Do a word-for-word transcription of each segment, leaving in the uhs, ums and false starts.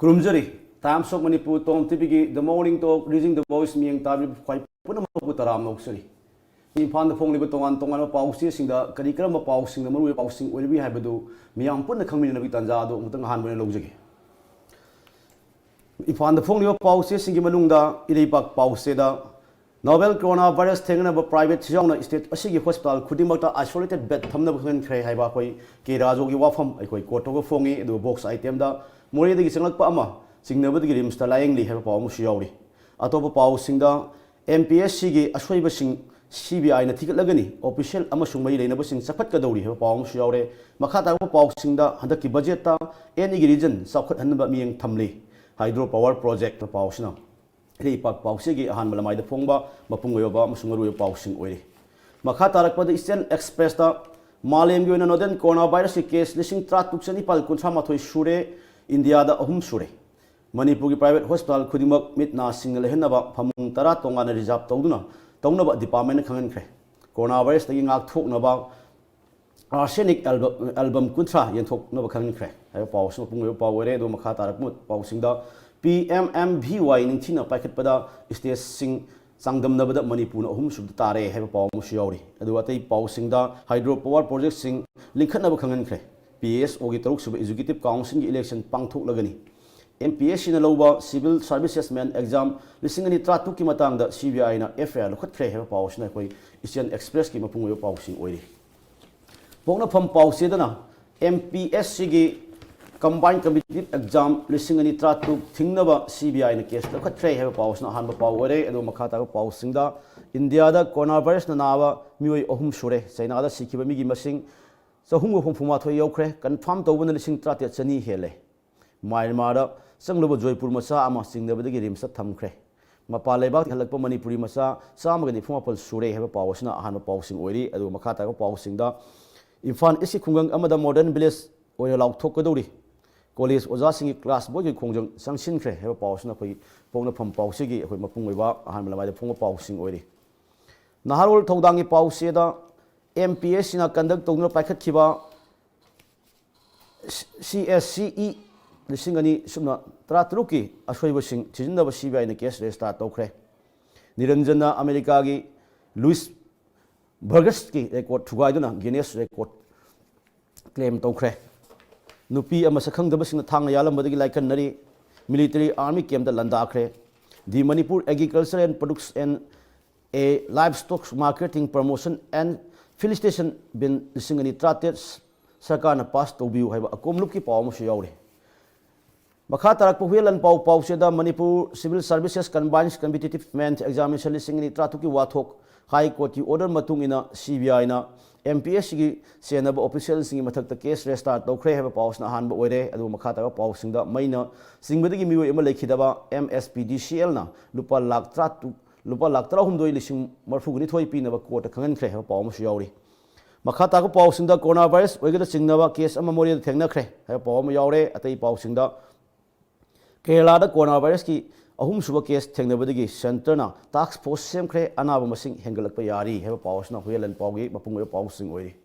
ꯈꯨꯔꯨꯝꯖꯔꯤ꯫ Times of Manipur, Tom ꯇꯤꯚꯤꯒꯤ The Morning Talk, Reading the Voice ꯃꯤꯠꯌꯦꯡ ꯇꯥꯕꯤꯕ ꯈ꯭ꯋꯥꯏ ꯄꯨꯝꯅꯃꯛꯄꯨ ꯇꯔꯥꯝꯅ ꯑꯣꯛꯆꯔꯤ꯫ ꯏꯝꯐꯥꯜꯗ ꯐꯣꯡꯂꯤꯕ ꯇꯣꯉꯥꯟ ꯇꯣꯉꯥꯟꯕ ꯄꯥꯎꯆꯦꯁꯤꯡꯗ ꯀꯔꯤ ꯀꯔꯝꯕ ꯄꯥꯎꯁꯤꯡꯅ ꯃꯔꯨꯑꯣꯏꯕ ꯄꯥꯎꯁꯤꯡ ꯑꯣꯏꯔꯤꯕꯒꯦ ꯍꯥꯏꯕꯗꯨ ꯃꯤꯌꯥꯝ ꯄꯨꯟꯅ ꯈꯪꯃꯤꯟꯅꯅꯕꯒꯤ ꯇꯥꯟꯖꯥ ꯑꯗꯨ ꯑꯃꯨꯛꯇꯪ ꯑꯍꯥꯟꯕ ꯑꯣꯏꯅ ꯂꯧꯖꯒꯦ꯫ ꯏꯝꯐꯥꯜꯗ ꯐꯣꯡꯂꯤꯕ ꯄꯥꯎꯆꯦꯁꯤꯡꯒꯤ ꯃꯅꯨꯡꯗ ꯏꯔꯩꯄꯥꯛ ꯄꯥꯎꯆꯦꯗ novel coronavirus ꯊꯦꯡꯅꯅꯕ private ꯌꯥꯎꯅ state ꯑꯁꯤꯒꯤ hospital ꯈꯨꯗꯤꯡꯃꯛꯇ isolated bed ꯊꯝꯅꯕ ꯈꯪꯍꯟꯈ꯭ꯔꯦ ꯍꯥꯏꯕ ꯑꯩꯈꯣꯏ ꯀꯦ ꯔꯥꯖꯨꯒꯤ ꯋꯥꯐꯝ ꯑꯩꯈꯣꯏ ꯀꯣꯔꯠꯇꯒ ꯐꯣꯡꯉꯤ꯫ ꯑꯗꯨꯒ box itemꯗ ꯃꯣꯔꯦꯗꯒꯤ ꯆꯪꯂꯛꯄ ꯑꯃ ꯆꯤꯡꯅꯕꯗꯒꯤ ꯔꯤꯝꯁꯇ ꯂꯥꯌꯦꯡꯂꯤ ꯍꯥꯏꯕ ꯄꯥꯎ ꯑꯃꯁꯨ ꯌꯥꯎꯔꯤ꯫ ꯑꯇꯣꯞꯄ ꯄꯥꯎꯁꯤꯡꯗ, ꯑꯦꯝ ꯄꯤ ꯑꯦꯁ ꯁꯤꯒꯤ ꯑꯁꯣꯏꯕꯁꯤꯡ ꯁꯤ ꯕꯤ ꯑꯥꯏꯅ ꯊꯤꯒꯠꯂꯒꯅꯤ, official ꯑꯃꯁꯨꯡ ꯃꯔꯤ ꯂꯩꯅꯕꯁꯤꯡ ꯆꯈꯠꯀꯗꯧꯔꯤ ꯍꯥꯏꯕ ꯄꯥꯎ ꯑꯃꯁꯨ ꯌꯥꯎꯔꯦ꯫ ꯃꯈꯥ ꯇꯥꯔꯛꯄ ꯄꯥꯎꯁꯤꯡꯗ, ꯍꯟꯗꯛꯀꯤ ꯕꯖꯦꯠꯇ ꯑꯦꯅꯤꯒꯤ region ꯆꯥꯎꯈꯠꯍꯟꯅꯕ ꯃꯤꯠꯌꯦꯡ ꯊꯝꯂꯤ꯫ Hydro power project ꯄꯥꯎꯁꯤꯅ ꯏꯔꯩꯄꯥꯛ ꯄꯥꯎꯆꯦꯒꯤ ꯑꯍꯥꯟꯕ ꯂꯃꯥꯏꯗ ꯐꯣꯡꯕ ꯃꯄꯨꯡ ꯑꯣꯏꯕ ꯑꯃꯁꯨꯡ ꯃꯔꯨꯑꯣꯏꯕ ꯄꯥꯎꯁꯤꯡ ꯑꯣꯏꯔꯤ꯫ ꯃꯈꯥ ꯇꯥꯔꯛꯄꯗ Eastern Expressꯇ ꯃꯥꯂꯦꯝꯒꯤ ꯑꯣꯏꯅ novel coronavirusꯀꯤ case ꯂꯤꯁꯤꯡ ꯇꯔꯥ ꯇꯔꯨꯛ ꯆꯅꯤꯄꯥꯜ ꯀꯨꯟꯊ꯭ꯔꯥ ꯃꯥꯊꯣꯏ ꯁꯨꯔꯦ, ꯏꯟꯗꯤꯌꯥꯗ ꯑꯍꯨꯝ ꯁꯨꯔꯦ꯫ ꯃꯅꯤꯄꯨꯔꯒꯤ private hospital ꯈꯨꯗꯤꯡꯃꯛ ꯃꯤꯠ ꯅꯥꯁꯤꯡꯅ ꯂꯩꯍꯟꯅꯕ ꯐꯃꯨꯡ ꯇꯔꯥ ꯇꯣꯉꯥꯟꯅ reserve ꯇꯧꯗꯨꯅ ꯇꯧꯅꯕ departmentꯅ ꯈꯪꯍꯟꯈ꯭ꯔꯦ꯫ Coronavirusꯇꯒꯤ ꯉꯥꯛꯊꯣꯛꯅꯕ arsenic album, album ꯀꯨꯟꯊ꯭ꯔꯥ ꯌꯦꯟꯊꯣꯛꯅꯕ ꯈꯪꯍꯟꯈ꯭ꯔꯦ ꯍꯥꯏꯕ ꯄꯥꯎ ꯑꯁꯤ ꯃꯄꯨꯡ ꯑꯣꯏꯕ ꯄꯥꯎ ꯑꯣꯏꯔꯦ꯫ ꯑꯗꯨꯒ ꯃꯈꯥ ꯇꯥꯔꯛꯄ ꯄꯥꯎꯁꯤꯡꯗ, ꯄꯤ ꯑꯦꯝ ꯑꯦꯝ ꯚꯤ ꯋꯥꯏ ꯅꯤꯡꯊꯤꯅ ꯄꯥꯏꯈꯠꯄꯗ stateꯁꯤꯡ ꯆꯥꯡꯗꯝꯅꯕꯗ ꯃꯅꯤꯄꯨꯔꯅ ꯑꯍꯨꯝꯁꯨꯕꯗ ꯇꯥꯔꯦ ꯍꯥꯏꯕ ꯄꯥꯎ ꯑꯃꯁꯨ ꯌꯥꯎꯔꯤ꯫ ꯑꯗꯨꯒ ꯑꯇꯩ ꯄꯥꯎꯁꯤꯡꯗ, hydro power projectꯁꯤꯡ ꯂꯤꯡꯈꯠꯅꯕ ꯈꯪꯍꯟꯈ꯭ꯔꯦ꯫ ꯄꯤ ꯑꯦꯁ ꯑꯣꯒꯤ ꯇꯔꯨꯛꯁꯨꯕ executive councilꯒꯤ election ꯄꯥꯡꯊꯣꯛꯂꯒꯅꯤ꯫ ꯑꯦꯝ ꯄꯤ ꯑꯦꯁ ꯁꯤꯅ ꯂꯧꯕ civil services main exam ꯂꯤꯁꯤꯡ ꯑꯅꯤ ꯇꯔꯥꯇꯔꯨꯛꯀꯤ ꯃꯇꯥꯡꯗ ꯁꯤ ꯕꯤ ꯑꯥꯏꯅ ꯑꯦꯐ ꯑꯥꯏ ꯑꯥꯔ ꯂꯧꯈꯠꯈ꯭ꯔꯦ ꯍꯥꯏꯕ ꯄꯥꯎ ꯑꯁꯤꯅ ꯑꯩꯈꯣꯏ Eastern Expressꯀꯤ ꯃꯄꯨꯡ ꯑꯣꯏꯕ ꯄꯥꯎꯁꯤꯡ ꯑꯣꯏꯔꯤ꯫ ꯄꯣꯛꯅꯐꯝ ꯄꯥꯎꯆꯦꯗꯅ ꯑꯦꯝ ꯄꯤ ꯑꯦꯁ ꯁꯤꯒꯤ combined competitive exam ꯂꯤꯁꯤꯡ ꯑꯅꯤ ꯇꯔꯥꯇꯔꯨꯛ ꯊꯤꯡꯅꯕ ꯁꯤ ꯕꯤ ꯑꯥꯏꯅ case ꯂꯧꯈꯠꯈ꯭ꯔꯦ ꯍꯥꯏꯕ ꯄꯥꯎ ꯑꯁꯤꯅ ꯑꯍꯥꯟꯕ ꯄꯥꯎ ꯑꯣꯏꯔꯦ꯫ ꯑꯗꯨꯒ ꯃꯈꯥ ꯇꯥꯕ ꯄꯥꯎꯁꯤꯡꯗ, ꯏꯟꯗꯤꯌꯥꯗ coronavirusꯅ ꯅꯥꯕ ꯃꯤꯑꯣꯏ ꯑꯍꯨꯝ ꯁꯨꯔꯦ꯫ ꯆꯩꯅꯥꯗ ꯁꯤꯈꯤꯕ ꯃꯤꯒꯤ ꯃꯁꯤꯡ ꯆꯍꯨꯝꯒ ꯍꯨꯝꯐꯨ ꯃꯥꯊꯣꯏ ꯌꯧꯈ꯭ꯔꯦ꯫ Confirm ꯇꯧꯕꯅ ꯂꯤꯁꯤꯡ ꯇꯔꯥꯇꯔꯦꯠ ꯆꯅꯤ ꯍꯦꯜꯂꯦ꯫ ꯃ꯭ꯌꯥꯟꯃꯥꯔꯗ ꯆꯪꯂꯨꯕ ꯖꯣꯏꯄꯨꯔ ꯃꯆꯥ ꯑꯃ ꯆꯤꯡꯅꯕꯗꯒꯤ ꯔꯤꯝꯁꯇ ꯊꯝꯈ꯭ꯔꯦ꯫ ꯃꯄꯥꯟ ꯂꯩꯕꯥꯛꯇꯒꯤ ꯍꯜꯂꯛꯄ ꯃꯅꯤꯄꯨꯔꯤ ꯃꯆꯥ ꯆꯥꯝꯃꯒ ꯅꯤꯐꯨ ꯃꯥꯄꯜ ꯁꯨꯔꯦ ꯍꯥꯏꯕ ꯄꯥꯎ ꯑꯁꯤꯅ ꯑꯍꯥꯟꯕ ꯄꯥꯎꯁꯤꯡ ꯑꯣꯏꯔꯤ꯫ ꯑꯗꯨꯒ ꯃꯈꯥ ꯇꯥꯔꯛꯄ ꯄꯥꯎꯁꯤꯡꯗ, ꯏꯝꯐꯥꯜ ꯏꯁꯀꯤ ꯈꯨꯡꯒꯪ ꯑꯃꯗ modern village ꯑꯣꯏꯅ ꯂꯥꯎꯊꯣꯛꯀꯗꯧꯔꯤ꯫ College ꯑꯣꯖꯥꯁꯤꯡꯒꯤ class boyꯒꯤ ꯈꯣꯡꯖꯪ ꯆꯪꯁꯤꯟꯈ꯭ꯔꯦ ꯍꯥꯏꯕ ꯄꯥꯎ ꯑꯁꯤꯅ ꯑꯩꯈꯣꯏ ꯄꯣꯛꯅꯐꯝ ꯄꯥꯎꯆꯦꯒꯤ ꯑꯩꯈꯣꯏ ꯃꯄꯨꯡ ꯑꯣꯏꯕ ꯑꯍꯥꯟꯕ ꯂꯃꯥꯏꯗ ꯐꯣꯡꯕ ꯄꯥꯎꯁꯤꯡ ꯑꯣꯏꯔꯤ꯫ ꯅꯍꯥꯔꯣꯜ ꯊꯧꯗꯥꯡꯒꯤ ꯄꯥꯎꯆꯦꯗ ꯑꯦꯝ ꯄꯤ ꯑꯦꯁ ꯁꯤꯅ conduct ꯇꯧꯗꯨꯅ ꯄꯥꯏꯈꯠꯈꯤꯕ ꯁꯤ ꯑꯦꯁ ꯁꯤ ꯏ ꯂꯤꯁꯤꯡ ꯑꯅꯤ ꯁꯨꯞꯅ ꯇꯔꯥꯇꯔꯨꯛꯀꯤ ꯑꯁꯣꯏꯕꯁꯤꯡ ꯊꯤꯖꯤꯟꯅꯕ ꯁꯤ ꯕꯤ ꯑꯥꯏꯅ ꯀꯦꯁ ꯔꯦꯖꯤꯁꯇꯥꯔ ꯇꯧꯈ꯭ꯔꯦ꯫ ꯅꯤꯔꯟꯖꯟꯅ ꯑꯃꯦꯔꯤꯀꯥꯒꯤ ꯂꯨꯏꯁ ꯕꯔꯒꯁꯀꯤ ꯔꯦꯀꯣꯔꯗ ꯊꯨꯒꯥꯏꯗꯨꯅ ꯒꯤꯅꯦꯁ ꯔꯦꯀꯣꯔꯗ ꯀ꯭ꯂꯦꯝ ꯇꯧꯈ꯭ꯔꯦ꯫ ꯅꯨꯄꯤ ꯑꯃ ꯁꯛꯈꯪꯗꯕꯁꯤꯡꯅ ꯊꯥꯡꯅ ꯌꯥꯜꯂꯝꯕꯗꯒꯤ ꯂꯥꯏꯀꯟꯅꯔꯤ꯫ ꯃꯤꯂꯤꯇꯔꯤ ꯑꯥꯔꯃꯤ ꯀꯦꯝꯞꯇ ꯂꯥꯟꯗꯥꯈ꯭ꯔꯦ꯫ The Manipur Agriculture and Products and a Livestock Marketing Promotion and Felicitation Bill ꯂꯤꯁꯤꯡ ꯑꯅꯤ ꯇꯔꯥꯇꯔꯦꯠ ꯁꯔꯀꯥꯔꯅ ꯄꯥꯁ ꯇꯧꯕꯤꯌꯨ ꯍꯥꯏꯕ ꯑꯀꯣꯝꯂꯨꯞꯀꯤ ꯄꯥꯎ ꯑꯃꯁꯨ ꯌꯥꯎꯔꯤ꯫ ꯃꯈꯥ ꯇꯥꯔꯛꯄ ꯍꯨꯏꯌꯦꯟ ꯂꯥꯟꯄꯥꯎ ꯄꯥꯎꯆꯦꯗ Manipur Civil Services Combined Competitive Main Examination ꯂꯤꯁꯤꯡ ꯑꯅꯤ ꯇꯔꯥꯇꯔꯨꯛꯀꯤ ꯋꯥꯊꯣꯛ ꯍꯥꯏ ꯀꯣꯔꯠꯀꯤ ꯑꯣꯔꯗꯔ ꯃꯇꯨꯡ ꯏꯟꯅ ꯁꯤ ꯕꯤ ꯑꯥꯏꯅ ꯑꯦꯝ ꯄꯤ ꯑꯦꯁ ꯁꯤꯒꯤ ꯆꯦꯟꯅꯕ ꯑꯣꯐꯤꯁꯤꯌꯦꯜꯁꯤꯡꯒꯤ ꯃꯊꯛꯇ ꯀꯦꯁ ꯔꯦꯖꯤꯁꯇꯥꯔ ꯇꯧꯈ꯭ꯔꯦ ꯍꯥꯏꯕ ꯄꯥꯎꯁꯤꯅ ꯑꯍꯥꯟꯕ ꯑꯣꯏꯔꯦ꯫ ꯑꯗꯨꯒ ꯃꯈꯥ ꯇꯥꯔꯛꯄ ꯄꯥꯎꯁꯤꯡꯗ ꯃꯩꯅ ꯆꯤꯡꯕꯗꯒꯤ ꯃꯤꯑꯣꯏ ꯑꯃ ꯂꯩꯈꯤꯗꯕ ꯑꯦꯝ ꯑꯦꯁ ꯄꯤ ꯗꯤ ꯁꯤ ꯑꯦꯜꯅ ꯂꯨꯄꯥ ꯂꯥꯈ ꯇꯔꯥꯇꯔꯨꯛ ꯂꯨꯄꯥ ꯂꯥꯈ ꯇꯔꯥꯍꯨꯝꯗꯣꯏ ꯂꯤꯁꯤꯡ ꯃꯔꯤꯐꯨꯒ ꯅꯤꯊꯣꯏ ꯄꯤꯅꯕ ꯀꯣꯔꯠꯇ ꯈꯪꯍꯟꯈ꯭ꯔꯦ ꯍꯥꯏꯕ ꯄꯥꯎ ꯑꯃꯁꯨ ꯌꯥꯎꯔꯤ꯫ ꯃꯈꯥ ꯇꯥꯕ ꯄꯥꯎꯁꯤꯡꯗ ꯀꯣꯔꯣꯅꯥ ꯚꯥꯏꯔꯁ ꯑꯣꯏꯒꯗ ꯆꯤꯡꯅꯕ ꯀꯦꯁ ꯑꯃ ꯃꯣꯔꯦꯗ ꯊꯦꯡꯅꯈ꯭ꯔꯦ ꯍꯥꯏꯕ ꯄꯥꯎ ꯑꯃ ꯌꯥꯎꯔꯦ꯫ ꯑꯇꯩ ꯄꯥꯎꯁꯤꯡꯗ ꯀꯦꯔꯂꯥꯗ ꯀꯣꯔꯣꯅꯥ ꯚꯥꯏꯔꯁꯀꯤ ꯑꯍꯨꯝꯁꯨꯕ ꯀꯦꯁ ꯊꯦꯡꯅꯕꯗꯒꯤ ꯁꯦꯟꯇꯔꯅ ꯇꯥꯛꯁ ꯐꯣꯔꯁ ꯁꯦꯝꯈ꯭ꯔꯦ, ꯑꯅꯥꯕ ꯃꯁꯤꯡ ꯍꯦꯟꯒꯠꯂꯛꯄ ꯌꯥꯔꯤ ꯍꯥꯏꯕ ꯄꯥꯎ ꯑꯁꯤꯅ ꯍꯨꯏꯌꯦꯟ ꯂꯥꯟꯄꯥꯎꯒꯤ ꯃꯄꯨꯡ ꯑꯣꯏꯕ ꯄꯥꯎꯁꯤꯡ ꯑꯣꯏꯔꯤ꯫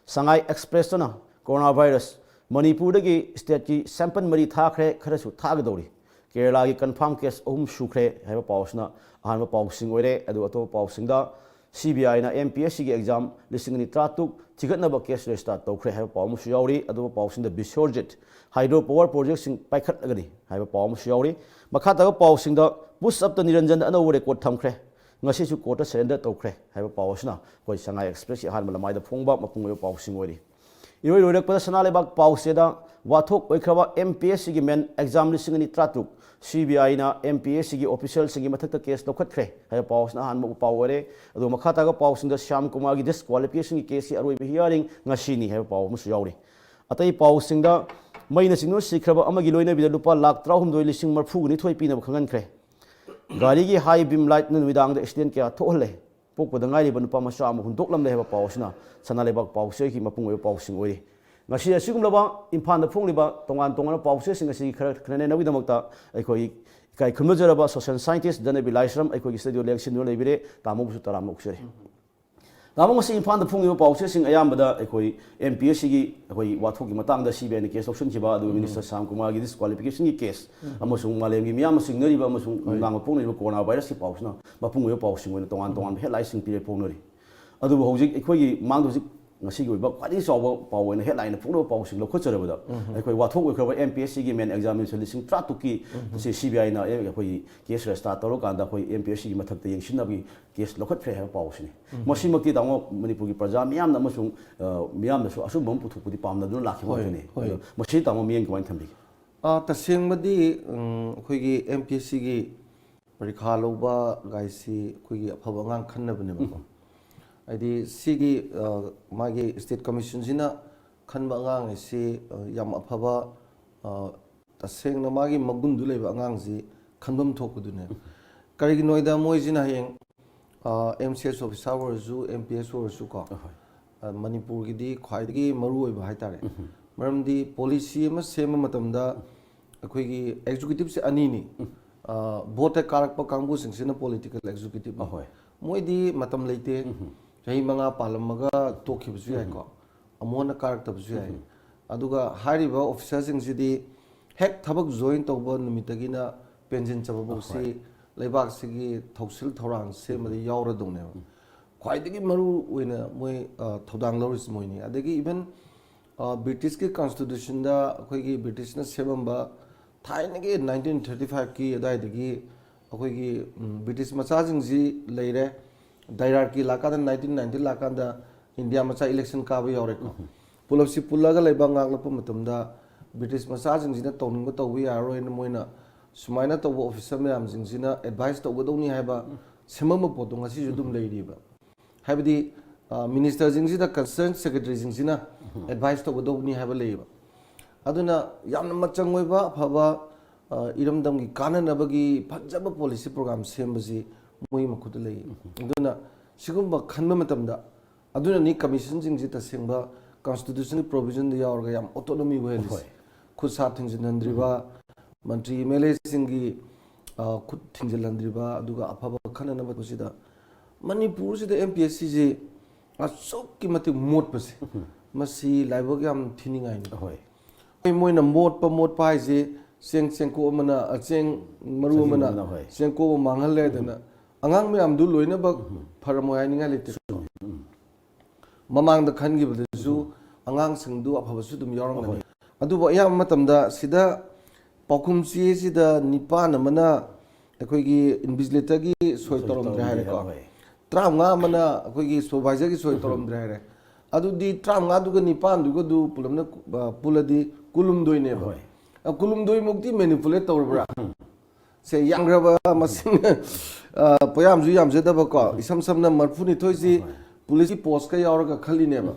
ꯁꯉꯥꯏ ꯑꯦꯛꯁꯄ꯭ꯔꯦꯁꯇꯅ ꯀꯣꯔꯣꯅꯥ ꯚꯥꯏꯔꯁ ꯃꯅꯤꯄꯨꯔꯗꯒꯤ ꯁ꯭ꯇꯦꯠꯀꯤ ꯁꯦꯝꯄꯜ ꯃꯔꯤ ꯊꯥꯈ꯭ꯔꯦ, ꯈꯔꯁꯨ ꯊꯥꯒꯗꯧꯔꯤ꯫ ꯀꯦꯔꯂꯥꯒꯤ ꯀꯟꯐꯥꯔꯝ ꯀꯦꯁ ꯑꯍꯨꯝ ꯁꯨꯈ꯭ꯔꯦ ꯍꯥꯏꯕ ꯄꯥꯎ ꯑꯁꯤꯅ ꯑꯍꯥꯟꯕ ꯄꯥꯎꯁꯤꯡ ꯑꯣꯏꯔꯦ꯫ ꯑꯗꯨꯒ ꯑꯇꯣꯞꯄ ꯄꯥꯎꯁꯤꯡꯗ ꯁꯤ ꯕꯤ ꯑꯥꯏꯅ ꯑꯦꯝ ꯄꯤ ꯑꯦꯁ ꯁꯤꯒꯤ ꯑꯦꯛꯖꯥꯝ ꯂꯤꯁꯤꯡ ꯑꯅꯤ ꯇꯔꯥꯇꯔꯨꯛ ꯊꯤꯒꯠꯅꯕ ꯀꯦꯁ ꯔꯦꯖꯤꯁꯇꯥꯔ ꯇꯧꯈ꯭ꯔꯦ ꯍꯥꯏꯕ ꯄꯥꯎ ꯑꯃꯁꯨ ꯌꯥꯎꯔꯤ꯫ ꯑꯗꯨꯒ ꯄꯥꯎꯁꯤꯡꯗ ꯕꯤꯁ꯭ꯋꯔꯖꯤꯠ ꯍꯥꯏꯗ꯭ꯔꯣ ꯄꯋꯥꯔ ꯄ꯭ꯔꯣꯖꯦꯛꯁꯤꯡ ꯄꯥꯏꯈꯠꯂꯒꯅꯤ ꯍꯥꯏꯕ ꯄꯥꯎ ꯑꯃꯁꯨ ꯌꯥꯎꯔꯤ꯫ ꯃꯈꯥ ꯇꯥꯕ ꯄꯥꯎꯁꯤꯡꯗ ꯄꯨꯁ ꯑꯞꯇ ꯅꯤꯔꯟꯖꯟꯗ ꯑꯅꯧꯕ ꯔꯦꯀꯣꯔꯗ ꯊꯝꯈ꯭ꯔꯦ, ꯉꯁꯤꯁꯨ ꯀꯣꯔꯠꯇ ꯁꯔꯦꯟꯗꯔ ꯇꯧꯈ꯭ꯔꯦ ꯍꯥꯏꯕ ꯄꯥꯎ ꯑꯁꯤꯅ ꯑꯩꯈꯣꯏ ꯁꯉꯥꯏ ꯑꯦꯛꯁꯄ꯭ꯔꯦꯁꯀꯤ ꯑꯍꯥꯟꯕ ꯂꯃꯥꯏꯗ ꯐꯣꯡꯕ ꯃꯄꯨꯡ ꯑꯣꯏꯕ ꯄꯥꯎꯁꯤꯡ ꯑꯣꯏꯔꯤ꯫ ꯏꯔꯣꯏ ꯂꯣꯏꯔꯛꯄꯗ ꯁꯅꯥ ꯂꯩꯕꯥꯛ ꯄꯥꯎꯆꯦꯗ ꯋꯥꯊꯣꯛ ꯑꯣꯏꯈ꯭ꯔꯕ ꯑꯦꯝ ꯄꯤ ꯑꯦꯁ ꯁꯤꯒꯤ ꯃꯦꯟ ꯑꯦꯛꯖꯥꯝ ꯂꯤꯁꯤꯡ ꯑꯅꯤ ꯇꯔꯥꯇꯔꯨꯛ ꯁꯤ ꯕꯤ ꯑꯥꯏꯅ ꯑꯦꯝ ꯄꯤ ꯑꯦꯁ ꯁꯤꯒꯤ ꯑꯣꯐꯤꯁꯤꯌꯦꯜꯁꯤꯡꯒꯤ ꯃꯊꯛꯇ ꯀꯦꯁ ꯂꯧꯈꯠꯈ꯭ꯔꯦ ꯍꯥꯏꯕ ꯄꯥꯎ ꯑꯁꯤꯅ ꯑꯍꯥꯟꯕ ꯄꯥꯎ ꯑꯣꯏꯔꯦ꯫ ꯑꯗꯨꯒ ꯃꯈꯥ ꯇꯥꯕ ꯄꯥꯎꯁꯤꯡꯗ ꯁ꯭ꯌꯥꯝ ꯀꯨꯃꯥꯔꯒꯤ ꯗꯤꯁꯀ꯭ꯋꯥꯂꯤꯐꯤꯀꯦꯁꯟꯒꯤ ꯀꯦꯁꯀꯤ ꯑꯔꯣꯏꯕ ꯍꯤꯌꯥꯔꯤꯡ ꯉꯁꯤꯅꯤ ꯍꯥꯏꯕ ꯄꯥꯎ ꯑꯃꯁꯨ ꯌꯥꯎꯔꯤ꯫ ꯑꯇꯩ ꯄꯥꯎꯁꯤꯡꯗ ꯃꯩꯅ ꯆꯤꯡꯗꯨꯅ ꯁꯤꯈ꯭ꯔꯕ ꯑꯃꯒꯤ ꯂꯣꯏꯅꯕꯤꯗ ꯂꯨꯄꯥ ꯂꯥꯈ ꯇꯔꯥꯍꯨꯝꯗꯣꯏ ꯂꯤꯁꯤꯡ ꯃꯔꯤꯐꯨꯒ ꯅꯤꯊꯣꯏ ꯄꯤꯅꯕ ꯈꯪꯍꯟꯈ꯭ꯔꯦ꯫ ꯒꯥꯔꯤꯒꯤ ꯍꯥꯏ ꯕꯤꯝ ꯂꯥꯏꯠꯅ ꯅꯨꯃꯤꯗꯥꯡꯗ ꯑꯦꯛꯁꯤꯗꯦꯟ ꯀꯌꯥ ꯊꯣꯛꯍꯜꯂꯦ꯫ ꯄꯣꯛꯄꯗ ꯉꯥꯏꯔꯤꯕ ꯅꯨꯄꯥ ꯃꯆꯥ ꯑꯃ ꯍꯨꯟꯗꯣꯛꯂꯝꯂꯦ ꯍꯥꯏꯕ ꯄꯥꯎ ꯑꯁꯤꯅ ꯁꯅꯥ ꯂꯩꯕꯥꯛ ꯄꯥꯎꯆꯦꯒꯤ ꯃꯄꯨꯡ ꯑꯣꯏꯕ ꯄꯥꯎꯁꯤꯡ ꯑꯣꯏꯔꯤ꯫ ꯉꯁꯤ ꯑꯁꯤꯒꯨꯝꯂꯕ ꯏꯝꯐꯥꯜꯗ ꯐꯣꯡꯂꯤꯕ ꯇꯣꯉꯥꯟ ꯇꯣꯉꯥꯟꯕ ꯄꯥꯎꯆꯦꯁꯤꯡ ꯑꯁꯤ ꯈꯔ ꯈꯟꯅꯅꯕꯒꯤꯗꯃꯛꯇ ꯑꯩꯈꯣꯏ ꯏꯀꯥꯏ ꯈꯨꯝꯅꯖꯔꯕ ꯁꯣꯁꯤꯌꯦꯜ ꯁꯥꯏꯟꯇꯤꯁ ꯙꯅꯕꯤ ꯂꯥꯏꯁ꯭ꯔꯝ ꯑꯩꯈꯣꯏꯒꯤ ꯁ꯭ꯇꯨꯗꯤꯑꯣ ꯂꯦꯡꯁꯤꯟꯗꯨꯅ ꯂꯩꯕꯤꯔꯦ꯫ ꯇꯥꯃꯣꯕꯨꯁꯨ ꯇꯔꯥꯝꯅ ꯑꯣꯛꯆꯔꯤ꯫ ꯇꯥꯃꯣ, ꯉꯁꯤ ꯏꯝꯐꯥꯜꯗ ꯐꯣꯡꯉꯤꯕ ꯄꯥꯎꯆꯦꯁꯤꯡ ꯑꯌꯥꯝꯕꯗ ꯑꯩꯈꯣꯏ ꯑꯦꯝ ꯄꯤ ꯑꯦꯁ ꯁꯤꯒꯤ ꯑꯩꯈꯣꯏ ꯋꯥꯊꯣꯛꯀꯤ ꯃꯇꯥꯡꯗ ꯁꯤ ꯕꯤ ꯑꯥꯏꯅ ꯀꯦꯁ ꯂꯧꯁꯤꯟꯈꯤꯕ, ꯑꯗꯨꯒ ꯃꯤꯅꯤꯁꯇꯔ ꯁ꯭ꯌꯥꯝ ꯀꯨꯃꯥꯔꯒꯤ ꯗꯤꯁꯀ꯭ꯋꯥꯂꯤꯐꯤꯀꯦꯁꯟꯒꯤ ꯀꯦꯁ, ꯑꯃꯁꯨꯡ ꯃꯥꯂꯦꯝꯒꯤ ꯃꯤꯌꯥꯝꯅ ꯆꯤꯡꯅꯔꯤꯕ ꯑꯃꯁꯨꯡ ꯅꯨꯡꯅꯥꯡꯕ ꯐꯣꯡꯅꯔꯤꯕ ꯀꯣꯔꯣꯅꯥ ꯚꯥꯏꯔꯁꯀꯤ ꯄꯥꯎꯁꯤꯅ ꯃꯄꯨꯡ ꯑꯣꯏꯕ ꯄꯥꯎꯁꯤꯡ ꯑꯣꯏꯅ ꯇꯣꯉꯥꯟ ꯇꯣꯉꯥꯟꯕ ꯍꯦꯗꯂꯥꯏꯟꯁꯤꯡ ꯄꯤꯔ ꯐꯣꯡꯅꯔꯤ꯫ ꯑꯗꯨꯕꯨ ꯍꯧꯖꯤꯛ ꯑꯩꯈꯣꯏꯒꯤ ꯃꯥꯡꯗ ꯍꯧꯖꯤꯛ ꯉꯁꯤꯒꯤ ꯑꯣꯏꯕ ꯈ꯭ꯋꯥꯏꯗꯒꯤ ꯆꯥꯎꯕ ꯄꯥꯎ ꯑꯣꯏꯅ ꯍꯦꯗꯂꯥꯏꯟꯗ ꯐꯣꯡꯅꯕ ꯄꯥꯎꯁꯤꯡ ꯂꯧꯈꯠꯆꯔꯕꯗ, ꯑꯩꯈꯣꯏ ꯋꯥꯊꯣꯛ ꯑꯣꯏꯈ꯭ꯔꯕ ꯑꯦꯝ ꯄꯤ ꯑꯦꯁ ꯁꯤꯒꯤ ꯃꯦꯟ ꯑꯦꯛꯖꯥꯃꯤꯅꯦꯁꯟ ꯂꯤꯁꯤꯡ ꯇꯔꯥꯇꯔꯨꯛꯀꯤ ꯑꯁꯤ ꯁꯤ ꯕꯤ ꯑꯥꯏꯅ ꯑꯩꯈꯣꯏꯒꯤ ꯀꯦꯁ ꯔꯦꯖꯤꯁꯇꯥꯔ ꯇꯧꯔꯀꯥꯟꯗ ꯑꯩꯈꯣꯏ ꯑꯦꯝ ꯄꯤ ꯑꯦꯁ ꯁꯤꯒꯤ ꯃꯊꯛꯇ ꯌꯦꯡꯁꯤꯟꯅꯕꯒꯤ ꯀꯦꯁ ꯂꯧꯈꯠꯈ꯭ꯔꯦ ꯍꯥꯏꯕ ꯄꯥꯎꯁꯤꯅꯤ꯫ ꯃꯁꯤꯃꯛꯇꯤ ꯇꯥꯃꯣ, ꯃꯅꯤꯄꯨꯔꯒꯤ ꯄ꯭ꯔꯖꯥ ꯃꯤꯌꯥꯝꯅ ꯑꯃꯁꯨꯡ, ꯑ, ꯃꯤꯌꯥꯝꯅꯁꯨ ꯑꯆꯨꯝꯕ ꯑꯃ ꯄꯨꯊꯣꯛꯄꯗꯤ ꯄꯥꯝꯅꯗꯨꯅ ꯂꯥꯛꯈꯤꯕ ꯍꯣꯏ, ꯉꯥꯛꯇꯅꯤ꯫ ꯍꯣꯏ꯫ ꯑꯗꯣ ꯃꯁꯤ ꯇꯥꯃꯣ, ꯃꯤꯠꯌꯦꯡ ꯀꯃꯥꯏꯅ ꯊꯝꯕꯤꯒꯦ? ꯑ, ꯇꯁꯦꯡꯕꯗꯤ, ꯎꯝ, ꯑꯩꯈꯣꯏꯒꯤ ꯑꯦꯝ ꯄꯤ ꯑꯦꯁ ꯁꯤꯒꯤ ꯄꯔꯤꯈꯥ ꯂꯧꯕ ꯒꯥꯏꯁꯤ ꯑꯩꯈꯣꯏꯒꯤ ꯑꯐꯕ ꯑꯉꯥꯡ ꯈꯟꯅꯕꯅꯦꯕꯀꯣ꯫ ꯍꯥꯏꯗꯤ ꯁꯤꯒꯤ, ꯑ, ꯃꯥꯒꯤ ꯁ꯭ꯇꯦꯠ ꯀꯃꯤꯁꯟꯁꯤꯅ ꯈꯟꯕ ꯑꯉꯥꯡ ꯍꯥꯏꯁꯤ, ꯑ, ꯌꯥꯝ ꯑꯐꯕ, ꯑ, ꯇꯁꯦꯡꯅ ꯃꯥꯒꯤ ꯃꯒꯨꯟꯗꯨ ꯂꯩꯕ ꯑꯉꯥꯡꯁꯤ ꯈꯟꯐꯝ ꯊꯣꯛꯄꯗꯨꯅꯦ꯫ ꯀꯔꯤꯒꯤꯅꯣ ꯍꯥꯏꯗ ꯃꯣꯏꯁꯤꯅ ꯍꯌꯦꯡ, ꯑ, ꯑꯦꯝ ꯁꯤ ꯑꯦꯁ ꯑꯣꯐꯤꯁꯥꯔ ꯑꯣꯏꯔꯁꯨ, ꯑꯦꯝ ꯄꯤ ꯑꯦꯁ ꯑꯣꯏꯔꯁꯨ ꯀꯣ, ꯑꯍꯣꯏ꯫ ꯑ, ꯃꯅꯤꯄꯨꯔꯒꯤꯗꯤ ꯈ꯭ꯋꯥꯏꯗꯒꯤ ꯃꯔꯨ ꯑꯣꯏꯕ ꯍꯥꯏꯇꯥꯔꯦ꯫ ꯃꯔꯝꯗꯤ ꯄꯣꯂꯤꯁꯤ ꯑꯃ ꯁꯦꯝꯕ ꯃꯇꯝꯗ ꯑꯩꯈꯣꯏꯒꯤ ꯑꯦꯛꯖꯤꯀ꯭ꯌꯨꯇꯤꯞꯁꯦ ꯑꯅꯤꯅꯤ꯫ ꯑ, ꯚꯣꯠꯇ ꯀꯥꯔꯛꯄ ꯀꯥꯡꯕꯨꯁꯤꯡꯁꯤꯅ ꯄꯣꯂꯤꯇꯤꯀꯦꯜ ꯑꯦꯛꯖꯤꯀ꯭ꯌꯨꯇꯤꯞ꯫ ꯑꯍꯣꯏ꯫ ꯃꯣꯏꯗꯤ ꯃꯇꯝ ꯂꯩꯇꯦ꯫ ꯆꯍꯤ ꯃꯉꯥ ꯄꯥꯜꯂꯝꯃꯒ ꯇꯣꯛꯈꯤꯕꯁꯨ ꯌꯥꯏꯀꯣ꯫ ꯑꯃꯨꯛ ꯍꯟꯅ ꯀꯥꯔꯛꯇꯕꯁꯨ ꯌꯥꯏ꯫ ꯑꯗꯨꯒ ꯍꯥꯏꯔꯤꯕ ꯑꯣꯐꯤꯁꯥꯔꯁꯤꯡꯁꯤꯗꯤ ꯍꯦꯛ ꯊꯕꯛ ꯖꯣꯏꯟ ꯇꯧꯕ ꯅꯨꯃꯤꯠꯇꯒꯤꯅ ꯄꯦꯟꯁꯤꯟ ꯆꯠꯄ ꯐꯥꯎꯁꯤ ꯂꯩꯕꯥꯛꯁꯤꯒꯤ ꯊꯧꯁꯤꯜ ꯊꯧꯔꯥꯡ ꯁꯦꯝꯕꯗ ꯌꯥꯎꯔꯗꯧꯅꯦꯕ꯫ ꯈ꯭ꯋꯥꯏꯗꯒꯤ ꯃꯔꯨ ꯑꯣꯏꯅ ꯃꯣꯏ, ꯑ, ꯊꯧꯗꯥꯡ ꯂꯧꯔꯤꯁꯤ ꯃꯣꯏꯅꯤ꯫ ꯑꯗꯒꯤ ꯏꯚꯟ, ꯑ, ꯕ꯭ꯔꯤꯇꯤꯁꯀꯤ ꯀꯟꯁꯇꯤꯇ꯭ꯌꯨꯁꯟꯗ ꯑꯩꯈꯣꯏꯒꯤ ꯕ꯭ꯔꯤꯇꯤꯁꯅ ꯁꯦꯝꯃꯝꯕ ꯊꯥꯏꯅꯒꯤ ꯅꯥꯏꯟꯇꯤꯟ ꯊꯥꯔꯇꯤ ꯐꯥꯏꯚꯀꯤ ꯑꯗꯨꯋꯥꯏꯗꯒꯤ ꯑꯩꯈꯣꯏꯒꯤ, ꯎꯝ, ꯕ꯭ꯔꯤꯇꯤꯁ ꯃꯆꯥꯁꯤꯡꯁꯤ ꯂꯩꯔꯦ꯫ ꯗꯥꯏꯔꯥꯔꯀꯤ ꯂꯥꯛꯀꯥꯟꯗ, ꯅꯥꯏꯟꯇꯤꯟ ꯅꯥꯏꯟꯇꯤ ꯂꯥꯛꯀꯥꯟꯗ ꯏꯟꯗꯤꯌꯥ ꯃꯆꯥ ꯏꯂꯦꯛꯁꯟ ꯀꯥꯕ ꯌꯥꯎꯔꯦꯀꯣ꯫ ꯄꯨꯂꯞꯁꯤ ꯄꯨꯜꯂꯒ ꯂꯩꯕꯥꯛ ꯉꯥꯛꯂꯛꯄ ꯃꯇꯝꯗ ꯕ꯭ꯔꯤꯇꯤꯁ ꯃꯆꯥꯁꯤꯡꯁꯤꯅ ꯇꯧꯅꯤꯡꯕ ꯇꯧꯕ ꯌꯥꯔꯔꯣꯏꯅ ꯃꯣꯏꯅ ꯁꯨꯃꯥꯏꯅ ꯇꯧꯕ ꯑꯣꯐꯤꯁꯥꯔ ꯃꯌꯥꯝꯁꯤꯡꯁꯤꯅ ꯑꯦꯗꯚꯥꯏꯁ ꯇꯧꯒꯗꯧꯅꯤ ꯍꯥꯏꯕ ꯁꯦꯝꯃꯝꯕ ꯄꯣꯠꯇꯣ ꯉꯁꯤꯁꯨ ꯑꯗꯨꯝ ꯂꯩꯔꯤꯕ꯫ ꯍꯥꯏꯕꯗꯤ, ꯑ, ꯃꯤꯅꯤꯁꯇꯔꯁꯤꯡꯁꯤꯗ ꯀꯟꯁꯔꯟ ꯁꯦꯀ꯭ꯔꯦꯇꯔꯤꯁꯤꯡꯁꯤꯅ ꯑꯦꯗꯚꯥꯏꯁ ꯇꯧꯒꯗꯧꯕꯅꯤ ꯍꯥꯏꯕ ꯂꯩꯌꯦꯕ꯫ ꯑꯗꯨꯅ ꯌꯥꯝꯅ ꯃꯆꯪ ꯑꯣꯏꯕ ꯑꯐꯕ, ꯑ, ꯏꯔꯝꯗꯝꯒꯤ ꯀꯥꯟꯅꯅꯕꯒꯤ ꯐꯖꯕ ꯄꯣꯂꯤꯁꯤ ꯄ꯭ꯔꯣꯒ꯭ꯔꯥꯝ ꯁꯦꯝꯕꯁꯤ ꯃꯣꯏꯒꯤ ꯃꯈꯨꯠꯇ ꯂꯩ꯫ ꯑꯗꯨꯅ ꯁꯤꯒꯨꯝꯕ ꯈꯟꯕ ꯃꯇꯝꯗ ꯑꯗꯨꯅꯅꯤ ꯀꯃꯤꯁꯟꯁꯤꯡꯁꯤ ꯇꯁꯦꯡꯕ ꯀꯟꯁꯇꯤꯇ꯭ꯌꯨꯁꯟꯒꯤ ꯄ꯭ꯔꯣꯚꯤꯖꯟꯗ ꯌꯥꯎꯔꯒ ꯌꯥꯝ ꯑꯣꯇꯣꯅꯣꯃꯤ ꯑꯣꯏꯍꯜꯂꯤꯁꯦ꯫ ꯍꯣꯏ꯫ ꯈꯨꯠ ꯁꯥ ꯊꯤꯡꯖꯤꯟꯍꯟꯗ꯭ꯔꯤꯕ, ꯃꯟꯇ꯭ꯔꯤ ꯑꯦꯝ ꯑꯦꯜ ꯑꯦꯁꯤꯡꯒꯤ, ꯑ, ꯈꯨꯠ ꯊꯤꯡꯖꯤꯜꯍꯟꯗ꯭ꯔꯤꯕ, ꯑꯗꯨꯒ ꯑꯐꯕ ꯈꯟꯅꯅꯕ ꯇꯧꯕꯁꯤꯗ ꯃꯅꯤꯄꯨꯔꯁꯤꯗ ꯑꯦꯝ ꯄꯤ ꯑꯦꯁ ꯁꯤꯁꯤ ꯑꯁꯨꯛꯀꯤ ꯃꯇꯤꯛ ꯃꯣꯠꯄꯁꯦ, ꯃꯁꯤ ꯂꯥꯏꯕꯛ ꯌꯥꯝ ꯊꯤꯅꯤꯡꯉꯥꯏꯅꯤ꯫ ꯍꯣꯏ꯫ ꯃꯣꯏꯅ ꯃꯣꯠꯄ ꯃꯣꯠꯄ ꯍꯥꯏꯁꯦ, ꯆꯦꯡ ꯆꯦꯡꯀꯣꯛ ꯑꯃꯅ, ꯑ, ꯆꯦꯡ ꯃꯔꯨ ꯑꯃꯅ, ꯆꯍꯤ ꯑꯃꯅ, ꯍꯣꯏ꯫ ꯆꯦꯡꯀꯣꯛ ꯑꯃ ꯃꯥꯡꯍꯜꯂꯦ ꯍꯥꯏꯗꯅ, ꯑꯉꯥꯡ ꯃꯌꯥꯝꯗꯨ ꯂꯣꯏꯅꯃꯛ ꯐꯔꯝꯃꯣꯏ ꯍꯥꯏꯅꯤꯡꯉꯥꯏ ꯂꯩꯇꯦ꯫ ꯃꯃꯥꯡꯗ ꯈꯟꯈꯤꯕꯗꯁꯨ ꯑꯉꯥꯡꯁꯤꯡꯗꯨ ꯑꯐꯕꯁꯨ ꯑꯗꯨꯝ ꯌꯥꯎꯔꯝꯒꯅꯤ꯫ ꯍꯣꯏ꯫ ꯑꯗꯨꯕꯨ ꯑꯌꯥꯝꯕ ꯃꯇꯝꯗ ꯁꯤꯗ ꯄꯥꯎꯈꯨꯝ ꯆꯦꯁꯤꯗ ꯅꯤꯄꯥꯟ ꯑꯃꯅ ꯑꯩꯈꯣꯏꯒꯤ invigilatorꯒꯤ ꯁꯣꯏ ꯁꯣꯏ ꯇꯧꯔꯝꯗ꯭ꯔꯦ ꯇꯧꯔꯝꯗ꯭ꯔꯦ ꯍꯥꯏꯔꯦꯀꯣ꯫ ꯍꯥꯏꯕ, ꯍꯣꯏ꯫ ꯇꯔꯥꯃꯉꯥ ꯑꯃꯅ ꯑꯩꯈꯣꯏꯒꯤ supervisorꯒꯤ ꯁꯣꯏ ꯇꯧꯔꯝꯗ꯭ꯔꯦ ꯍꯥꯏꯔꯦ꯫ ꯑꯗꯨꯗꯤ ꯇꯔꯥꯃꯉꯥꯗꯨꯒ ꯅꯤꯄꯥꯟꯗꯨꯒꯗꯨ ꯄꯨꯂꯞꯅ, ꯑ, ꯄꯨꯜꯂꯗꯤ ꯀꯨꯟꯍꯨꯝꯗꯣꯏꯅꯦꯕ꯫ ꯍꯣꯏ꯫ ꯑ, ꯀꯨꯟꯍꯨꯝꯗꯣꯏꯃꯨꯛꯇꯤ manipulate ꯇꯧꯔꯕ꯭ꯔꯥ? ꯁꯦ, ꯌꯥꯝꯈ꯭ꯔꯕ ꯃꯁꯤꯡ, ꯑ, ꯄꯣꯌꯥꯝꯁꯨ ꯌꯥꯝꯖꯗꯕꯀꯣ, ꯏꯁꯝ ꯁꯝꯅ ꯃꯔꯤꯐꯨꯅꯤꯊꯣꯏꯁꯤ ꯍꯣꯏ꯫ Policeꯀꯤ postꯀ ꯌꯥꯎꯔꯒ ꯈꯜꯂꯤꯅꯦꯕ꯫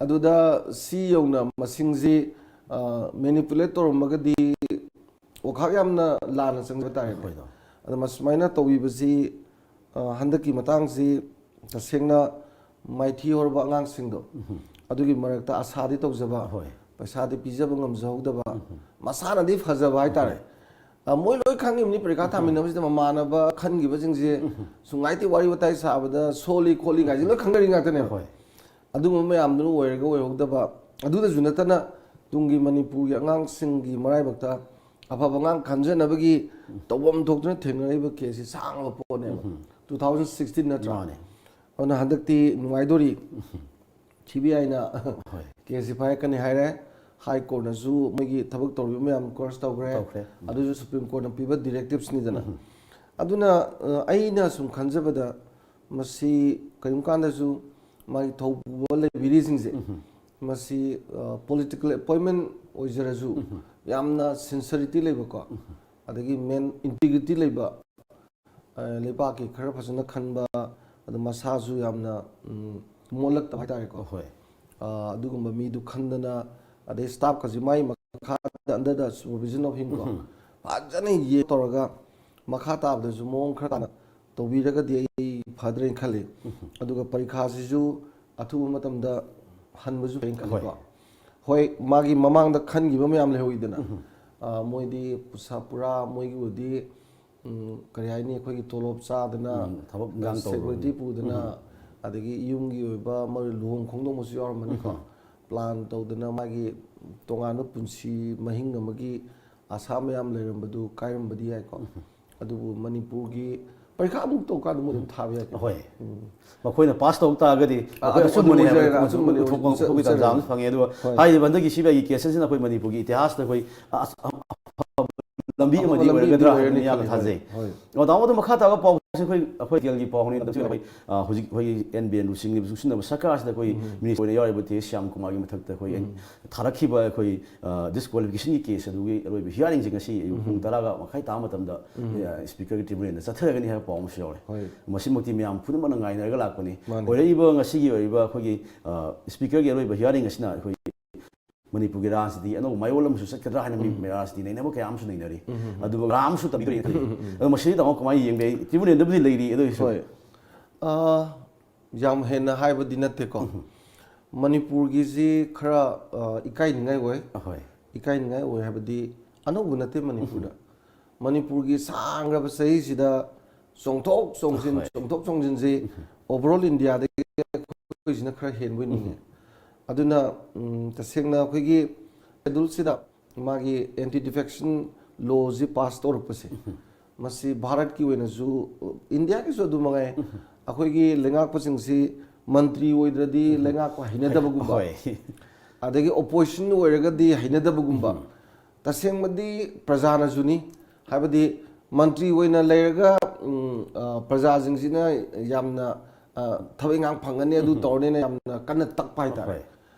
ꯑꯗꯨꯗ ꯁꯤ ꯌꯧꯅ ꯃꯁꯤꯡꯁꯤ, ꯑ, manipulate ꯇꯧꯔꯝꯃꯒꯗꯤ ꯋꯥꯈꯥꯛ ꯌꯥꯝꯅ ꯂꯥꯟꯅ ꯆꯪꯕ ꯇꯥꯔꯦꯅꯦ꯫ ꯍꯣꯏꯗ꯫ ꯑꯗ ꯃꯁꯨꯃꯥꯏꯅ ꯇꯧꯕꯤꯕꯁꯤ, ꯑ, ꯍꯟꯗꯛꯀꯤ ꯃꯇꯥꯡꯁꯤ ꯇꯁꯦꯡꯅ ꯃꯥꯏꯊꯤ ꯍꯧꯔꯕ ꯑꯉꯥꯡꯁꯤꯡꯗꯣ, ꯑꯗꯨꯒꯤ ꯃꯔꯛꯇ ꯑꯁꯥꯗꯤ ꯇꯧꯖꯕ, ꯍꯣꯏ꯫ ꯄꯩꯁꯥꯗꯤ ꯄꯤꯖꯕ ꯉꯝꯖꯍꯧꯗꯕ, ꯃꯁꯥꯅꯗꯤ ꯐꯖꯕ ꯍꯥꯏꯇꯥꯔꯦ꯫ ꯑ, ꯃꯣꯏ ꯂꯣꯏ ꯈꯪꯉꯤꯕꯅꯤ, ꯄꯔꯤꯈꯥ ꯊꯥꯃꯤꯟꯅꯕꯁꯤꯗ ꯃꯃꯥꯟꯅꯕ ꯈꯟꯈꯤꯕꯁꯤꯡꯁꯦ ꯁꯨꯡꯉꯥꯏꯇꯦ, ꯋꯥꯔꯤ ꯋꯥꯇꯥꯏ ꯁꯥꯕꯗ ꯁꯣꯜꯂꯤ ꯈꯣꯠꯂꯤ ꯀꯥꯏꯁꯦ ꯂꯣꯏ ꯈꯪꯅꯔꯤ ꯉꯥꯛꯇꯅꯦꯕ꯫ ꯍꯣꯏ꯫ ꯑꯗꯨꯒꯨꯝꯕ ꯃꯌꯥꯝꯗꯨꯅ ꯑꯣꯏꯔꯒ ꯑꯣꯏꯍꯧꯗꯕ, ꯑꯗꯨꯗꯁꯨ ꯅꯠꯇꯅ ꯇꯨꯡꯒꯤ ꯃꯅꯤꯄꯨꯔꯒꯤ ꯑꯉꯥꯡꯁꯤꯡꯒꯤ ꯃꯔꯥꯏꯕꯛꯇ ꯑꯐꯕ ꯑꯉꯥꯡ ꯈꯟꯖꯅꯕꯒꯤ ꯇꯧꯐꯝ ꯊꯣꯛꯇꯨꯅ ꯊꯦꯡꯅꯔꯤꯕ caseꯁꯤ ꯁꯥꯡꯂꯕ ꯄꯣꯠꯅꯦꯕ꯫ Two thousand sixteen ꯅꯠꯇ꯭ꯔꯥ? ꯃꯥꯅꯦ꯫ ꯑꯗꯨꯅ ꯍꯟꯗꯛꯇꯤ ꯅꯨꯡꯉꯥꯏꯗꯣꯔꯤ꯫ CBIꯅ ꯍꯣꯏ꯫ Caseꯁꯤ ꯐꯥꯏꯔꯛꯀꯅꯤ ꯍꯥꯏꯔꯦ꯫ High Courtꯅꯁꯨ ꯃꯣꯏꯒꯤ ꯊꯕꯛ ꯇꯧꯔꯤꯕ ꯃꯌꯥꯝ course ꯇꯧꯈ꯭ꯔꯦ꯫ ꯇꯧꯈ꯭ꯔꯦ꯫ ꯑꯗꯨꯁꯨ Supreme Courtꯅ ꯄꯤꯕ directivesꯅꯤꯗꯅ꯫ ꯑꯗꯨꯅ, ꯑ, ꯑꯩꯅ ꯁꯨꯝ ꯈꯟꯖꯕꯗ ꯃꯁꯤ ꯀꯔꯤꯒꯨꯝꯕ ꯀꯥꯟꯗꯁꯨ ꯃꯥꯒꯤ ꯊꯧꯄꯨꯕ ꯂꯩꯕꯤꯔꯤꯁꯤꯡꯁꯦ, ꯃꯁꯤ, ꯑ, political appointment ꯑꯣꯏꯖꯔꯁꯨ ꯌꯥꯝꯅ sincerity ꯂꯩꯕꯀꯣ, ꯑꯗꯒꯤ main integrity ꯂꯩꯕ, ꯑ, ꯂꯩꯕꯥꯛꯀꯤ ꯈꯔ ꯐꯖꯅ ꯈꯟꯕ, ꯑꯗ ꯃꯁꯥꯁꯨ ꯌꯥꯝꯅ, ꯎꯝ, ꯃꯣꯜꯂꯛꯇꯕ ꯍꯥꯏꯇꯥꯔꯦꯀꯣ꯫ ꯍꯣꯏ꯫ ꯑ, ꯑꯗꯨꯒꯨꯝꯕ ꯃꯤꯗꯨ ꯈꯟꯗꯅ, ꯑꯗꯩ staffꯀꯁꯤ ꯃꯥꯏ ꯃꯈꯥꯗ under the supervision of him ꯀꯣ, ꯐꯖꯅ ꯌꯦ ꯇꯧꯔꯒ ꯃꯈꯥ ꯇꯥꯕꯗꯁꯨ ꯃꯑꯣꯡ ꯈꯔ ꯇꯥꯅ ꯇꯧꯕꯤꯔꯒꯗꯤ ꯑꯩ ꯐꯗ꯭ꯔꯦꯅ ꯈꯜꯂꯤ꯫ ꯑꯗꯨꯒ ꯄꯔꯤꯈꯥꯁꯤꯁꯨ ꯑꯊꯨꯕ ꯃꯇꯝꯗ ꯍꯟꯕꯁꯨ ꯐꯩꯅ ꯈꯜꯂꯤꯀꯣ꯫ ꯍꯣꯏ꯫ ꯍꯣꯏ, ꯃꯥꯒꯤ ꯃꯃꯥꯡꯗ ꯈꯟꯈꯤꯕ ꯃꯌꯥꯝ ꯂꯩꯍꯧꯏꯗꯅ, ꯑ, ꯃꯣꯏꯗꯤ ꯄꯨꯁꯥ ꯄꯨꯔꯥ ꯃꯣꯏꯒꯤꯕꯨꯗꯤ ꯎꯝ, ꯀꯔꯤ ꯍꯥꯏꯅꯤ, ꯑꯩꯈꯣꯏꯒꯤ ꯇꯣꯂꯣꯞ ꯆꯥꯗꯅ, ꯎꯝ, ꯊꯕꯛ ꯏꯟꯈꯥꯡ ꯇꯧꯕ꯫ Security ꯄꯨꯗꯅ, ꯎꯝ꯫ ꯑꯗꯒꯤ ꯌꯨꯝꯒꯤ ꯑꯣꯏꯕ ꯃꯔꯨ ꯂꯨꯍꯣꯡ ꯈꯣꯡꯗꯣꯡꯕꯁꯨ ꯌꯥꯎꯔꯝꯃꯅꯤꯀꯣ꯫ ꯄ꯭ꯂꯥꯟ ꯇꯧꯗꯅ ꯃꯥꯒꯤ ꯇꯣꯉꯥꯟꯕ ꯄꯨꯟꯁꯤ ꯃꯍꯤꯡ ꯑꯃꯒꯤ ꯑꯁꯥ ꯃꯌꯥꯝ ꯂꯩꯔꯝꯕꯗꯨ ꯀꯥꯏꯔꯝꯕꯗꯤ ꯌꯥꯏꯀꯣ꯫ ꯑꯗꯨꯕꯨ ꯃꯅꯤꯄꯨꯔꯒꯤ ꯄꯔꯤꯈꯥ ꯑꯃꯨꯛ ꯇꯧꯀꯥꯟꯗ ꯃꯣꯏ ꯑꯗꯨꯝ ꯊꯥꯕ ꯌꯥꯏꯀꯣ꯫ ꯍꯣꯏ꯫ ꯃꯈꯣꯏꯅ ꯄꯥꯁ ꯇꯧ ꯇꯥꯔꯒꯗꯤ ꯑ, ꯑꯩꯈꯣꯏ ꯑꯗꯨ ꯑꯆꯨꯝꯕꯅꯤ ꯍꯥꯏꯕ ꯑꯣꯏꯖꯔꯦꯅ, ꯃꯇꯝ ꯑꯆꯨꯝꯕꯅꯤ ꯎꯠꯊꯣꯛꯄ ꯑꯣꯏꯖ-, ꯈꯣꯠꯄꯒꯤ ꯇꯥꯟꯖꯥ ꯑꯣꯏꯖꯔꯦꯅ꯫ ꯑꯃꯁꯨ ꯐꯪꯉꯦ꯫ ꯑꯗꯨꯒ ꯍꯣꯏ꯫ ꯍꯥꯏꯔꯤꯕ ꯍꯟꯗꯛꯀꯤ ꯁꯤ ꯕꯤ ꯑꯥꯏꯒꯤ ꯀꯦꯁ ꯑꯁꯤꯅ ꯑꯩꯈꯣꯏ ꯃꯅꯤꯄꯨꯔꯒꯤ ꯏꯇꯤꯍꯥꯁꯇ ꯑꯩꯈꯣꯏ ꯑ, ꯑ, ꯑꯐꯕ ꯂꯝꯕꯤ ꯑꯐꯕ ꯑꯃꯗꯤ ꯂꯝꯕꯤ ꯑꯃꯗꯤ ꯑꯣꯏꯔꯒꯗ꯭ꯔꯥ ꯑꯣꯏꯔꯅꯤ ꯍꯥꯏꯅ ꯌꯥꯝꯅ ꯈꯜꯂꯤ, ꯍꯣꯏ꯫ ꯊꯥꯖꯩ꯫ ꯍꯣꯏ꯫ ꯑꯣ, ꯇꯥꯃꯣ, ꯑꯗꯨ ꯃꯈꯥ ꯇꯥꯕ ꯄꯥꯎꯁꯦ ꯑꯩꯈꯣꯏ, ꯑꯩꯈꯣꯏ ꯀꯦꯜꯒꯤ ꯄꯥꯎꯅꯤ꯫ ꯑꯗꯨꯁꯨ ꯑꯩꯈꯣꯏ, ꯑ, ꯍꯧꯖꯤꯛ ꯑꯩꯈꯣꯏꯒꯤ ꯑꯦꯟ ꯕꯤꯔꯦꯟ ꯁꯤꯡꯅ ꯆꯨꯡꯁꯤꯟꯅꯕ ꯁꯔꯀꯥꯔꯁꯤꯗ ꯑꯩꯈꯣꯏ ꯃꯤꯅꯤꯁꯇꯔ ꯑꯣꯏꯅ ꯌꯥꯎꯔꯤꯕ ꯇꯦ ꯁ꯭ꯌꯥꯝ ꯀꯨꯃꯥꯔꯒꯤ ꯃꯊꯛꯇ ꯑꯩꯈꯣꯏ ꯊꯥꯔꯛꯈꯤꯕ ꯑꯩꯈꯣꯏ, ꯑ, ꯗꯤꯁꯀ꯭ꯋꯥꯂꯤꯐꯤꯀꯦꯁꯟꯒꯤ ꯀꯦꯁ ꯑꯗꯨꯒꯤ ꯑꯔꯣꯏꯕ ꯍꯤꯌꯥꯔꯤꯡꯁꯦ ꯉꯁꯤ ꯑꯌꯨꯛ ꯄꯨꯡ ꯇꯔꯥꯒ ꯃꯈꯥꯏ ꯇꯥꯕ ꯃꯇꯝꯗ, ꯑ, ꯁ꯭ꯄꯤꯀꯔꯒꯤ ꯇ꯭ꯔꯤꯕꯨꯅꯦꯜꯗ ꯆꯠꯊꯔꯒꯅꯤ ꯍꯥꯏꯕ ꯄꯥꯎ ꯑꯃꯁꯨ ꯌꯥꯎꯔꯦ꯫ ꯍꯣꯏ꯫ ꯃꯁꯤꯃꯛꯇꯤ ꯃꯌꯥꯝ ꯄꯨꯝꯅꯃꯛꯅ ꯉꯥꯏꯅꯔꯒ ꯂꯥꯛꯄꯅꯤ꯫ ꯃꯥꯅꯤ꯫ ꯑꯣꯏꯔꯛꯏꯕ ꯉꯁꯤꯒꯤ ꯑꯣꯏꯔꯤꯕ ꯑꯩꯈꯣꯏꯒꯤ, ꯑ, ꯁ꯭ꯄꯤꯀꯔꯒꯤ ꯑꯔꯣꯏꯕ ꯍꯤꯌꯥꯔꯤꯡ ꯑꯁꯤꯅ ꯑꯩꯈꯣꯏ ꯃꯅꯤꯄꯨꯔꯒꯤ ꯔꯥꯖꯅꯤꯇꯤ ꯑꯅꯧꯕ ꯃꯌꯣꯜ ꯑꯃꯁꯨ ꯆꯠꯀꯗ꯭ꯔꯥ ꯍꯥꯏꯅ ꯃꯤ ꯔꯥꯖꯅꯤꯇꯤ ꯅꯩꯅꯕ ꯀꯌꯥ ꯑꯃꯁꯨ ꯅꯩꯅꯔꯤ꯫ ꯑꯗꯨꯒ ꯔꯥ ꯑꯃꯁꯨ ꯇꯝꯕꯤꯗꯣꯏꯅ ꯈꯜꯂꯤ꯫ ꯑꯗꯣ ꯃꯁꯤꯗꯤ ꯇꯥꯃꯣ ꯀꯃꯥꯏꯅ ꯌꯦꯡꯕ ꯌꯥꯏ? ꯇ꯭ꯔꯤꯕꯨꯅꯦꯜꯗꯕꯨꯗꯤ ꯂꯩꯔꯤ, ꯑꯗꯨ ꯑꯣꯏꯔꯁꯨ ꯍꯣꯏ꯫ ꯑ, ꯌꯥꯝ ꯍꯦꯟꯅ ꯍꯥꯏꯕꯗꯤ ꯅꯠꯇꯦꯀꯣ꯫ ꯃꯅꯤꯄꯨꯔꯒꯤꯁꯤ ꯈꯔ, ꯑ, ꯏꯀꯥꯏꯅꯤꯡꯉꯥꯏ ꯑꯣꯏ꯫ ꯑꯍꯣꯏ꯫ ꯏꯀꯥꯏꯅꯤꯡꯉꯥꯏ ꯑꯣꯏ ꯍꯥꯏꯕꯗꯤ ꯑꯅꯧꯕ ꯅꯠꯇꯦ ꯃꯅꯤꯄꯨꯔꯗ꯫ ꯃꯅꯤꯄꯨꯔꯒꯤ ꯁꯥꯡꯈ꯭ꯔꯕ ꯆꯍꯤꯁꯤꯗ ꯆꯣꯡꯊꯣꯛ ꯆꯣꯡꯁꯤꯟ, ꯍꯣꯏ꯫ ꯆꯣꯡꯊꯣꯛ ꯆꯣꯡꯁꯤꯟꯁꯤ overall ꯏꯟꯗꯤꯌꯥꯗꯒꯤ ꯑꯩꯈꯣꯏꯁꯤꯅ ꯈꯔ ꯍꯦꯟꯕꯣꯏ ꯅꯤꯡꯉꯤ꯫ ꯑꯗꯨꯅ, ꯎꯝ, ꯇꯁꯦꯡꯅ ꯑꯩꯈꯣꯏꯒꯤ ꯁꯦꯗꯨꯜꯁꯤꯗ ꯃꯥꯒꯤ ꯑꯦꯟꯇꯤ ꯗꯤꯐꯦꯛꯁꯟ ꯂꯣꯁꯤ ꯄꯥꯁ ꯇꯧꯔꯛꯄꯁꯦ, ꯃꯁꯤ ꯚꯥꯔꯠꯀꯤ ꯑꯣꯏꯅꯁꯨ, ꯏꯟꯗꯤꯌꯥꯒꯤꯁꯨ ꯑꯗꯨ ꯃꯉꯥꯏ, ꯑꯩꯈꯣꯏꯒꯤ ꯂꯩꯉꯥꯛꯄꯁꯤꯡꯁꯤ ꯃꯟꯇ꯭ꯔꯤ ꯑꯣꯏꯗ꯭ꯔꯗꯤ ꯂꯩꯉꯥꯛꯄ ꯍꯩꯅꯗꯕꯒꯨꯝꯕ, ꯍꯣꯏ꯫ ꯑꯗꯒꯤ ꯑꯣꯄꯣꯖꯤꯁꯟ ꯑꯣꯏꯔꯒꯗꯤ ꯍꯩꯅꯗꯕꯒꯨꯝꯕ, ꯇꯁꯦꯡꯕꯗꯤ ꯄ꯭ꯔꯖꯥꯅꯁꯨꯅꯤ꯫ ꯍꯥꯏꯕꯗꯤ ꯃꯟꯇ꯭ꯔꯤ ꯑꯣꯏꯅ ꯂꯩꯔꯒ, ꯎꯝ, ꯑ, ꯄ꯭ꯔꯖꯥꯁꯤꯡꯁꯤꯅ ꯌꯥꯝꯅ, ꯑ, ꯊꯕꯛ ꯏꯪꯈꯥꯡ ꯐꯪꯒꯅꯤ, ꯑꯗꯨ ꯇꯧꯔꯅꯤꯅ ꯌꯥꯝꯅ ꯀꯟꯅ ꯇꯛꯄ ꯍꯥꯏꯇꯥꯔꯦ꯫ ꯍꯣꯏ꯫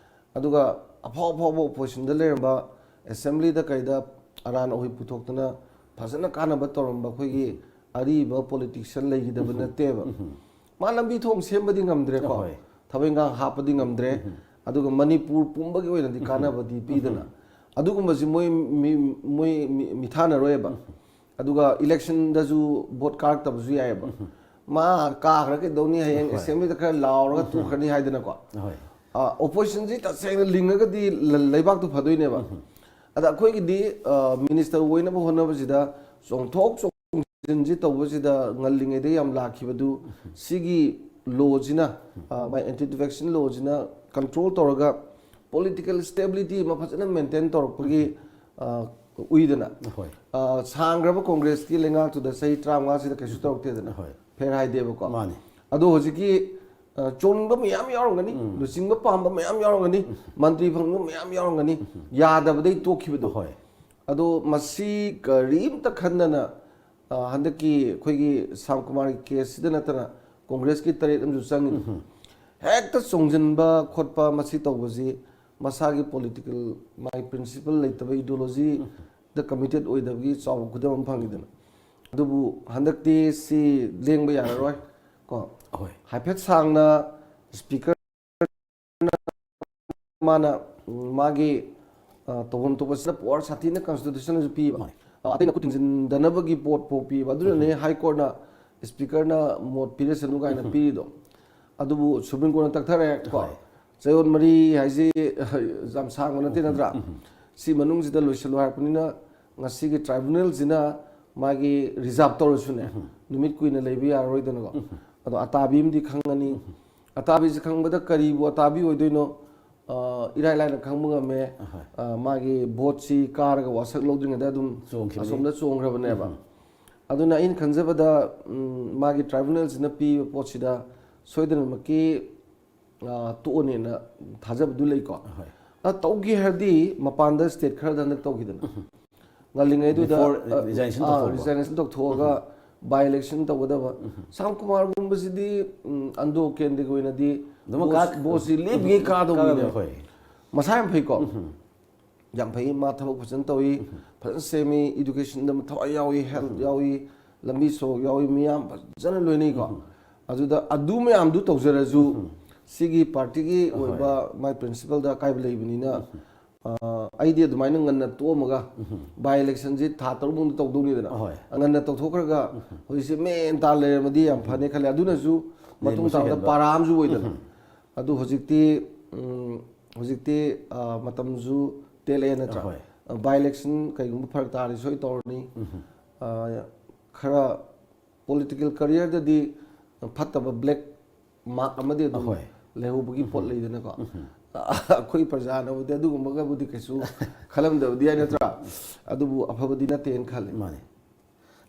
ꯑꯗꯨꯒ ꯑꯐꯥꯎ ꯑꯐꯥꯎꯕ ꯑꯣꯄꯣꯖꯤꯁꯟꯗ ꯂꯩꯔꯝꯕ, ꯑꯦꯁꯦꯝꯕ꯭ꯂꯤꯗ ꯀꯩꯗ ꯑꯔꯥꯟ ꯑꯍꯣꯏ ꯄꯨꯊꯣꯛꯇꯅ ꯐꯖꯅ ꯀꯥꯟꯅꯕ ꯇꯧꯔꯝꯕ ꯑꯩꯈꯣꯏꯒꯤ ꯑꯔꯤꯕ ꯄꯣꯂꯤꯇꯤꯛꯁꯤꯌꯟ ꯂꯩꯈꯤꯗꯕ ꯅꯠꯇꯦꯕ꯫ ꯃꯥ ꯂꯝꯕꯤ ꯊꯣꯡ ꯁꯦꯝꯕꯗꯤ ꯉꯝꯗ꯭ꯔꯦꯀꯣ꯫ ꯍꯣꯏ꯫ ꯊꯕꯛ ꯏꯪꯈꯥꯡ ꯍꯥꯞꯄꯗꯤ ꯉꯝꯗ꯭ꯔꯦ꯫ ꯑꯗꯨꯒ ꯃꯅꯤꯄꯨꯔ ꯄꯨꯝꯕꯒꯤ ꯑꯣꯏꯅꯗꯤ ꯀꯥꯟꯅꯕꯗꯤ ꯄꯤꯗꯅ꯫ ꯑꯗꯨꯒꯨꯝꯕꯁꯤ ꯃꯣꯏ ꯃꯤ-, ꯃꯣꯏ ꯃꯤ-, ꯃꯤꯊꯥꯅꯔꯣꯏꯕ꯫ ꯑꯗꯨꯒ ꯏꯂꯦꯛꯁꯟꯗꯁꯨ ꯚꯣꯠ ꯀꯥꯔꯛꯇꯕꯁꯨ ꯌꯥꯏꯑꯕ꯫ ꯃꯥ ꯀꯥꯈ꯭ꯔ ꯀꯩꯗꯧꯅꯤ, ꯍꯌꯦꯡ ꯍꯣꯏ꯫ ꯑꯦꯁꯦꯝꯕ꯭ꯂꯤꯗ ꯈꯔ ꯂꯥꯎꯔꯒ ꯇꯣꯛꯈ꯭ꯔꯅꯤ ꯍꯥꯏꯗꯅꯀꯣ꯫ ꯍꯣꯏ꯫ ꯑ, ꯑꯣꯄꯣꯖꯤꯁꯟꯁꯤ ꯇꯁꯦꯡꯅ ꯂꯤꯡꯉꯒꯗꯤ ꯂ-, ꯂꯩꯕꯥꯛꯇꯨ ꯐꯗꯣꯏꯅꯦꯕ꯫ ꯑꯗ ꯑꯩꯈꯣꯏꯒꯤꯗꯤ, ꯑ, ꯃꯤꯅꯤꯁꯇꯔ ꯑꯣꯏꯅꯕ ꯍꯣꯠꯅꯕꯁꯤꯗ ꯆꯣꯡꯊꯣꯛ ꯆꯣꯡꯁꯤꯟꯁꯤ ꯇꯧꯕꯁꯤꯗ ꯉꯜꯂꯤꯉꯩꯗ ꯌꯥꯝ ꯂꯥꯛꯈꯤꯕꯗꯨ, ꯁꯤꯒꯤ ꯂꯣꯁꯤꯅ, ꯃꯥꯏ ꯑꯦꯟꯇꯤ ꯗꯤꯐꯦꯛꯁꯟ ꯂꯣꯁꯤꯅ ꯀꯟꯇ꯭ꯔꯣꯜ ꯇꯧꯔꯒ ꯄꯣꯂꯤꯇꯤꯀꯦꯜ ꯁ꯭ꯇꯦꯕꯤꯂꯤꯇꯤ ꯑꯃ ꯐꯖꯅ ꯃꯦꯟꯇꯦꯟ ꯇꯧꯔꯛꯄꯒꯤ ꯎꯏꯗꯅ꯫ ꯍꯣꯏ꯫ ꯁꯥꯡꯈ꯭ꯔꯕ ꯀꯣꯡꯒ꯭ꯔꯦꯁꯀꯤ ꯂꯩꯉꯥꯛꯇꯨꯗ ꯆꯍꯤ ꯇꯔꯥꯃꯉꯥꯁꯤꯗ ꯀꯩꯁꯨ ꯇꯧꯔꯛꯇꯦꯗꯅ꯫ ꯍꯣꯏ꯫ ꯐꯦꯔ ꯍꯥꯏꯗꯦꯕꯀꯣ꯫ ꯃꯥꯅꯤ꯫ ꯑꯗꯣ ꯍꯧꯖꯤꯛꯀꯤ ꯆꯣꯟꯕ ꯃꯌꯥꯝ ꯌꯥꯎꯔꯝꯒꯅꯤ, ꯂꯨꯆꯤꯡꯕ ꯄꯥꯝꯕ ꯃꯌꯥꯝ ꯌꯥꯎꯔꯝꯒꯅꯤ, ꯃꯟꯇ꯭ꯔꯤ ꯐꯪꯕ ꯃꯌꯥꯝ ꯌꯥꯎꯔꯝꯒꯅꯤ, ꯌꯥꯗꯕꯗꯩ ꯇꯣꯛꯈꯤꯕꯗꯣ꯫ ꯍꯣꯏ꯫ ꯑꯗꯣ ꯃꯁꯤ ꯀꯔꯤꯝꯇ ꯈꯟꯗꯅ ꯍꯟꯗꯛꯀꯤ ꯑꯩꯈꯣꯏꯒꯤ ꯁ꯭ꯌꯥꯝ ꯀꯨꯃꯥꯔꯒꯤ ꯀꯦꯁꯁꯤꯗ ꯅꯠꯇꯅ ꯀꯣꯡꯒ꯭ꯔꯦꯁꯀꯤ ꯇꯔꯦꯠ ꯑꯃꯁꯨ ꯆꯪꯉꯤꯗꯣ꯫ ꯍꯦꯛꯇ ꯆꯣꯡꯁꯤꯟꯕ ꯈꯣꯠꯄ ꯃꯁꯤ ꯇꯧꯕꯁꯤ ꯃꯁꯥꯒꯤ ꯄꯣꯂꯤꯇꯤꯀꯦꯜ ꯃꯥꯒꯤ ꯄ꯭ꯔꯤꯟꯁꯤꯄꯜ ꯂꯩꯇꯕ, ꯏꯗꯤꯑꯣꯂꯣꯖꯤꯗ ꯀꯃꯤꯇꯦꯠ ꯑꯣꯏꯗꯕꯒꯤ ꯆꯥꯎꯕ ꯈꯨꯗꯝ ꯑꯃ ꯐꯪꯉꯤꯗꯅ꯫ ꯑꯗꯨꯕꯨ ꯍꯟꯗꯛꯇꯤ ꯁꯤ ꯂꯦꯡꯕ ꯌꯥꯔꯔꯣꯏ ꯀꯣ꯫ ꯍꯣꯏ꯫ ꯍꯥꯏꯐꯦꯠ ꯁꯥꯡꯅ ꯁ꯭ꯄꯤꯀꯔ ꯃꯥꯅ, ꯎꯝ, ꯃꯥꯒꯤ, ꯑ, ꯇꯧꯐꯝ ꯊꯣꯛꯄꯁꯤꯗ ꯄꯋꯥꯔ ꯁꯥꯊꯤꯅ ꯀꯟꯁꯇꯤꯇ꯭ꯌꯨꯁꯟꯅꯁꯨ ꯄꯤꯕ꯫ ꯃꯥꯅꯤ꯫ ꯑ, ꯑꯇꯩꯅ ꯈꯨꯠ ꯊꯤꯡꯖꯤꯟꯗꯅꯕꯒꯤ ꯄꯣꯠ ꯐꯥꯎ ꯄꯤꯕ꯫ ꯑꯗꯨꯅꯅꯦ ꯍꯥꯏ ꯀꯣꯔꯠꯅ ꯁ꯭ꯄꯤꯀꯔꯅ ꯃꯣꯠ ꯄꯤꯔꯁꯅꯨ ꯀꯥꯏꯅ ꯄꯤꯔꯤꯗꯣ꯫ ꯑꯗꯨꯕꯨ ꯁꯨꯄ꯭ꯔꯤꯝ ꯀꯣꯔꯠꯅ ꯇꯛꯊꯔꯦ ꯀꯣ꯫ ꯍꯣꯏ꯫ ꯆꯌꯣꯜ ꯃꯔꯤ ꯍꯥꯏꯁꯤ ꯌꯥꯝ ꯁꯥꯡꯕ ꯅꯠꯇꯦ ꯅꯠꯇ꯭ꯔꯥ? ꯁꯤ ꯃꯅꯨꯡꯁꯤꯗ ꯂꯣꯏꯁꯤꯜꯂꯨ ꯍꯥꯏꯔꯛꯄꯅꯤꯅ ꯉꯁꯤꯒꯤ ꯇ꯭ꯔꯥꯏꯕꯨꯅꯦꯜꯁꯤꯅ ꯃꯥꯒꯤ ꯔꯤꯖꯥꯔꯕ ꯇꯧꯔꯁꯨꯅꯦ, ꯅꯨꯃꯤꯠ ꯀꯨꯏꯅ ꯂꯩꯕ ꯌꯥꯔꯔꯣꯏꯗꯅꯀꯣ꯫ ꯑꯗꯣ ꯑꯇꯥꯕꯤ ꯑꯃꯗꯤ ꯈꯪꯉꯅꯤ꯫ ꯑꯇꯥꯕꯤꯁꯤ ꯈꯪꯕꯗ ꯀꯔꯤꯕꯨ ꯑꯇꯥꯕꯤ ꯑꯣꯏꯗꯣꯏꯅꯣ? ꯑ, ꯏꯔꯥꯏ ꯂꯥꯏꯅ ꯈꯪꯕ ꯉꯝꯃꯦ꯫ ꯑ, ꯃꯥꯒꯤ ꯚꯣꯠꯁꯤ ꯀꯥꯔꯒ ꯋꯥꯁꯛ ꯂꯧꯗ꯭ꯔꯤꯉꯩꯗ ꯑꯗꯨꯝ ꯆꯣꯡꯈꯤꯕꯅꯤ꯫ ꯑꯁꯣꯝꯗ ꯆꯣꯡꯈ꯭ꯔꯕꯅꯦꯕ꯫ ꯑꯗꯨꯅ ꯑꯩꯅ ꯈꯟꯖꯕꯗ, ꯎꯝ, ꯃꯥꯒꯤ ꯇ꯭ꯔꯥꯏꯕꯨꯅꯦꯜꯁꯤꯅ ꯄꯤꯕ ꯄꯣꯠꯁꯤꯗ ꯁꯣꯏꯗꯅꯃꯛꯀꯤ, ꯑ, ꯇꯣꯛꯑꯅꯦꯅ ꯊꯥꯖꯕꯗꯨ ꯂꯩꯀꯣ꯫ ꯍꯣꯏ꯫ ꯑ, ꯇꯧꯒꯦ ꯍꯥꯏꯔꯗꯤ ꯃꯄꯥꯟꯗ ꯁ꯭ꯇꯦꯠ ꯈꯔꯗ ꯍꯟꯗꯛ ꯇꯧꯈꯤꯗꯅ꯫ ꯉꯜꯂꯤꯉꯩꯗꯨꯗ, Before ꯑ, resignation ꯑ, ꯇꯧꯊꯣꯛꯄ꯫ Resignation ꯇꯧꯊꯣꯛꯑꯒ by election ꯇꯧꯒꯗꯕ꯫ ꯁ꯭ꯌꯥꯝ ꯀꯨꯃꯥꯔꯒꯨꯝꯕꯁꯤꯗꯤ, ꯎꯝ, ꯑꯟꯗ꯭ꯔꯣ ꯀꯦꯟꯗ꯭ꯔꯒꯤ ꯑꯣꯏꯅꯗꯤ ꯑꯗꯨꯃꯛ ꯚꯣꯠ-, ꯀꯥ-, ꯚꯣꯠꯁꯤ ꯂꯦꯞꯈꯤꯒꯩ ꯀꯥꯗꯧꯅꯤꯅꯦ꯫ ꯀꯥꯗꯧꯅꯤ, ꯍꯣꯏ꯫ ꯃꯁꯥ ꯌꯥꯝ ꯐꯩꯀꯣ꯫ ꯌꯥꯝ ꯐꯩ, ꯃꯥ ꯊꯕꯛ ꯐꯖꯅ ꯇꯧꯏ, ꯐꯖꯅ ꯁꯦꯝꯃꯤ, ꯏꯗꯨꯀꯦꯁꯟꯗ ꯊꯋꯥꯏ ꯌꯥꯎꯏ, ꯍꯦꯜꯊ ꯌꯥꯎꯏ, ꯂꯝꯕꯤ ꯁꯣꯔꯣꯛ ꯌꯥꯎꯏ, ꯃꯤꯌꯥꯝ ꯐꯖꯅ ꯂꯣꯏꯅꯩꯀꯣ꯫ ꯑꯗꯨꯗ ꯑꯗꯨ ꯃꯌꯥꯝꯗꯨ ꯇꯧꯖꯔꯁꯨ, ꯁꯤꯒꯤ ꯄꯥꯔꯇꯤꯒꯤ ꯑꯣꯏꯕ ꯃꯥꯏ ꯄ꯭ꯔꯤꯟꯁꯤꯄꯜꯗ ꯑꯀꯥꯏꯕ ꯂꯩꯕꯅꯤꯅ, ꯑ, ꯑꯩꯗꯤ ꯑꯗꯨꯃꯥꯏꯅ ꯉꯟꯅ ꯇꯣꯛꯑꯝꯃꯒ by electionꯁꯤ ꯊꯥ ꯇꯔꯨꯛ ꯃꯅꯨꯡꯗ ꯇꯧꯗꯧꯅꯤꯗꯅ꯫ ꯍꯣꯏ꯫ ꯉꯟꯅ ꯇꯧꯊꯣꯛꯈ꯭ꯔꯒ ꯍꯧꯖꯤꯛꯁꯦ ꯃꯦꯟ ꯇꯥ ꯂꯩꯔꯝꯃꯗꯤ ꯌꯥꯝ ꯐꯅꯤ ꯈꯜꯂꯦ꯫ ꯑꯗꯨꯅꯁꯨ ꯃꯇꯨꯡ ꯂꯦꯝꯕꯁꯨ ꯇꯥꯕꯗ ꯍꯦꯟꯕ꯫ ꯄꯥꯔꯥ ꯑꯃꯁꯨ ꯑꯣꯏꯗꯅ꯫ ꯑꯗꯨ ꯍꯧꯖꯤꯛꯇꯤ, ꯎꯝ, ꯍꯧꯖꯤꯛꯇꯤ, ꯑ, ꯃꯇꯝꯁꯨ ꯇꯦꯜꯂꯛꯑꯦ ꯅꯠꯇ꯭ꯔꯥ? ꯍꯣꯏ꯫ By election ꯀꯩꯒꯨꯝꯕ ꯐꯔꯛ ꯇꯥꯔꯗꯤ ꯁꯣꯏ ꯇꯧꯔꯅꯤ꯫ ꯑ, ꯈꯔ ꯄꯣꯂꯤꯇꯤꯀꯦꯜ ꯀꯔꯤꯌꯔꯗꯗꯤ ꯐꯠꯇꯕ ꯕ꯭ꯂꯦꯛ ꯃꯥꯔꯛ ꯑꯃꯗꯤ ꯑꯗꯨꯝ ꯍꯣꯏ꯫ ꯂꯩꯍꯧꯕꯒꯤ ꯄꯣꯠ ꯂꯩꯗꯅꯀꯣ꯫ ꯑꯩꯈꯣꯏ ꯄ꯭ꯔꯖꯥꯅꯕꯨꯗꯤ ꯑꯗꯨꯒꯨꯝꯕꯒꯕꯨꯗꯤ ꯀꯩꯁꯨ ꯈꯜꯂꯝꯗꯕꯗꯤ ꯌꯥꯏ, ꯅꯠꯇ꯭ꯔꯥ? ꯑꯗꯨꯕꯨ ꯑꯐꯕꯗꯤ ꯅꯠꯇꯦꯅ ꯈꯜꯂꯤ꯫ ꯃꯥꯅꯦ꯫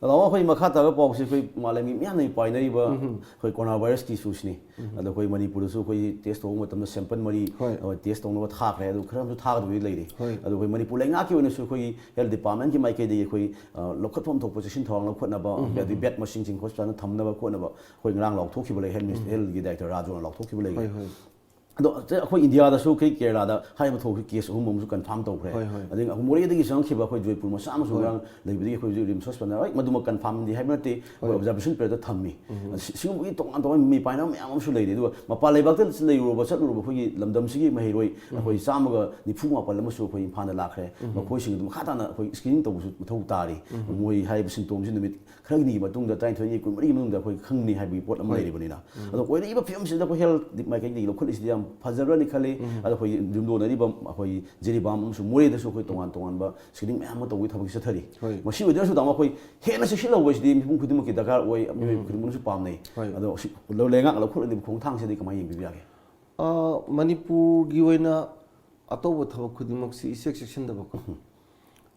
ꯑꯗꯣ ꯑꯩꯈꯣꯏ ꯃꯈꯥ ꯇꯥꯕ ꯄꯥꯎꯁꯤ ꯑꯩꯈꯣꯏ ꯃꯥꯂꯦꯝꯒꯤ ꯃꯤꯌꯥꯝꯅ ꯄꯥꯏꯅꯔꯤꯕ ꯑꯩꯈꯣꯏ ꯀꯣꯔꯣꯅꯥ ꯚꯥꯏꯔꯁꯀꯤ ꯏꯁꯨꯁꯤꯅꯤ꯫ ꯑꯗꯣ ꯑꯩꯈꯣꯏ ꯃꯅꯤꯄꯨꯔꯗꯁꯨ ꯑꯩꯈꯣꯏ ꯇꯦꯁ ꯇꯧꯕ ꯃꯇꯝꯗ ꯁꯦꯝꯄꯜ ꯃꯔꯤ ꯍꯣꯏ꯫ ꯑꯩꯈꯣꯏ ꯇꯦꯁ ꯇꯧꯅꯕ ꯊꯥꯈ꯭ꯔꯦ꯫ ꯑꯗꯨ ꯈꯔ ꯑꯃꯁꯨ ꯊꯥꯒꯗꯕꯗꯤ ꯂꯩꯔꯤ꯫ ꯍꯣꯏ꯫ ꯑꯗꯣ ꯑꯩꯈꯣꯏ ꯃꯅꯤꯄꯨꯔ ꯂꯩꯉꯥꯛꯀꯤ ꯑꯣꯏꯅꯁꯨ ꯑꯩꯈꯣꯏꯒꯤ ꯍꯦꯜꯊ ꯗꯤꯄꯥꯔꯠꯃꯦꯟꯒꯤ ꯃꯥꯏꯀꯩꯗꯒꯤ ꯑꯩꯈꯣꯏ ꯑ, ꯂꯧꯈꯠꯐꯝ ꯊꯣꯛꯄ ꯆꯦꯛꯁꯤꯟ ꯊꯧꯔꯥꯡ ꯂꯧꯈꯠꯅꯕ, ꯑꯗꯩ ꯕꯦꯗ ꯃꯁꯤꯡꯁꯤꯡ ꯍꯣꯁꯄꯤꯇꯥꯜꯗ ꯊꯝꯅꯕ ꯈꯣꯠꯅꯕ ꯑꯩꯈꯣꯏ ꯉꯔꯥꯡ ꯂꯥꯎꯊꯣꯛꯈꯤꯕ ꯂꯩ꯫ ꯍꯦꯜꯊ ꯃꯤꯅꯤꯁ-, ꯍꯦꯜꯊꯒꯤ ꯗꯥꯏꯔꯦꯛꯇꯔ ꯔꯥꯖꯨꯅ ꯂꯥꯎꯊꯣꯛꯈꯤꯕ ꯂꯩ꯫ ꯍꯣꯏ, ꯍꯣꯏ꯫ ꯑꯗꯣ ꯑꯩꯈꯣꯏ ꯏꯟꯗꯤꯌꯥꯗꯁꯨ ꯑꯩꯈꯣꯏ ꯀꯦꯔꯂꯥꯗ ꯍꯥꯏꯔꯤꯕ ꯊꯧꯗꯣꯛꯀꯤ ꯀꯦꯁ ꯑꯍꯨꯝ ꯑꯃꯁꯨ ꯀꯟꯐꯥꯔꯝ ꯇꯧꯈ꯭ꯔꯦ꯫ ꯍꯣꯏ, ꯍꯣꯏ꯫ ꯑꯗꯒꯤ ꯃꯣꯔꯦꯗꯒꯤ ꯆꯪꯉꯛꯈꯤꯕ ꯑꯩꯈꯣꯏ ꯖꯣꯏꯄꯨꯔ ꯃꯆꯥ ꯑꯃꯁꯨ ꯍꯣꯏ꯫ ꯉꯔꯥꯡ ꯂꯩꯕꯗꯒꯤ ꯑꯩꯈꯣꯏ ꯍꯧꯖꯤꯛ ꯔꯤꯝꯁ ꯍꯣꯁꯄꯤꯇꯥꯜꯗ ꯍꯣꯏ ꯃꯗꯨꯃꯛ ꯀꯟꯐꯥꯔꯝꯗꯤ ꯍꯥꯏꯕ ꯅꯠꯇꯦ, ꯑꯩꯈꯣꯏ ꯍꯣꯏ꯫ ꯑꯣꯕꯖꯥꯔꯕꯦꯁꯟ ꯄꯤꯔꯤꯌꯗꯇ ꯊꯝꯃꯤ꯫ ꯑꯁꯤ-, ꯁꯤꯒꯨꯝꯕꯒꯤ ꯇꯣꯉꯥꯟ ꯇꯣꯉꯥꯟꯕ ꯃꯤꯄꯥꯏꯅꯕ ꯃꯌꯥꯝ ꯑꯃꯁꯨ ꯂꯩꯔꯤ꯫ ꯑꯗꯨꯒ ꯃꯄꯥꯟ ꯂꯩꯕꯥꯛꯇ ꯂꯩꯔꯨꯔꯕ ꯆꯠꯂꯨꯔꯕ ꯑꯩꯈꯣꯏꯒꯤ ꯂꯝꯗꯝꯁꯤꯒꯤ ꯃꯍꯩꯔꯣꯏ ꯑꯩꯈꯣꯏ ꯆꯥꯝꯃꯒ ꯅꯤꯐꯨ ꯃꯥꯄꯜ ꯑꯃꯁꯨ ꯑꯩꯈꯣꯏ ꯏꯝꯐꯥꯜꯗ ꯂꯥꯛꯈ꯭ꯔꯦ꯫ ꯃꯈꯣꯏꯁꯤꯡ ꯑꯗꯨ ꯃꯈꯥ ꯇꯥꯅ ꯑꯩꯈꯣꯏ ꯁ꯭ꯀ꯭ꯔꯤꯅꯤꯡ ꯇꯧꯕꯁꯨ ꯃꯊꯧ ꯇꯥꯔꯤ꯫ ꯃꯣꯏ ꯍꯥꯏꯔꯤꯕ ꯁꯤꯝꯇꯣꯝꯁꯤ ꯅꯨꯃꯤꯠ ꯈꯔꯅꯤꯒꯤ ꯃꯇꯨꯡꯗ, ꯇꯔꯥꯅꯤꯊꯣꯏꯅꯤ ꯀꯨꯟꯃꯔꯤꯒꯤ ꯃꯅꯨꯡꯗ ꯑꯩꯈꯣꯏ ꯈꯪꯅꯤ ꯍꯥꯏꯕꯒꯤ ꯄꯣꯠ ꯑꯃ ꯍꯣꯏ꯫ ꯂꯩꯔꯤꯕꯅꯤꯅ꯫ ꯑꯗꯣ ꯑꯣꯏꯔꯛꯏꯕ ꯐꯤꯕꯝꯁꯤꯗ ꯑꯩꯈꯣꯏ ꯍꯦꯜꯊ ꯃꯥꯏꯀꯩꯗꯒꯤ ꯂꯧꯈꯠꯂꯤꯁꯤꯗꯤ ꯌꯥꯝ ꯐꯖꯕ꯭ꯔꯅꯤ ꯈꯜꯂꯤ꯫ ꯑꯗꯣ ꯑꯩꯈꯣꯏ ꯌꯨꯝꯂꯣꯟꯅꯔꯤꯕ ꯑꯩꯈꯣꯏ ꯖꯤꯔꯤꯕꯥꯝ ꯑꯃꯁꯨꯡ ꯃꯣꯔꯦꯗꯁꯨ ꯑꯩꯈꯣꯏ ꯇꯣꯉꯥꯟ ꯇꯣꯉꯥꯟꯕ ꯁ꯭ꯀ꯭ꯔꯤꯅꯤꯡ ꯃꯌꯥꯝ ꯑꯃ ꯇꯧꯕꯒꯤ ꯊꯕꯛꯁꯤ ꯆꯠꯊꯔꯤ꯫ ꯍꯣꯏ꯫ ꯃꯁꯤ ꯑꯣꯏꯗ꯭ꯔꯁꯨ ꯇꯥꯃꯣ ꯑꯩꯈꯣꯏ ꯍꯦꯟꯅ ꯆꯦꯛꯁꯤꯜꯍꯧꯕꯁꯤꯗꯤ ꯃꯤꯄꯨꯝ ꯈꯨꯗꯤꯡꯃꯛꯀꯤ ꯗꯔꯀꯥꯔ ꯑꯣꯏ, ꯃꯤꯑꯣꯏ ꯈꯨꯗꯤꯡꯃꯛꯅꯁꯨ ꯄꯥꯝꯅꯩ꯫ ꯍꯣꯏ꯫ ꯑꯗꯣ ꯁꯤ ꯂꯩꯉꯥꯛꯅ ꯂꯧꯈꯠꯂꯛꯂꯤꯕ ꯈꯣꯡꯊꯥꯡꯁꯤꯗꯤ ꯀꯃꯥꯏꯅ ꯌꯦꯡꯕꯤꯕ ꯌꯥꯒꯦ? ꯑ, ꯃꯅꯤꯄꯨꯔꯒꯤ ꯑꯣꯏꯅ ꯑꯇꯧꯕ ꯊꯕꯛ ꯈꯨꯗꯤꯡꯃꯛꯁꯤ ꯏꯆꯦꯛ ꯆꯦꯛꯁꯤꯟꯗꯕꯀꯣ꯫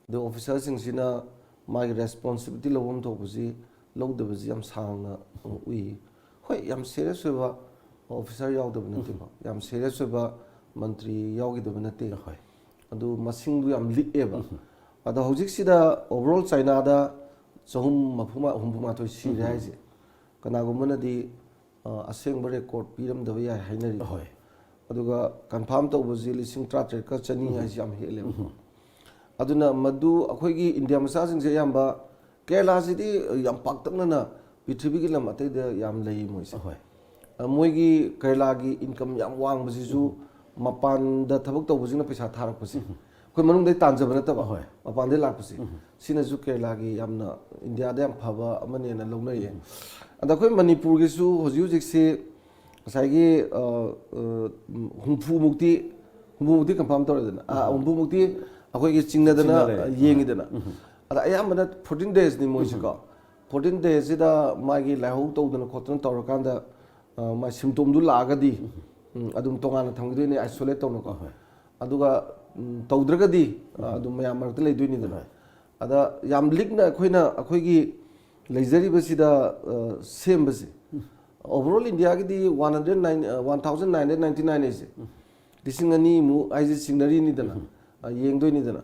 ꯑꯗꯣ ꯑꯣꯐꯤꯁꯥꯔꯁꯤꯡꯁꯤꯅ ꯃꯥꯒꯤ ꯔꯦꯁꯄꯣꯟꯁꯤꯕꯤꯂꯤꯇꯤ ꯂꯧꯐꯝ ꯊꯣꯛꯄꯁꯤ ꯂꯧꯗꯕꯁꯤ ꯌꯥꯝ ꯁꯥꯡꯅ ꯎꯏ꯫ ꯍꯣꯏ, ꯌꯥꯝ ꯁꯦꯔꯤꯌꯁ ꯑꯣꯏꯕ ꯑꯣꯐꯤꯁꯥꯔ ꯌꯥꯎꯗꯕ ꯅꯠꯇꯦꯀꯣ, ꯌꯥꯝ ꯁꯦꯔꯤꯌꯁ ꯑꯣꯏꯕ ꯃꯟꯇ꯭ꯔꯤ ꯌꯥꯎꯈꯤꯗꯕ ꯅꯠꯇꯦ꯫ ꯍꯣꯏ꯫ ꯑꯗꯨ ꯃꯁꯤꯡꯗꯨ ꯌꯥꯝ ꯂꯤꯛꯑꯦꯕ꯫ ꯑꯗꯣ ꯍꯧꯖꯤꯛꯁꯤꯗ ꯑꯣꯚꯔꯑꯣꯜ ꯆꯥꯏꯅꯥꯗ ꯆꯍꯨꯝ ꯃꯔꯤꯐꯨ ꯃꯥ-, ꯍꯨꯝꯐꯨ ꯃꯥꯊꯣꯏ ꯁꯤꯔꯦ ꯍꯥꯏꯁꯦ, ꯀꯅꯥꯒꯨꯝꯕꯅꯗꯤ ꯑ, ꯑꯁꯦꯡꯕ ꯔꯦꯀꯣꯔꯗ ꯄꯤꯔꯝꯗꯕ ꯌꯥꯏ ꯍꯥꯏꯅꯔꯤ꯫ ꯍꯣꯏ꯫ ꯑꯗꯨꯒ ꯀꯟꯐꯥꯔꯝ ꯇꯧꯕꯁꯤ ꯂꯤꯁꯤꯡ ꯇꯔꯥꯇꯔꯦꯠꯀ ꯆꯅꯤ ꯍꯥꯏꯁꯤ ꯌꯥꯝ ꯍꯦꯜꯂꯦꯕꯀꯣ꯫ ꯑꯗꯨꯅ ꯃꯗꯨ ꯑꯩꯈꯣꯏꯒꯤ ꯏꯟꯗꯤꯌꯥ ꯃꯆꯥꯁꯤꯡꯁꯦ ꯑꯌꯥꯝꯕ, ꯀꯦꯔꯂꯥꯁꯤꯗꯤ ꯌꯥꯝ ꯄꯥꯛꯇꯛꯅꯅ ꯄ꯭ꯔꯤꯊꯤꯕꯤꯒꯤ ꯂꯝ ꯑꯇꯩꯗ ꯌꯥꯝ ꯂꯩ ꯃꯣꯏꯁꯦ꯫ ꯍꯣꯏ꯫ ꯑ, ꯃꯣꯏꯒꯤ ꯀꯦꯔꯂꯥꯒꯤ ꯏꯟꯀꯝ ꯌꯥꯝ ꯋꯥꯡꯕꯁꯤꯁꯨ ꯃꯄꯥꯟꯗ ꯊꯕꯛ ꯇꯧꯕꯁꯤꯡꯅ ꯄꯩꯁꯥ ꯊꯥꯔꯛꯄꯁꯦ꯫ ꯑꯩꯈꯣꯏ ꯃꯅꯨꯡꯗꯩ ꯇꯥꯟꯖꯕ ꯅꯠꯇꯕ, ꯍꯣꯏ꯫ ꯃꯄꯥꯟꯗꯩ ꯂꯥꯛꯄꯁꯦ꯫ ꯁꯤꯅꯁꯨ ꯀꯦꯔꯂꯥꯒꯤ ꯌꯥꯝꯅ ꯏꯟꯗꯤꯌꯥꯗ ꯌꯥꯝ ꯐꯕ ꯑꯃꯅꯦꯅ ꯂꯧꯅꯩꯌꯦ꯫ ꯑꯗ ꯑꯩꯈꯣꯏ ꯃꯅꯤꯄꯨꯔꯒꯤꯁꯨ ꯍꯧꯖꯤꯛ ꯍꯧꯖꯤꯛꯁꯤ ꯉꯁꯥꯏꯒꯤ, ꯑ, ꯑ, ꯍꯨꯝꯐꯨꯃꯨꯛꯇꯤ, ꯍꯨꯝꯐꯨꯃꯨꯛꯇꯤ ꯀꯟꯐꯥꯔꯝ ꯇꯧꯔꯦꯗꯅ, ꯑ, ꯍꯨꯝꯐꯨꯃꯨꯛꯇꯤ ꯑꯩꯈꯣꯏꯒꯤ ꯆꯤꯡꯅꯗꯅ, ꯆꯤꯡꯅ ꯂꯩꯔꯦ꯫ ꯑ, ꯌꯦꯡꯉꯤꯗꯅ꯫ ꯑꯗ ꯑꯌꯥꯝꯕꯅ ꯐꯣꯔꯇꯤꯟ ꯗꯦꯖꯅꯤ ꯃꯣꯏꯁꯤꯀꯣ꯫ ꯐꯣꯔꯇꯤꯟ ꯗꯦꯖꯁꯤꯗ ꯃꯥꯒꯤ ꯂꯥꯏꯍꯧ ꯇꯧꯗꯅ ꯈꯣꯠꯇꯅ ꯇꯧꯔꯀꯥꯟꯗ ꯑ, ꯃꯥꯏ ꯁꯤꯝꯇꯣꯝꯗꯨ ꯂꯥꯛꯑꯒꯗꯤ, ꯎꯝ, ꯑꯗꯨꯝ ꯇꯣꯉꯥꯟꯅ ꯊꯝꯈꯤꯗꯣꯏꯅꯦ, ꯑꯥꯏꯁꯣꯂꯦꯠ ꯇꯧꯅꯀꯣ꯫ ꯑꯍꯣꯏ꯫ ꯑꯗꯨꯒ, ꯎꯝ, ꯇꯧꯗ꯭ꯔꯒꯗꯤ, ꯑ, ꯑꯗꯨꯝ ꯃꯌꯥꯝ ꯃꯔꯛꯇ ꯂꯩꯗꯣꯏꯅꯤꯗꯅ꯫ ꯑꯍꯣꯏ꯫ ꯑꯗ ꯌꯥꯝ ꯂꯤꯛꯅ ꯑꯩꯈꯣꯏꯅ, ꯑꯩꯈꯣꯏꯒꯤ ꯂꯩꯖꯔꯤꯕꯁꯤꯗ, ꯑ, ꯁꯦꯝꯕꯁꯦ, ꯑꯣꯚꯔ ꯑꯣꯜ ꯏꯟꯗꯤꯌꯥꯒꯤꯗꯤ one hundred nine, uh, one thousand nine hundred ninety nine ꯍꯥꯏꯁꯦ, ꯂꯤꯁꯤꯡ ꯑꯅꯤꯃꯨꯛ ꯍꯥꯏꯁꯦ ꯆꯤꯡꯅꯔꯤꯅꯤꯗꯅ, ꯑ, ꯌꯦꯡꯗꯣꯏꯅꯤꯗꯅ꯫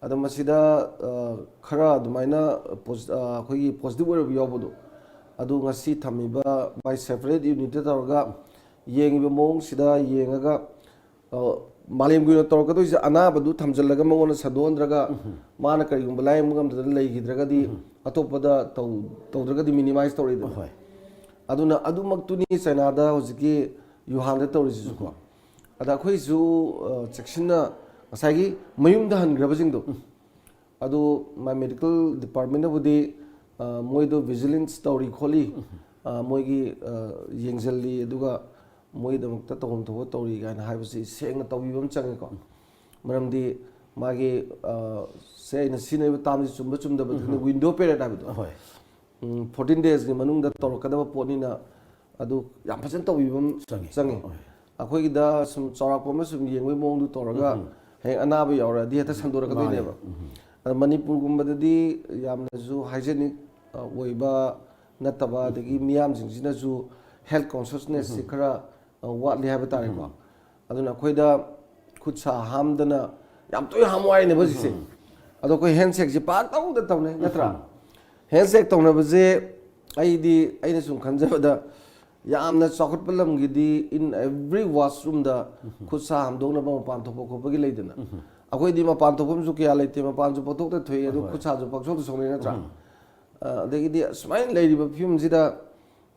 ꯑꯗꯣ ꯃꯁꯤꯗ, ꯑ, ꯈꯔ ꯑꯗꯨꯃꯥꯏꯅ ꯄꯣꯖ-, ꯑ, ꯑꯩꯈꯣꯏꯒꯤ ꯄꯣꯖꯤꯇꯤꯚ ꯑꯣꯏꯔꯕ ꯌꯥꯎꯕꯗꯣ, ꯑꯗꯨ ꯉꯁꯤ ꯊꯝꯃꯤꯕ ꯃꯥꯏ ꯁꯦꯄꯔꯦꯠ ꯌꯨꯅꯤꯠꯇ ꯇꯧꯔꯒ ꯌꯦꯡꯉꯤꯕ ꯃꯑꯣꯡꯁꯤꯗ ꯌꯦꯡꯉꯒ, ꯑ, ꯃꯥꯂꯦꯝꯒꯤ ꯑꯣꯏꯅ ꯇꯧꯔꯛꯀꯗꯣꯏꯁꯦ, ꯑꯅꯥꯕꯗꯨ ꯊꯝꯖꯤꯜꯂꯒ ꯃꯉꯣꯟꯗ ꯁꯟꯗꯣꯛꯍꯟꯗ꯭ꯔꯒ, ꯃꯥꯅ ꯀꯔꯤꯒꯨꯝꯕ ꯂꯥꯌꯦꯡꯕ ꯉꯝꯗꯗꯅ ꯂꯩꯈꯤꯗ꯭ꯔꯒꯗꯤ, ꯑꯇꯣꯞꯄꯗ ꯇꯧ-, ꯇꯧꯗ꯭ꯔꯒꯗꯤ ꯃꯤꯅꯤꯃꯥꯏꯁ ꯇꯧꯔꯛꯏꯗꯅ꯫ ꯍꯣꯏ꯫ ꯑꯗꯨꯅ ꯑꯗꯨꯃꯛꯇꯨꯅꯤ ꯆꯩꯅꯥꯗ ꯍꯧꯖꯤꯛꯀꯤ ꯌꯨꯍꯥꯟꯗ ꯇꯧꯔꯤꯁꯤꯁꯨꯀꯣ꯫ ꯑꯗ ꯑꯩꯈꯣꯏꯁꯨ, ꯑ, ꯆꯦꯛꯁꯤꯟꯅ, ꯉꯁꯥꯏꯒꯤ ꯃꯌꯨꯝꯗ ꯍꯟꯈ꯭ꯔꯕꯁꯤꯡꯗꯣ, ꯑꯗꯨ ꯃꯥꯏ ꯃꯦꯗꯤꯀꯦꯜ ꯗꯤꯄꯥꯔꯠꯃꯦꯟꯅꯕꯨꯗꯤ, ꯑ, ꯃꯣꯏꯗꯣ ꯚꯤꯖꯤꯂꯦꯟꯁ ꯇꯧꯔꯤ ꯈꯣꯠꯂꯤ, ꯑ, ꯃꯣꯏꯒꯤ, ꯑ, ꯌꯦꯡꯁꯤꯜꯂꯤ, ꯑꯗꯨꯒ ꯃꯣꯏꯒꯤꯗꯃꯛꯇ ꯇꯧꯐꯝ ꯊꯣꯛꯄ ꯇꯧꯔꯤ ꯀꯥꯏꯅ ꯍꯥꯏꯕꯁꯤ ꯁꯦꯡꯅ ꯇꯧꯕꯤꯕ ꯑꯃ ꯆꯪꯉꯦꯀꯣ꯫ ꯃꯔꯝꯗꯤ ꯃꯥꯒꯤ, ꯑ, ꯁꯦ ꯑꯩꯅ ꯁꯤꯖꯤꯟꯅꯔꯤꯕ ꯇꯥꯝꯁꯤ ꯆꯨꯝꯕ ꯆꯨꯝꯗꯕ, ꯋꯤꯟꯗꯣ ꯄꯦꯔꯦꯠ ꯍꯥꯏꯕꯗꯣ, ꯍꯣꯏ꯫ ꯎꯝ, ꯐꯣꯔꯇꯤꯟ ꯗꯦꯖꯀꯤ ꯃꯅꯨꯡꯗ ꯇꯧꯔꯛꯀꯗꯕ ꯄꯣꯠꯅꯤꯅ, ꯑꯗꯨ ꯌꯥꯝ ꯐꯖꯅ ꯇꯧꯕꯤꯕ ꯑꯃ ꯆꯪꯉꯤ꯫ ꯆꯪꯉꯤ꯫ ꯍꯣꯏ꯫ ꯑꯩꯈꯣꯏꯒꯤꯗ ꯁꯨꯝ ꯆꯥꯎꯔꯥꯛꯄ ꯑꯃ ꯁꯨꯝ ꯌꯦꯡꯕꯒꯤ ꯃꯑꯣꯡꯗꯨ ꯇꯧꯔꯒ, ꯍꯌꯦꯡ ꯑꯅꯥꯕ ꯌꯥꯎꯔꯛꯑꯗꯤ ꯍꯦꯛꯇ ꯁꯟꯗꯣꯔꯛꯀꯗꯣꯏꯅꯦꯕ꯫ ꯃꯥꯅꯦ꯫ ꯑꯗ ꯃꯅꯤꯄꯨꯔꯒꯨꯝꯕꯗꯗꯤ ꯌꯥꯝꯅꯁꯨ ꯍꯥꯏꯖꯅꯤꯛ, ꯑ, ꯑꯣꯏꯕ ꯅꯠꯇꯕ, ꯑꯗꯒꯤ ꯃꯤꯌꯥꯝꯁꯤꯡꯁꯤꯅꯁꯨ ꯍꯦꯜꯊ ꯀꯣꯟꯁꯤꯌꯁꯅꯦꯁꯁꯤ ꯈꯔ, ꯑ, ꯋꯥꯠꯂꯤ ꯍꯥꯏꯕ ꯇꯥꯔꯦꯀꯣ꯫ ꯑꯗꯨꯅ ꯑꯩꯈꯣꯏꯗ ꯈꯨꯠ ꯁꯥ ꯍꯥꯝꯗꯅ, ꯌꯥꯝ ꯇꯣꯏꯅ ꯍꯥꯝꯃꯨ ꯍꯥꯏꯅꯦꯕ ꯍꯧꯖꯤꯛꯁꯦ꯫ ꯑꯗꯣ ꯑꯩꯈꯣꯏ ꯍꯦꯟꯁꯦꯛꯁꯦ ꯄꯥꯛ ꯇꯧꯗ ꯇꯧꯅꯩ, ꯅꯠꯇ꯭ꯔꯥ? ꯍꯦꯟꯁꯦꯛ ꯇꯧꯅꯕꯁꯦ ꯑꯩꯗꯤ, ꯑꯩꯅ ꯁꯨꯝ ꯈꯟꯖꯕꯗ, ꯌꯥꯝꯅ ꯆꯥꯎꯈꯠꯄ ꯂꯝꯒꯤꯗꯤ in every washroomꯗ ꯈꯨꯠ ꯁꯥ ꯍꯥꯝꯗꯣꯛꯅꯕ ꯃꯄꯥꯟ ꯊꯣꯛꯄ ꯈꯣꯠꯄꯒꯤ ꯂꯩꯗꯅ꯫ ꯑꯩꯈꯣꯏꯗꯤ ꯃꯄꯥꯟ ꯊꯣꯛꯐꯝꯁꯨ ꯀꯌꯥ ꯂꯩꯇꯦ, ꯃꯄꯥꯟꯁꯨ ꯄꯥꯛꯊꯣꯛꯇ ꯊꯣꯛꯏ, ꯑꯗꯨ ꯈꯨꯠ ꯁꯥꯁꯨ ꯄꯥꯛꯁꯣꯛꯇ ꯁꯣꯛꯅꯩ, ꯅꯠꯇ꯭ꯔꯥ? ꯑ, ꯑꯗꯒꯤꯗꯤ ꯑꯁꯨꯃꯥꯏꯅ ꯂꯩꯔꯤꯕ ꯐꯤꯕꯝꯁꯤꯗ,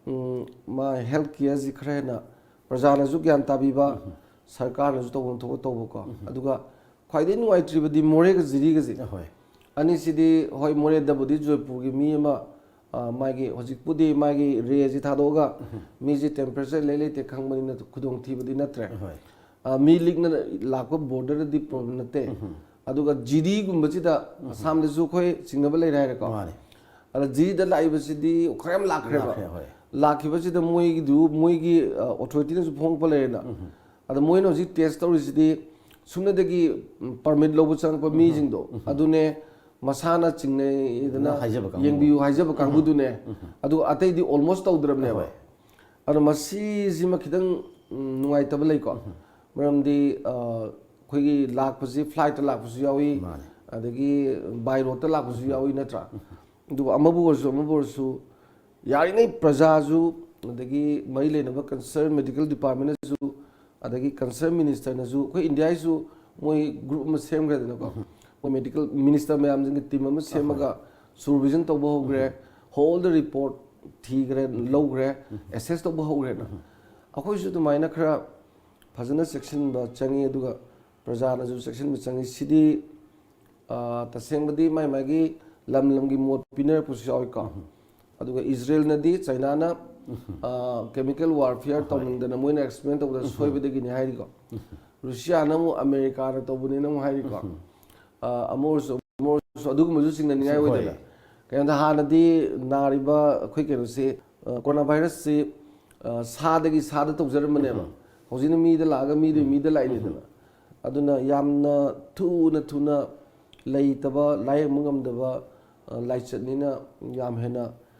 ꯎꯝ, ꯃꯥ ꯍꯦꯜꯊ ꯀꯤꯌꯔꯁꯤ ꯈꯔ ꯍꯦꯟꯅ ꯄ꯭ꯔꯖꯥꯅꯁꯨ ꯒ꯭ꯌꯥꯟ ꯇꯥꯕꯤꯕ, ꯁꯔꯀꯥꯔꯅꯁꯨ ꯇꯧꯐꯝ ꯊꯣꯛꯄ ꯇꯧꯕꯀꯣ꯫ ꯑꯗꯨꯒ ꯈ꯭ꯋꯥꯏꯗꯒꯤ ꯅꯨꯡꯉꯥꯏꯇ꯭ꯔꯤꯕꯗꯤ ꯃꯣꯔꯦꯒ ꯖꯤꯔꯤꯒꯁꯦ꯫ ꯍꯣꯏ꯫ ꯑꯅꯤꯁꯤꯗꯤ, ꯍꯣꯏ, ꯃꯣꯔꯦꯗꯕꯨꯗꯤ ꯖꯣꯏꯄꯨꯔꯒꯤ ꯃꯤ ꯑꯃ, ꯑ, ꯃꯥꯒꯤ ꯍꯧꯖꯤꯛꯄꯨꯗꯤ ꯃꯥꯒꯤ ꯔꯦꯁꯤ ꯊꯥꯗꯣꯛꯑꯒ ꯃꯤꯁꯤ ꯇꯦꯝꯄꯔꯦꯆꯔ ꯂꯩ ꯂꯩꯇꯦ ꯈꯪꯕꯅꯤꯅ ꯈꯨꯗꯣꯡꯊꯤꯕꯗꯤ ꯅꯠꯇ꯭ꯔꯦ꯫ ꯍꯣꯏ꯫ ꯑ, ꯃꯤ ꯂꯤꯛꯅ ꯂꯥꯛꯄ ꯕꯣꯔꯗꯔꯗꯗꯤ ꯄ꯭ꯔꯣꯕ꯭ꯂꯦꯝ ꯅꯠꯇꯦ꯫ ꯑꯗꯨꯒ ꯖꯤꯔꯤꯒꯨꯝꯕꯁꯤꯗ ꯑꯁꯥꯝꯗꯁꯨ ꯑꯩꯈꯣꯏ ꯆꯤꯡꯅꯕ ꯂꯩꯔꯦ ꯍꯥꯏꯔꯦꯀꯣ꯫ ꯃꯥꯅꯦ꯫ ꯑꯗ ꯖꯤꯔꯤꯗ ꯂꯥꯛꯏꯕꯁꯤꯗꯤ ꯈꯔ ꯌꯥꯝ ꯂꯥꯛꯈ꯭ꯔꯦꯕ꯫ ꯂꯥꯛꯈ꯭ꯔꯦ, ꯍꯣꯏ꯫ ꯂꯥꯛꯈꯤꯕꯁꯤꯗ ꯃꯣꯏꯒꯤꯗꯨ, ꯃꯣꯏꯒꯤ ꯑꯣꯊꯣꯔꯤꯇꯤꯅꯁꯨ ꯐꯣꯡꯉꯛꯄ ꯂꯩꯔꯦꯅ꯫ ꯑꯗꯣ ꯃꯣꯏꯅ ꯍꯧꯖꯤꯛ ꯇꯦꯁ ꯇꯧꯔꯤꯁꯤꯗꯤ ꯁꯨꯞꯅꯗꯒꯤ ꯄꯔꯃꯤꯠ ꯂꯧꯕ ꯆꯪꯉꯛꯄ ꯃꯤꯁꯤꯡꯗꯣ ꯑꯗꯨꯅꯦ, ꯃꯁꯥꯅ ꯆꯤꯡꯅꯩꯗꯅ, ꯍꯥꯏꯖꯕ ꯀꯥꯡꯕꯨ꯫ ꯌꯦꯡꯕꯤꯌꯨ ꯍꯥꯏꯖꯕ ꯀꯥꯡꯕꯨꯗꯨꯅꯦ꯫ ꯑꯗꯨꯒ ꯑꯇꯩꯗꯤ ꯑꯣꯜꯃꯣꯁ ꯇꯧꯗ꯭ꯔꯕꯅꯦꯕ꯫ ꯍꯣꯏ꯫ ꯑꯗꯣ ꯃꯁꯤꯁꯤꯃ ꯈꯤꯇꯪ, ꯎꯝ, ꯅꯨꯡꯉꯥꯏꯇꯕ ꯂꯩꯀꯣ꯫ ꯃꯔꯝꯗꯤ ꯑ, ꯑꯩꯈꯣꯏꯒꯤ ꯂꯥꯛꯄꯁꯤ ꯐ꯭ꯂꯥꯏꯠꯇ ꯂꯥꯛꯄꯁꯨ ꯌꯥꯎꯏ, ꯃꯥꯅꯦ꯫ ꯑꯗꯒꯤ ꯕꯥꯏ ꯔꯣꯗꯇ ꯂꯥꯛꯄꯁꯨ ꯌꯥꯎꯏ, ꯅꯠꯇ꯭ꯔꯥ? ꯑꯗꯨꯒ ꯑꯃꯕꯨ ꯑꯣꯏꯔꯁꯨ, ꯑꯃꯕꯨ ꯑꯣꯏꯔꯁꯨ, ꯌꯥꯔꯤꯉꯩ ꯄ꯭ꯔꯖꯥꯁꯨ, ꯑꯗꯒꯤ ꯃꯔꯤ ꯂꯩꯅꯕ ꯀꯟꯁꯔꯟ ꯃꯦꯗꯤꯀꯦꯜ ꯗꯤꯄꯥꯔꯠꯃꯦꯟꯅꯁꯨ, ꯑꯗꯒꯤ ꯀꯟꯁꯔꯟ ꯃꯤꯅꯤꯁꯇꯔꯅꯁꯨ, ꯑꯩꯈꯣꯏ ꯏꯟꯗꯤꯌꯥꯒꯤꯁꯨ ꯃꯣꯏ ꯒ꯭ꯔꯨꯞ ꯑꯃ ꯁꯦꯝꯈ꯭ꯔꯦꯗꯅꯀꯣ꯫ ꯃꯣꯏ ꯃꯦꯗꯤꯀꯦꯜ ꯃꯤꯅꯤꯁꯇꯔ ꯃꯌꯥꯝꯁꯤꯡꯒꯤ ꯇꯤꯝ ꯑꯃ ꯁꯦꯝꯃꯒ ꯁꯨꯄꯔꯚꯤꯖꯟ ꯇꯧꯕ ꯍꯧꯈ꯭ꯔꯦ꯫ ꯍꯣꯜꯗ ꯔꯤꯄꯣꯔꯠ ꯊꯤꯈ꯭ꯔꯦ, ꯂꯧꯈ꯭ꯔꯦ, ꯑꯦꯁꯦꯁ ꯇꯧꯕ ꯍꯧꯈ꯭ꯔꯦꯅ꯫ ꯑꯩꯈꯣꯏꯁꯨ ꯑꯗꯨꯃꯥꯏꯅ ꯈꯔ ꯐꯖꯅ ꯆꯦꯛꯁꯤꯟꯕ ꯆꯪꯉꯤ, ꯑꯗꯨꯒ ꯄ꯭ꯔꯖꯥꯅꯁꯨ ꯆꯦꯛꯁꯤꯟꯕ ꯆꯪꯉꯤ꯫ ꯁꯤꯗꯤ, ꯑ, ꯇꯁꯦꯡꯕꯗꯤ ꯃꯥꯏ ꯃꯥꯒꯤ ꯂꯝ ꯂꯝꯒꯤ ꯃꯣꯠ ꯄꯤꯅꯔꯛꯄꯁꯨ ꯌꯥꯎꯏꯀꯣ꯫ ꯑꯗꯨꯒ ꯏꯖꯔꯦꯜꯅꯗꯤ, ꯆꯥꯏꯅꯥꯅ, ꯑ, ꯀꯦꯃꯤꯀꯦꯜ ꯋꯥꯔꯐꯤꯌꯔ ꯇꯧꯅꯤꯡꯗꯅ ꯃꯣꯏꯅ ꯑꯦꯛꯁꯄꯦꯔꯤꯃꯦꯟ ꯇꯧꯕꯗ ꯁꯣꯏꯕꯗꯒꯤꯅꯤ ꯍꯥꯏꯔꯤꯀꯣ꯫ ꯔꯨꯁꯤꯌꯥꯅ ꯑꯃꯨꯛ ꯑꯃꯦꯔꯤꯀꯥꯅ ꯇꯧꯕꯅꯦꯅ ꯑꯃꯨꯛ ꯍꯥꯏꯔꯤꯀꯣ꯫ ꯑ, ꯑꯃ ꯑꯣꯏꯔꯁꯨ, ꯑꯃ ꯑꯣꯏꯔꯁꯨ ꯑꯗꯨꯒꯨꯝꯕꯁꯨ ꯆꯤꯡꯅꯅꯤꯡꯉꯥꯏ ꯍꯣꯏ꯫ ꯑꯣꯏꯗꯅ꯫ ꯀꯩꯅꯣꯗ ꯍꯥꯟꯅꯗꯤ ꯅꯥꯔꯤꯕ ꯑꯩꯈꯣꯏ ꯀꯩꯅꯣꯁꯤ, ꯑ, ꯀꯣꯔꯣꯅꯥ ꯚꯥꯏꯔꯁꯁꯤ, ꯑ, ꯁꯥꯗꯒꯤ ꯁꯥꯗ ꯇꯧꯖꯔꯝꯕꯅꯦꯕ꯫ ꯍꯧꯖꯤꯛꯅ ꯃꯤꯗ ꯂꯥꯛꯑꯒ ꯃꯤꯗꯒꯤ ꯃꯤꯗ ꯂꯥꯛꯏꯅꯤꯗꯅ꯫ ꯑꯗꯨꯅ ꯌꯥꯝꯅ ꯊꯨꯅ ꯊꯨꯅ ꯂꯩꯇꯕ, ꯂꯥꯌꯦꯡꯕ ꯉꯝꯗꯕ, ꯑ, ꯂꯥꯏꯆꯠꯅꯤꯅ ꯌꯥꯝ ꯍꯦꯟꯅ,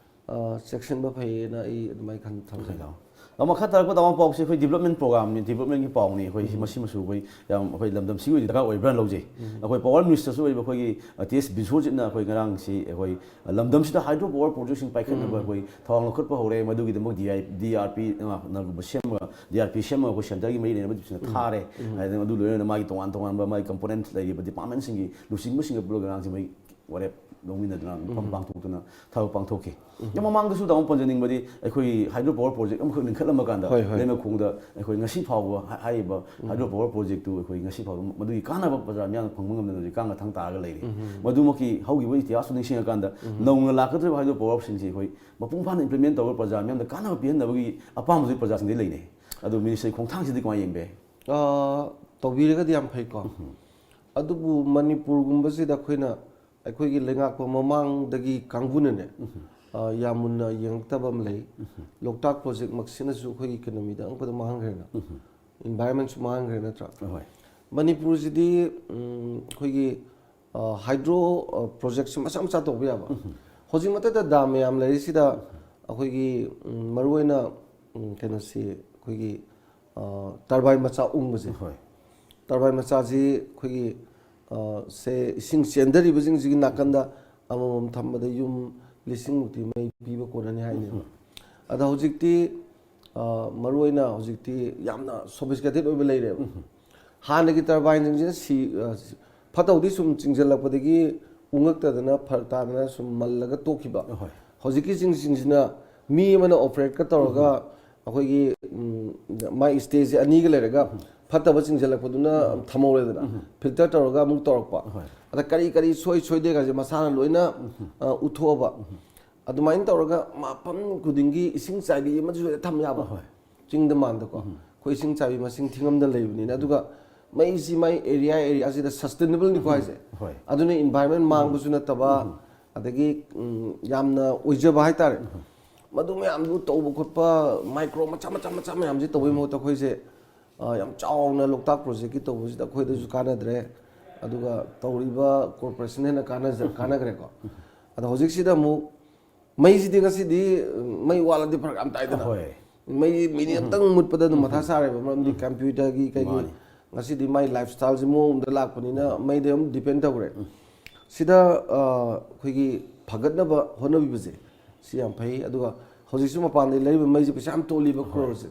ꯑ, ꯆꯦꯛꯁꯤꯟꯕ ꯐꯩꯌꯦꯅ ꯑꯩ ꯑꯗꯨꯃꯥꯏꯅ ꯈꯟ-, ꯊꯝꯖꯒꯦ꯫ ꯇꯥꯃꯣ꯫ ꯇꯥꯃꯣ, ꯃꯈꯥ ꯇꯥꯔꯛꯄ ꯇꯥꯃꯣ ꯄꯥꯎꯁꯦ ꯑꯩꯈꯣꯏ ꯗꯤꯕꯂꯞꯃꯦꯟ ꯄ꯭ꯔꯣꯒ꯭ꯔꯥꯝꯅꯤ, ꯗꯤꯕꯂꯞꯃꯦꯟꯒꯤ ꯄꯥꯎꯅꯤ꯫ ꯑꯩꯈꯣꯏ ꯁꯤ, ꯃꯁꯤꯃꯁꯨ ꯑꯩꯈꯣꯏ ꯌꯥꯝ, ꯑꯩꯈꯣꯏ ꯂꯝꯗꯝꯁꯤꯒꯤ ꯑꯣꯏꯅ ꯗꯔꯀꯥꯔ ꯑꯣꯏꯕ꯭ꯔꯥꯅ ꯂꯧꯖꯩ꯫ ꯑꯩꯈꯣꯏ ꯄꯥꯋꯔ ꯃꯤꯅꯤꯁꯇꯔꯁꯨ ꯑꯣꯏꯔꯤꯕ ꯑꯩꯈꯣꯏꯒꯤ, ꯑ, ꯇꯤ ꯑꯦꯁ ꯕꯤꯁ꯭ꯋꯖꯤꯠꯅ ꯑꯩꯈꯣꯏ ꯉꯔꯥꯡꯁꯤ ꯑꯩꯈꯣꯏ ꯂꯝꯗꯝꯁꯤꯗ ꯍꯥꯏꯗ꯭ꯔꯣ ꯄꯥꯋꯔ ꯄ꯭ꯔꯣꯖꯦꯛꯁꯤꯡ ꯄꯥꯏꯈꯠꯅꯕ ꯑꯩꯈꯣꯏ ꯊꯧꯔꯥꯡ ꯂꯧꯈꯠꯄ ꯍꯧꯔꯦ꯫ ꯃꯗꯨꯒꯤꯗꯃꯛ D I, D R P, ꯑ, ꯅꯒꯨꯝꯕ ꯁꯦꯝꯃꯒ, ꯗꯤ ꯑꯥꯔ ꯄꯤ ꯁꯦꯝꯃꯒ ꯑꯩꯈꯣꯏ ꯁꯦꯟꯇꯔꯒꯤ ꯃꯔꯤ ꯂꯩꯅꯕꯁꯤꯡꯅ ꯊꯥꯔꯦ꯫ ꯍꯥꯏꯗꯅ ꯑꯗꯨ ꯂꯣꯏꯅꯅ ꯃꯥꯒꯤ ꯇꯣꯉꯥꯟ ꯇꯣꯉꯥꯟꯕ ꯃꯥꯒꯤ ꯀꯝꯄꯣꯅꯦꯟꯠ ꯂꯩꯔꯤꯕ ꯗꯤꯄꯥꯔꯠꯃꯦꯟꯁꯤꯡꯒꯤ ꯂꯨꯆꯤꯡꯕꯁꯤꯡꯒ ꯄꯨꯜꯂꯒ ꯉꯔꯥꯡꯁꯦ ꯃꯣꯏ ꯋꯥꯔꯦꯞ ꯂꯧꯃꯤꯟꯅꯗꯨꯅ ꯃꯐꯝ ꯄꯥꯡꯊꯣꯛꯇꯨꯅ ꯊꯕꯛ ꯄꯥꯡꯊꯣꯛꯈꯤ꯫ ꯑꯗꯣ ꯃꯃꯥꯡꯗꯁꯨ ꯇꯥꯃꯣ ꯄꯟꯖꯅꯤꯡꯕꯗꯤ ꯑꯩꯈꯣꯏ ꯍꯥꯏꯗ꯭ꯔꯣ ꯄꯥꯋꯔ ꯄ꯭ꯔꯣꯖꯦꯛ ꯑꯃꯈꯛ ꯂꯤꯡꯈꯠꯂꯝꯕ ꯀꯥꯟꯗ ꯍꯣꯏ, ꯍꯣꯏ꯫ ꯂꯩꯃꯈꯣꯡꯗ ꯑꯩꯈꯣꯏ ꯉꯁꯤ ꯐꯥꯎꯕ ꯍꯥ-, ꯍꯥꯏꯔꯤꯕ ꯍꯥꯏꯗ꯭ꯔꯣ ꯄꯥꯋꯔ ꯄ꯭ꯔꯣꯖꯦꯛꯇꯨ ꯑꯩꯈꯣꯏ ꯉꯁꯤ ꯐꯥꯎꯕ ꯃꯗꯨꯒꯤ ꯀꯥꯟꯅꯕ ꯄ꯭ꯔꯖꯥ ꯃꯤꯌꯥꯝꯅ ꯐꯪꯕ ꯉꯝꯗꯅ ꯍꯧꯖꯤꯛ ꯀꯥꯡꯒ ꯊꯥꯡ ꯇꯥꯔꯒ ꯂꯩꯔꯤ꯫ ꯃꯗꯨꯃꯛꯀꯤ ꯍꯧꯈꯤꯕ ꯏꯇꯤꯍꯥꯁꯇꯨ ꯅꯤꯡꯁꯤꯡꯉꯀꯥꯟꯗ ꯅꯧꯅ ꯂꯥꯛꯀꯗꯧꯔꯤꯕ ꯍꯥꯏꯗ꯭ꯔꯣ ꯄꯥꯋꯔꯁꯤꯡꯁꯤ ꯑꯩꯈꯣꯏ ꯃꯄꯨꯡ ꯐꯥꯅ ꯏꯝꯄ꯭ꯂꯤꯃꯦꯟ ꯇꯧꯔꯒ ꯄ꯭ꯔꯖꯥ ꯃꯤꯌꯥꯝꯗ ꯀꯥꯟꯅꯕ ꯄꯤꯍꯟꯅꯕꯒꯤ ꯑꯄꯥꯝꯕꯁꯨ ꯄ꯭ꯔꯖꯥꯁꯤꯡꯗꯒꯤ ꯂꯩꯅꯩ꯫ ꯑꯗꯨ ꯃꯤꯅꯤꯁꯇꯔꯒꯤ ꯈꯣꯡꯊꯥꯡꯁꯤꯗꯤ ꯀꯃꯥꯏꯅ ꯌꯦꯡꯕ ꯌꯥꯏ? ꯑ, ꯇꯧꯕꯤꯔꯒꯗꯤ ꯌꯥꯝ ꯐꯩꯀꯣ꯫ ꯑꯗꯨꯕꯨ ꯃꯅꯤꯄꯨꯔꯒꯨꯝꯕꯁꯤꯗ ꯑꯩꯈꯣꯏꯅ, ꯑꯩꯈꯣꯏꯒꯤ ꯂꯩꯉꯥꯛꯄ ꯃꯃꯥꯡꯗꯒꯤ ꯀꯥꯡꯕꯨꯅꯅꯦ, ꯑ, ꯌꯥꯝ ꯃꯨꯟꯅ ꯌꯦꯡꯉꯛꯇꯕ ꯑꯃ ꯂꯩ꯫ ꯂꯣꯛꯇꯥꯛ ꯄ꯭ꯔꯣꯖꯦꯛꯃꯛꯁꯤꯅꯁꯨ ꯑꯩꯈꯣꯏꯒꯤ ꯀꯩꯅꯣ ꯃꯤꯗ ꯑꯃꯨꯛꯀꯗ ꯃꯥꯡꯍꯟꯈ꯭ꯔꯦꯅ, ꯎꯝ꯫ ꯏꯟꯚꯥꯏꯔꯟꯃꯦꯟꯁꯨ ꯃꯥꯡꯍꯟꯈ꯭ꯔꯦ ꯅꯠꯇ꯭ꯔꯥ? ꯍꯣꯏ꯫ ꯃꯅꯤꯄꯨꯔꯁꯤꯗꯤ, ꯎꯝ, ꯑꯩꯈꯣꯏꯒꯤ, ꯑ, ꯍꯥꯏꯗ꯭ꯔꯣ, ꯑ, ꯄ꯭ꯔꯣꯖꯦꯛꯁꯦ ꯃꯆꯥ ꯃꯆꯥ ꯇꯧꯕ ꯌꯥꯕ꯫ ꯍꯧꯖꯤꯛ ꯃꯊꯛꯇ ꯗꯥꯝ ꯃꯌꯥꯝ ꯂꯩꯔꯤꯁꯤꯗ ꯑꯩꯈꯣꯏꯒꯤ, ꯎꯝ, ꯃꯔꯨꯑꯣꯏꯅ, ꯎꯝ, ꯀꯩꯅꯣꯁꯤ ꯑꯩꯈꯣꯏꯒꯤ, ꯑ, ꯇꯔꯕꯥꯏꯟ ꯃꯆꯥ ꯎꯪꯕꯁꯦ꯫ ꯍꯣꯏ꯫ ꯇꯔꯕꯥꯏꯟ ꯃꯆꯥꯁꯤ ꯑꯩꯈꯣꯏꯒꯤ, ꯑ, ꯁꯦ ꯏꯁꯤꯡ ꯆꯦꯟꯊꯔꯤꯕꯁꯤꯡꯁꯤꯒꯤ ꯅꯥꯀꯟꯗ ꯑꯃꯃꯝ ꯊꯝꯕꯗ ꯌꯨꯝ ꯂꯤꯁꯤꯡ ꯃꯨꯛꯇꯤ ꯃꯩ ꯄꯤꯕ ꯀꯣꯟꯅꯅꯤ ꯍꯥꯏꯅꯦꯕ꯫ ꯑꯗ ꯍꯧꯖꯤꯛꯇꯤ, ꯑ, ꯃꯔꯨꯑꯣꯏꯅ ꯍꯧꯖꯤꯛꯇꯤ ꯌꯥꯝꯅ ꯁꯣꯐꯤꯁꯇꯤꯀꯦꯇꯦꯠ ꯑꯣꯏꯕ ꯂꯩꯔꯦꯕ꯫ ꯍꯥꯟꯅꯒꯤ ꯇꯔꯕꯥꯏꯟꯁꯤꯡꯁꯤꯅ ꯁꯤ, ꯑ, ꯐꯠꯇ ꯍꯥꯎꯗꯤ ꯁꯨꯝ ꯆꯤꯡꯁꯤꯜꯂꯛꯄꯗꯒꯤ ꯎꯪꯉꯛꯇꯗꯅ ꯐꯔꯛ ꯇꯥꯗꯅ ꯁꯨꯝ ꯃꯜꯂꯒ ꯇꯣꯛꯈꯤꯕ꯫ ꯍꯣꯏ꯫ ꯍꯧꯖꯤꯛꯀꯤ ꯁꯤꯡꯁꯤꯡꯁꯤꯅ ꯃꯤ ꯑꯃꯅ ꯑꯣꯄꯔꯦꯠꯀ ꯇꯧꯔꯒ ꯑꯩꯈꯣꯏꯒꯤ, ꯎꯝ, ꯃꯥꯏ ꯁ꯭ꯇꯦꯖꯁꯦ ꯑꯅꯤꯒ ꯂꯩꯔꯒ ꯐꯠꯇꯕ ꯆꯤꯡꯁꯤꯜꯂꯛꯄꯗꯨꯅ ꯊꯝꯍꯧꯔꯦꯗꯅ, ꯐꯤꯜꯇꯔ ꯇꯧꯔꯒ ꯑꯃꯨꯛ ꯇꯧꯔꯛꯄ꯫ ꯍꯣꯏ꯫ ꯑꯗ ꯀꯔꯤ ꯀꯔꯤ ꯁꯣꯏ ꯁꯣꯏꯗꯦ ꯀꯥꯏꯁꯦ ꯃꯁꯥꯅ ꯂꯣꯏꯅ, ꯑ, ꯎꯠꯊꯣꯛꯑꯕ꯫ ꯑꯗꯨꯃꯥꯏꯅ ꯇꯧꯔꯒ ꯃꯐꯝ ꯈꯨꯗꯤꯡꯒꯤ ꯏꯁꯤꯡ ꯆꯥꯏꯕꯤ ꯑꯃꯁꯨ ꯍꯦꯛꯇ ꯊꯝ ꯌꯥꯕ꯫ ꯍꯣꯏ꯫ ꯆꯤꯡꯗ ꯃꯥꯟꯗꯀꯣ꯫ ꯑꯩꯈꯣꯏ ꯏꯁꯤꯡ ꯆꯥꯏꯕꯤ ꯃꯁꯤꯡ ꯊꯤꯉꯝꯗ ꯂꯩꯕꯅꯤꯅ꯫ ꯑꯗꯨꯒ ꯃꯩꯁꯤ ꯃꯥꯏ ꯑꯦꯔꯤꯌꯥ ꯑꯦꯔꯤꯌꯥꯁꯤꯗ ꯁꯁꯇꯦꯅꯦꯕꯜꯅꯤꯀꯣ ꯍꯥꯏꯁꯦ꯫ ꯍꯣꯏ꯫ ꯑꯗꯨꯅ ꯏꯟꯚꯥꯏꯔꯟꯃꯦꯟ ꯃꯥꯡꯕꯁꯨ ꯅꯠꯇꯕ, ꯑꯗꯒꯤ, ꯎꯝ, ꯌꯥꯝꯅ ꯑꯣꯏꯖꯕ ꯍꯥꯏꯇꯥꯔꯦ꯫ ꯃꯗꯨ ꯃꯌꯥꯝꯗꯨ ꯇꯧꯕ ꯈꯣꯠꯄ, ꯃꯥꯏꯀ꯭ꯔꯣ ꯃꯆꯥ ꯃꯆꯥ ꯃꯆꯥ ꯃꯌꯥꯝꯁꯤ ꯇꯧꯕꯩ ꯃꯍꯨꯠꯇ ꯑꯩꯈꯣꯏꯁꯦ, ꯑ, ꯌꯥꯝ ꯆꯥꯎꯅ ꯂꯣꯛꯇꯥꯛ ꯄ꯭ꯔꯣꯖꯦꯛꯀꯤ ꯇꯧꯕꯁꯤꯗ ꯑꯩꯈꯣꯏꯗꯁꯨ ꯀꯥꯟꯅꯗ꯭ꯔꯦ, ꯑꯗꯨꯒ ꯇꯧꯔꯤꯕ ꯀꯣꯔꯄꯣꯔꯦꯁꯟ ꯍꯦꯟꯅ ꯀꯥꯟꯅꯖ-, ꯀꯥꯟꯅꯈ꯭ꯔꯦꯀꯣ꯫ ꯑꯗꯣ ꯍꯧꯖꯤꯛꯁꯤꯗ ꯑꯃꯨꯛ ꯃꯩꯁꯤꯗꯤ ꯉꯁꯤꯗꯤ, ꯎꯝ, ꯃꯩ ꯋꯥꯠꯂꯗꯤ ꯐꯔꯛ ꯌꯥꯝ ꯇꯥꯏꯗꯅ꯫ ꯍꯣꯏ꯫ ꯃꯩ ꯃꯤꯅꯤꯠ ꯑꯃꯇꯪ ꯃꯨꯠꯄꯗ ꯑꯗꯨꯝ ꯃꯊꯥ ꯁꯥꯔꯦꯕ, ꯃꯔꯝꯗꯤ ꯀꯝꯄ꯭ꯌꯨꯇꯔꯒꯤ ꯀꯩꯒꯤ ꯃꯥꯅꯤ꯫ ꯉꯁꯤꯗꯤ ꯃꯥꯏ ꯂꯥꯏꯐ ꯁ꯭ꯇꯥꯏꯜꯁꯤ ꯃꯑꯣꯡ ꯑꯃꯗ ꯂꯥꯛꯄꯅꯤꯅ ꯃꯩꯗ ꯑꯗꯨꯝ ꯗꯤꯄꯦꯟ ꯇꯧꯈ꯭ꯔꯦ꯫ ꯁꯤꯗ, ꯑ, ꯑꯩꯈꯣꯏꯒꯤ ꯐꯒꯠꯅꯕ ꯍꯣꯠꯅꯕꯤꯕꯁꯦ ꯁꯤ ꯌꯥꯝ ꯐꯩ꯫ ꯑꯗꯨꯒ ꯍꯧꯖꯤꯛꯁꯨ ꯃꯄꯥꯟꯗꯒꯤ ꯂꯩꯔꯤꯕ ꯃꯩꯁꯦ ꯄꯩꯁꯥ ꯌꯥꯝ ꯇꯣꯜꯂꯤꯕ, ꯀ꯭ꯔꯣꯔꯁꯦ꯫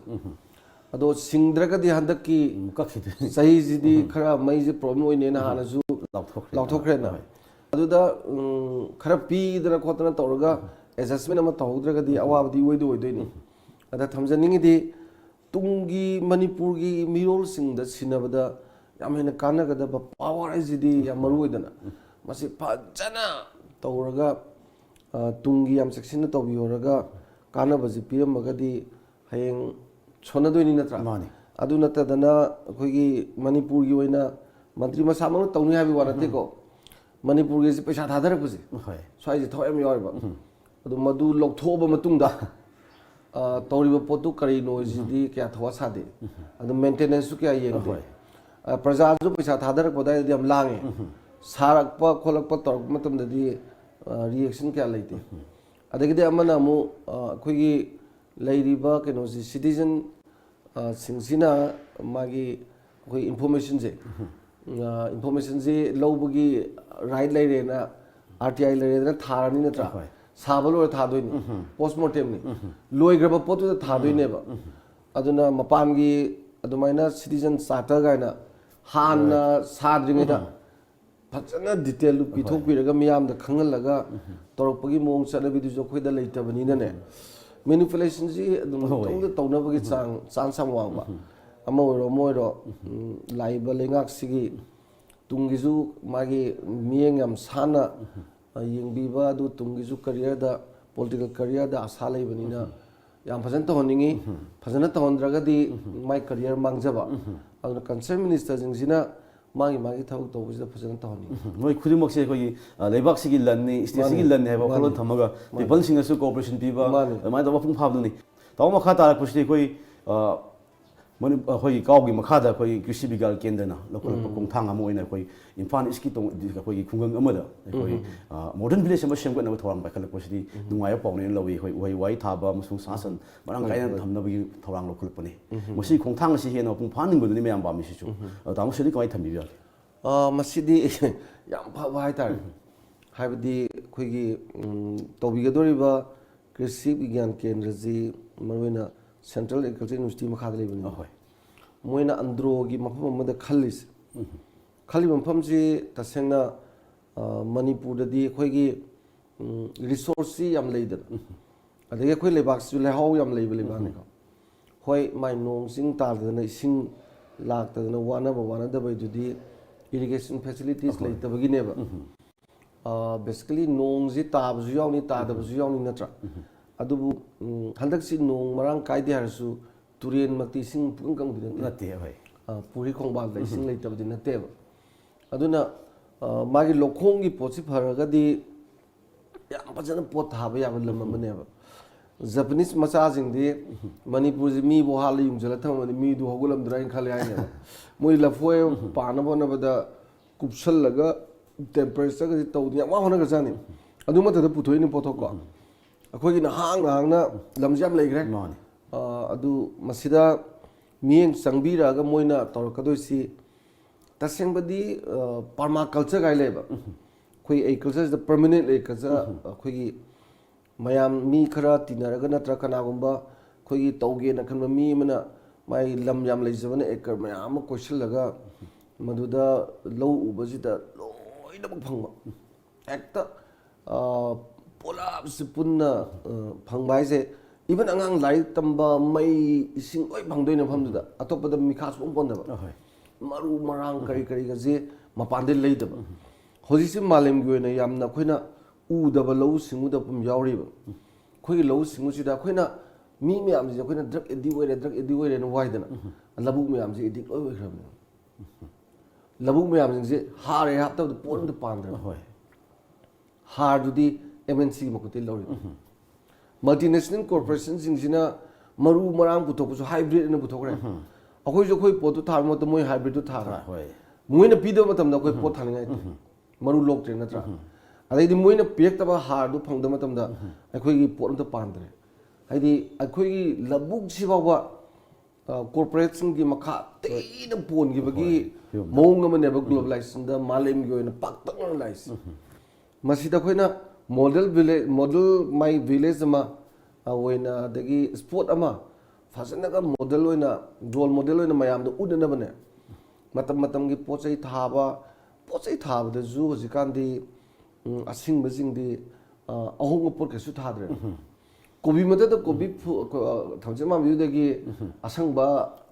ꯑꯗꯣ ꯁꯤꯡꯗ꯭ꯔꯒꯗꯤ ꯍꯟꯗꯛꯀꯤ ꯑꯃꯨꯛ ꯀꯛꯈꯤꯗꯣꯏꯅꯤ꯫ ꯆꯍꯤꯁꯤꯗꯤ ꯈꯔ ꯃꯩꯁꯦ ꯄ꯭ꯔꯣꯕ꯭ꯂꯦꯝ ꯑꯣꯏꯅꯦꯅ ꯍꯥꯟꯅꯁꯨ ꯂꯥꯎꯊꯣꯛꯈ꯭ꯔꯦ꯫ ꯂꯥꯎꯊꯣꯛꯈ꯭ꯔꯦꯅ꯫ ꯍꯣꯏ꯫ ꯑꯗꯨꯗ, ꯎꯝ, ꯈꯔ ꯄꯤꯗꯅ ꯈꯣꯠꯇꯅ ꯇꯧꯔꯒ ꯑꯦꯗꯖꯁꯃꯦꯟ ꯑꯃ ꯇꯧꯍꯧꯗ꯭ꯔꯒꯗꯤ ꯑꯋꯥꯕꯗꯤ ꯑꯣꯏꯗꯤ ꯑꯣꯏꯗꯣꯏꯅꯤ꯫ ꯑꯗ ꯊꯝꯖꯅꯤꯡꯉꯤꯗꯤ ꯇꯨꯡꯒꯤ ꯃꯅꯤꯄꯨꯔꯒꯤ ꯃꯤꯔꯣꯜꯁꯤꯡꯗ ꯁꯤꯟꯅꯕꯗ ꯌꯥꯝ ꯍꯦꯟꯅ ꯀꯥꯟꯅꯒꯗꯕ ꯄꯥꯋꯔ ꯍꯥꯏꯁꯤꯗꯤ ꯌꯥꯝ ꯃꯔꯨ ꯑꯣꯏꯗꯅ, ꯃꯁꯤ ꯐꯖꯅ ꯇꯧꯔꯒ, ꯑ, ꯇꯨꯡꯒꯤ ꯌꯥꯝ ꯆꯦꯛꯁꯤꯟꯅ ꯇꯧꯕꯤꯍꯧꯔꯒ ꯀꯥꯟꯅꯕꯁꯤ ꯄꯤꯔꯝꯃꯒꯗꯤ ꯍꯌꯦꯡ ꯁꯣꯟꯅꯗꯣꯏꯅꯤ ꯅꯠꯇ꯭ꯔꯥ? ꯃꯥꯅꯤ꯫ ꯑꯗꯨ ꯅꯠꯇꯗꯅ ꯑꯩꯈꯣꯏꯒꯤ ꯃꯅꯤꯄꯨꯔꯒꯤ ꯑꯣꯏꯅ ꯃꯟꯇ꯭ꯔꯤ ꯃꯁꯥꯃꯛꯅ ꯇꯧꯅꯤ ꯍꯥꯏꯕꯒꯤ ꯋꯥ ꯅꯠꯇꯦꯀꯣ꯫ ꯃꯅꯤꯄꯨꯔꯒꯤꯁꯤ ꯄꯩꯁꯥ ꯊꯥꯗꯔꯛꯄꯁꯦ ꯍꯣꯏ꯫ ꯁ꯭ꯋꯥꯏꯁꯦ ꯊꯋꯥꯏ ꯌꯥꯝ ꯌꯥꯎꯋꯦꯕ꯫ ꯑꯗꯨ ꯃꯗꯨ ꯂꯧꯊꯣꯛꯑꯕ ꯃꯇꯨꯡꯗ, ꯑ, ꯇꯧꯔꯤꯕ ꯄꯣꯠꯇꯨ ꯀꯔꯤꯅꯣ ꯍꯥꯏꯁꯤꯗꯤ ꯀꯌꯥ ꯊꯋꯥ ꯁꯥꯗꯦ꯫ ꯑꯗꯨ maintenance ꯁꯨ ꯀꯌꯥ ꯌꯦꯡꯗꯦ꯫ ꯍꯣꯏ꯫ ꯑ, ꯄ꯭ꯔꯖꯥꯁꯨ ꯄꯩꯁꯥ ꯊꯥꯗꯔꯛꯄ ꯑꯗꯨꯋꯥꯏꯗꯗꯤ ꯌꯥꯝ ꯂꯥꯡꯉꯦ꯫ ꯁꯥꯔꯛꯄ ꯈꯣꯠꯂꯛꯄ ꯇꯧꯔꯛꯄ ꯃꯇꯝꯗꯗꯤ, ꯑ, reaction ꯀꯌꯥ ꯂꯩꯇꯦ꯫ ꯑꯗꯒꯤꯗꯤ ꯑꯃꯅ ꯑꯃꯨꯛ, ꯑ, ꯑꯩꯈꯣꯏꯒꯤ ꯂꯩꯔꯤꯕ ꯀꯩꯅꯣꯁꯤ, citizen, ꯑ, ꯁꯤꯡꯁꯤꯅ ꯃꯥꯒꯤ ꯑꯩꯈꯣꯏ information ꯁꯦ, ꯑ, information ꯁꯤ ꯂꯧꯕꯒꯤ right ꯂꯩꯔꯦꯅ, R T I ꯂꯩꯔꯦꯗꯅ ꯊꯥꯔꯅꯤ ꯅꯠꯇ꯭ꯔꯥ? ꯍꯣꯏ꯫ ꯁꯥꯕ ꯂꯣꯏꯔ ꯊꯥꯗꯣꯏꯅꯤ꯫ Post mortem ꯅꯤ꯫ ꯂꯣꯏꯈ꯭ꯔꯕ ꯄꯣꯠꯇꯨꯗ ꯊꯥꯗꯣꯏꯅꯦꯕ꯫ ꯑꯗꯨꯅ ꯃꯄꯥꯟꯒꯤ ꯑꯗꯨꯃꯥꯏꯅ citizen charter ꯀꯥꯏꯅ ꯍꯥꯟꯅ ꯁꯥꯗ꯭ꯔꯤꯉꯩꯗ ꯐꯖꯅ detail ꯗꯨ ꯄꯤꯊꯣꯛꯄꯤꯔꯒ ꯃꯤꯌꯥꯝꯗ ꯈꯪꯍꯜꯂꯒ ꯇꯧꯔꯛꯄꯒꯤ ꯃꯑꯣꯡ ꯆꯠꯅꯕꯤꯗꯨꯁꯨ ꯑꯩꯈꯣꯏꯗ ꯂꯩꯇꯕꯅꯤꯅꯅꯦ, manipulation ꯁꯤ ꯑꯗꯨꯝ ꯍꯣꯏ꯫ ꯃꯇꯣꯝꯗ ꯇꯧꯅꯕꯒꯤ ꯆꯥꯡ, chance ꯌꯥꯝ ꯋꯥꯡꯕ꯫ ꯑꯃ ꯑꯣꯏꯔꯣ ꯑꯃ ꯑꯣꯏꯔꯣ, ꯎꯝ, ꯂꯥꯛꯏꯕ ꯂꯩꯉꯥꯛꯁꯤꯒꯤ ꯇꯨꯡꯒꯤꯁꯨ ꯃꯥꯒꯤ ꯃꯤꯠꯌꯦꯡ ꯌꯥꯝ ꯁꯥꯟꯅ, ꯑ, ꯌꯦꯡꯕꯤꯕ, ꯑꯗꯨ ꯇꯨꯡꯒꯤꯁꯨ career ꯗ, political career ꯗ ꯑꯁꯥ ꯂꯩꯕꯅꯤꯅ ꯌꯥꯝ ꯐꯖꯅ ꯇꯧꯍꯟꯅꯤꯡꯉꯤ꯫ ꯐꯖꯅ ꯇꯧꯍꯟꯗ꯭ꯔꯒꯗꯤ ꯃꯥꯏ career ꯃꯥꯡꯖꯕ꯫ ꯑꯗꯨꯅ concern minister ꯁꯤꯡꯁꯤꯅ ꯃꯥꯒꯤ ꯃꯥꯒꯤ ꯊꯕꯛ ꯇꯧꯕꯁꯤꯗ ꯐꯖꯅ ꯇꯧꯍꯟꯅꯤꯡꯉꯤ꯫ ꯃꯣꯏ ꯈꯨꯗꯤꯡꯃꯛꯁꯦ ꯑꯩꯈꯣꯏꯒꯤ, ꯑ, ꯂꯩꯕꯥꯛꯁꯤꯒꯤ ꯂꯟꯅꯤ, state ꯁꯤꯒꯤ ꯃꯥꯅꯤ꯫ ꯂꯟꯅꯤ ꯍꯥꯏꯕ ꯋꯥꯈꯜꯂꯣꯟ ꯃꯥꯅꯤ꯫ ꯊꯝꯃꯒ ꯃꯥꯅꯤ꯫ People ꯁꯤꯡꯅꯁꯨ cooperation ꯄꯤꯕ, ꯃꯥꯅꯤ꯫ ꯑꯗꯨꯃꯥꯏꯅ ꯇꯧꯕ ꯃꯄꯨꯡ ꯐꯥꯕꯗꯨꯅꯤ꯫ ꯇꯥꯃꯣ, ꯃꯈꯥ ꯇꯥꯔꯛꯄꯁꯤꯗꯤ ꯑꯩꯈꯣꯏ, ꯑ, ꯃꯅꯤ-, ꯑꯩꯈꯣꯏꯒꯤ ꯀꯥꯎꯒꯤ ꯃꯈꯥꯗ ꯑꯩꯈꯣꯏ ꯀ꯭ꯔꯤꯁꯤ ꯕꯤꯒ꯭ꯌꯥꯟ ꯀꯦꯟꯗ꯭ꯔꯅ ꯂꯧꯈꯠꯂꯛꯄ ꯈꯣꯡꯊꯥꯡ ꯑꯃ ꯑꯣꯏꯅ ꯑꯩꯈꯣꯏ ꯏꯝꯐꯥꯜ ꯏꯁꯀꯤ ꯇꯣꯡ-, ꯑꯩꯈꯣꯏꯒꯤ ꯈꯨꯡꯒꯪ ꯑꯃꯗ ꯑꯩꯈꯣꯏ, ꯑ, modern village ꯑꯃ ꯁꯦꯝꯒꯠꯅꯕ ꯊꯧꯔꯥꯡ ꯄꯥꯏꯈꯠꯂꯛꯄꯁꯤꯗꯤ ꯅꯨꯡꯉꯥꯏꯕ ꯄꯥꯎꯅꯦꯅ ꯂꯧꯏ꯫ ꯑꯩꯈꯣꯏ ꯎꯍꯩ ꯋꯥꯍꯩ ꯊꯥꯕ ꯑꯃꯁꯨꯡ ꯁꯥ ꯁꯟ ꯃꯔꯥꯡ ꯀꯥꯏꯅ ꯊꯝꯅꯕꯒꯤ ꯊꯧꯔꯥꯡ ꯂꯧꯈꯠꯂꯛꯄꯅꯤ꯫ ꯃꯁꯤꯒꯤ ꯈꯣꯡꯊꯥꯡ ꯑꯁꯤ ꯍꯦꯟꯅ ꯃꯄꯨꯡ ꯐꯥꯍꯟꯅꯤꯡꯕꯗꯨꯅꯤ ꯃꯌꯥꯝ ꯄꯥꯝꯃꯤꯁꯤꯁꯨ꯫ ꯑꯗꯣ ꯇꯥꯃꯣ, ꯁꯤꯗꯤ ꯀꯃꯥꯏꯅ ꯊꯝꯕꯤꯕ ꯌꯥꯒꯦ? ꯑ, ꯃꯁꯤꯗꯤ ꯌꯥꯝ ꯐꯕ ꯍꯥꯏꯇꯥꯔꯦ꯫ ꯍꯥꯏꯕꯗꯤ ꯑꯩꯈꯣꯏꯒꯤ, ꯎꯝ, ꯇꯧꯕꯤꯒꯗꯧꯔꯤꯕ ꯀ꯭ꯔꯤꯁꯤ ꯕꯤꯒ꯭ꯌꯥꯟ ꯀꯦꯟꯗ꯭ꯔꯁꯤ ꯃꯔꯨꯑꯣꯏꯅ Central Agriculture University ꯃꯈꯥꯗ ꯂꯩꯕꯅꯤꯅ, ꯑꯍꯣꯏ꯫ ꯃꯣꯏꯅ ꯑꯟꯗ꯭ꯔꯣꯒꯤ ꯃꯐꯝ ꯑꯃꯗ ꯈꯜꯂꯤꯁꯦ, ꯈꯜꯂꯤꯕ ꯃꯐꯝꯁꯤ ꯇꯁꯦꯡꯅ, ꯑ, ꯃꯅꯤꯄꯨꯔꯗꯗꯤ ꯑꯩꯈꯣꯏꯒꯤ, ꯎꯝ, resource ꯁꯤ ꯌꯥꯝ ꯂꯩꯗꯅ, ꯑꯗꯒꯤ ꯑꯩꯈꯣꯏ ꯂꯩꯕꯥꯛꯁꯤꯁꯨ ꯂꯩꯍꯥꯎ ꯌꯥꯝ ꯂꯩꯕ ꯂꯩꯕꯥꯛꯅꯤꯀꯣ꯫ ꯍꯣꯏ, ꯃꯥꯏ ꯅꯣꯡ ꯆꯤꯡ ꯇꯥꯗꯅ, ꯏꯁꯤꯡ ꯂꯥꯛꯇꯗꯅ ꯋꯥꯅꯕ ꯋꯥꯅꯗꯕꯩꯗꯨꯗꯤ irrigation facilities ꯑꯍꯣꯏ꯫ ꯂꯩꯇꯕꯒꯤꯅꯦꯕ꯫ ꯑ, basically ꯅꯣꯡꯁꯤ ꯇꯥꯕꯁꯨ ꯌꯥꯎꯅꯤ, ꯇꯥꯗꯕꯁꯨ ꯌꯥꯎꯅꯤ, ꯅꯠꯇ꯭ꯔꯥ? ꯑꯗꯨꯕꯨ, ꯎꯝ, ꯍꯟꯗꯛꯁꯤ ꯅꯣꯡ ꯃꯔꯥꯡ ꯀꯥꯏꯗꯦ ꯍꯥꯏꯔꯁꯨ ꯇꯨꯔꯦꯟꯃꯛꯇꯤ ꯏꯁꯤꯡ ꯄꯨꯡꯀꯪ ꯀꯪꯕꯗꯤ ꯅꯠꯇꯦ꯫ ꯅꯠꯇꯦ, ꯍꯣꯏ꯫ ꯑ, ꯄꯨꯔꯤ ꯈꯣꯡꯕꯥꯜꯗ ꯏꯁꯤꯡ ꯂꯩꯇꯕꯗꯤ ꯅꯠꯇꯦꯕ꯫ ꯑꯗꯨꯅ, ꯑ, ꯃꯥꯒꯤ ꯂꯧꯈꯣꯡꯒꯤ ꯄꯣꯠꯁꯤ ꯐꯔꯒꯗꯤ ꯌꯥꯝ ꯐꯖꯅ ꯄꯣꯠ ꯊꯥꯕ ꯌꯥꯕ ꯂꯝ ꯑꯃꯅꯦꯕ꯫ ꯖꯄꯅꯤꯁ ꯃꯆꯥꯁꯤꯡꯗꯤ ꯃꯅꯤꯄꯨꯔꯁꯤ ꯃꯤꯕꯨ ꯍꯥꯠꯂ ꯌꯨꯡꯁꯤꯜꯂ ꯊꯝꯃꯗꯤ ꯃꯤꯗꯨ ꯍꯧꯒꯠꯂꯝꯗ꯭ꯔꯥ ꯍꯥꯏꯅ ꯈꯜꯂꯦ ꯍꯥꯏꯅꯦꯕ꯫ ꯃꯣꯏ ꯂꯐꯣꯏ ꯄꯥꯟꯅꯕ ꯍꯣꯠꯅꯕꯗ ꯀꯨꯞꯁꯜꯂꯒ ꯇꯦꯝꯄꯔꯦꯆꯔꯒꯁꯤ ꯇꯧꯗꯅ ꯌꯥꯝ ꯋꯥ ꯍꯣꯠꯅꯒ꯭ꯔꯖꯥꯠꯅꯤ꯫ ꯑꯗꯨ ꯃꯊꯛꯇ ꯄꯨꯊꯣꯛꯏꯅꯤ ꯄꯣꯠꯊꯣꯛꯀꯣ꯫ ꯑꯩꯈꯣꯏꯒꯤꯅ ꯍꯥꯡꯅ ꯍꯥꯡꯅ ꯂꯝꯁꯤ ꯌꯥꯝ ꯂꯩꯈ꯭ꯔꯦ꯫ ꯃꯥꯅꯤ꯫ ꯑꯥ, ꯑꯗꯨ ꯃꯁꯤꯗ ꯃꯤꯠꯌꯦꯡ ꯆꯪꯕꯤꯔꯛꯑꯒ ꯃꯣꯏꯅ ꯇꯧꯔꯛꯀꯗꯣꯏꯁꯤ ꯇꯁꯦꯡꯕꯗꯤ, ꯑꯥ, ꯄꯔꯃꯥꯀꯜꯆꯔ ꯀꯥꯏ ꯂꯩꯕ꯫ ꯑꯩꯈꯣꯏ ꯑꯦꯒ꯭ꯔꯤꯀꯜꯆꯔꯁꯤꯗ ꯄꯔꯃꯅꯦꯟ ꯑꯦꯒ꯭ꯔꯤꯀꯜꯆꯔ ꯑꯩꯈꯣꯏꯒꯤ ꯃꯌꯥꯝ ꯃꯤ ꯈꯔ ꯇꯤꯟꯅꯔꯒ ꯅꯠꯇ꯭ꯔꯒ ꯀꯅꯥꯒꯨꯝꯕ ꯑꯩꯈꯣꯏꯒꯤ ꯇꯧꯒꯦꯅ ꯈꯟꯕ ꯃꯤ ꯑꯃꯅ ꯃꯥꯒꯤ ꯂꯝ ꯌꯥꯝ ꯂꯩꯖꯕꯅ ꯑꯦꯀꯔ ꯃꯌꯥꯝ ꯑꯃ ꯀꯣꯏꯁꯤꯜꯂꯒ ꯃꯗꯨꯗ ꯂꯧ ꯎꯕꯁꯤꯗ ꯂꯣꯏꯅꯃꯛ ꯐꯪꯕ꯫ ꯍꯦꯛꯇ, ꯑ, ꯄꯨꯂꯞꯁꯤ ꯄꯨꯟꯅ, ꯑ, ꯐꯪꯕ ꯍꯥꯏꯁꯦ, ꯏꯚꯟ ꯑꯉꯥꯡ ꯂꯥꯏꯔꯤꯛ ꯇꯝꯕ, ꯃꯩ, ꯏꯁꯤꯡ ꯂꯣꯏ ꯐꯪꯗꯣꯏꯅꯦ ꯃꯐꯝꯗꯨꯗ꯫ ꯑꯇꯣꯞꯄꯗ ꯃꯤꯈꯥ ꯁꯨꯡꯄꯣꯟ ꯄꯣꯟꯗꯕ꯫ ꯑꯍꯣꯏ꯫ ꯃꯔꯨ ꯃꯔꯥꯡ ꯀꯔꯤ ꯀꯔꯤꯒꯁꯦ ꯃꯄꯥꯟꯗꯩ ꯂꯩꯗꯕ꯫ ꯍꯧꯖꯤꯛꯁꯦ ꯃꯥꯂꯦꯝꯒꯤ ꯑꯣꯏꯅ ꯌꯥꯝꯅ ꯑꯩꯈꯣꯏꯅ ꯎꯗꯕ ꯂꯧꯎ ꯁꯤꯡꯎꯗꯕ ꯑꯃ ꯌꯥꯎꯔꯤꯕ꯫ ꯑꯩꯈꯣꯏꯒꯤ ꯂꯧꯎ ꯁꯤꯡꯎꯁꯤꯗ ꯑꯩꯈꯣꯏꯅ ꯃꯤ ꯃꯌꯥꯝꯁꯦ ꯑꯩꯈꯣꯏꯅ ꯗ꯭ꯔꯒ ꯑꯦꯗꯤꯛ ꯑꯣꯏꯔꯦ, ꯗ꯭ꯔꯒ ꯑꯦꯗꯤꯛ ꯑꯣꯏꯔꯦꯅ ꯋꯥꯏꯗꯅ, ꯂꯧꯕꯨꯛ ꯃꯌꯥꯝꯁꯦ ꯑꯦꯗꯤꯛ ꯂꯣꯏ ꯑꯣꯏꯈ꯭ꯔꯕꯅꯦ꯫ ꯂꯧꯕꯨꯛ ꯃꯌꯥꯝꯁꯤꯡꯁꯦ ꯍꯥꯔ ꯍꯦꯛ ꯍꯥꯞꯇꯕꯗ ꯄꯣꯠ ꯑꯝꯇ ꯄꯥꯟꯗ꯭ꯔꯦ꯫ ꯍꯣꯏ꯫ ꯍꯥꯔꯗꯨꯗꯤ ꯑꯦꯝ ꯑꯦꯟ ꯁꯤꯒꯤ ꯃꯈꯨꯠꯇꯒꯤ ꯂꯧꯔꯤꯕ꯫ ꯃꯜꯇꯤꯅꯦꯁꯅꯦꯜ ꯀꯣꯔꯄꯣꯔꯦꯁꯟꯁꯤꯡꯁꯤꯅ ꯃꯔꯨ ꯃꯔꯥꯡ ꯄꯨꯊꯣꯛꯄꯁꯨ ꯍꯥꯏꯕ꯭ꯔꯤꯠ ꯑꯅ ꯄꯨꯊꯣꯛꯈ꯭ꯔꯦ꯫ ꯑꯩꯈꯣꯏꯁꯨ ꯑꯩꯈꯣꯏ ꯄꯣꯠꯇꯨ ꯊꯥꯕ ꯃꯇꯝꯗ ꯃꯣꯏ ꯍꯥꯏꯕ꯭ꯔꯤꯠꯇꯨ ꯊꯥꯈ꯭ꯔꯦ꯫ ꯍꯣꯏ꯫ ꯃꯣꯏꯅ ꯄꯤꯗꯕ ꯃꯇꯝꯗ ꯑꯩꯈꯣꯏ ꯄꯣꯠ ꯊꯥꯅꯤꯡꯉꯥꯏ ꯂꯩꯇꯦ꯫ ꯃꯔꯨ ꯂꯣꯛꯇ꯭ꯔꯦ ꯅꯠꯇ꯭ꯔꯥ? ꯑꯗꯩꯗꯤ ꯃꯣꯏꯅ ꯄꯤꯔꯛꯇꯕ ꯍꯥꯔꯗꯨ ꯐꯪꯗꯕ ꯃꯇꯝꯗ ꯑꯩꯈꯣꯏꯒꯤ ꯄꯣꯠ ꯑꯝꯇ ꯄꯥꯟꯗ꯭ꯔꯦ꯫ ꯍꯥꯏꯗꯤ ꯑꯩꯈꯣꯏꯒꯤ ꯂꯧꯕꯨꯛꯁꯤ ꯐꯥꯎꯕ, ꯑ, ꯀꯣꯔꯄꯣꯔꯦꯠꯁꯤꯡꯒꯤ ꯃꯈꯥ ꯇꯦꯅ ꯄꯣꯟꯈꯤꯕꯒꯤ ꯍꯣꯏ, ꯐꯤꯕꯝꯗ꯫ ꯃꯑꯣꯡ ꯑꯃꯅꯦꯕ ꯒ꯭ꯂꯣꯕꯦꯂꯥꯏꯖꯦꯁꯟꯗ ꯃꯥꯂꯦꯝꯒꯤ ꯑꯣꯏꯅ ꯄꯥꯛꯇꯛꯅꯅ ꯂꯥꯛꯏꯁꯦ꯫ ꯃꯁꯤꯗ ꯑꯩꯈꯣꯏꯅ ꯃꯣꯗꯦꯜ ꯚꯤꯂꯦꯖ, ꯃꯣꯗꯦꯜ ꯃꯥꯏ ꯚꯤꯂꯦꯖ ꯑꯃ ꯑꯣꯏꯅ, ꯑꯗꯒꯤ ꯁ꯭ꯄꯣꯠ ꯑꯃ ꯐꯖꯅꯒ ꯃꯣꯗꯦꯜ ꯑꯣꯏꯅ, ꯔꯣꯜ ꯃꯣꯗꯦꯜ ꯑꯣꯏꯅ ꯃꯌꯥꯝꯗ ꯎꯠꯅꯅꯕꯅꯦ, ꯃꯇꯝ ꯃꯇꯝꯒꯤ ꯄꯣꯠ ꯆꯩ ꯊꯥꯕ, ꯄꯣꯠ ꯆꯩ ꯊꯥꯕꯗꯁꯨ ꯍꯧꯖꯤꯛꯀꯥꯟꯗꯤ, ꯎꯝ, ꯑꯁꯤꯡꯕꯁꯤꯡꯗꯤ, ꯑ, ꯑꯍꯣꯡꯕ ꯄꯣꯠ ꯀꯩꯁꯨ ꯊꯥꯗ꯭ꯔꯦ꯫ ꯀꯣꯕꯤ ꯃꯊꯛꯇ ꯀꯣꯕꯤ ꯐꯨ-, ꯀ-, ꯑ, ꯊꯝꯆꯦꯠ ꯃꯥꯟꯕꯤꯗꯨꯗꯒꯤ ꯑꯁꯪꯕ,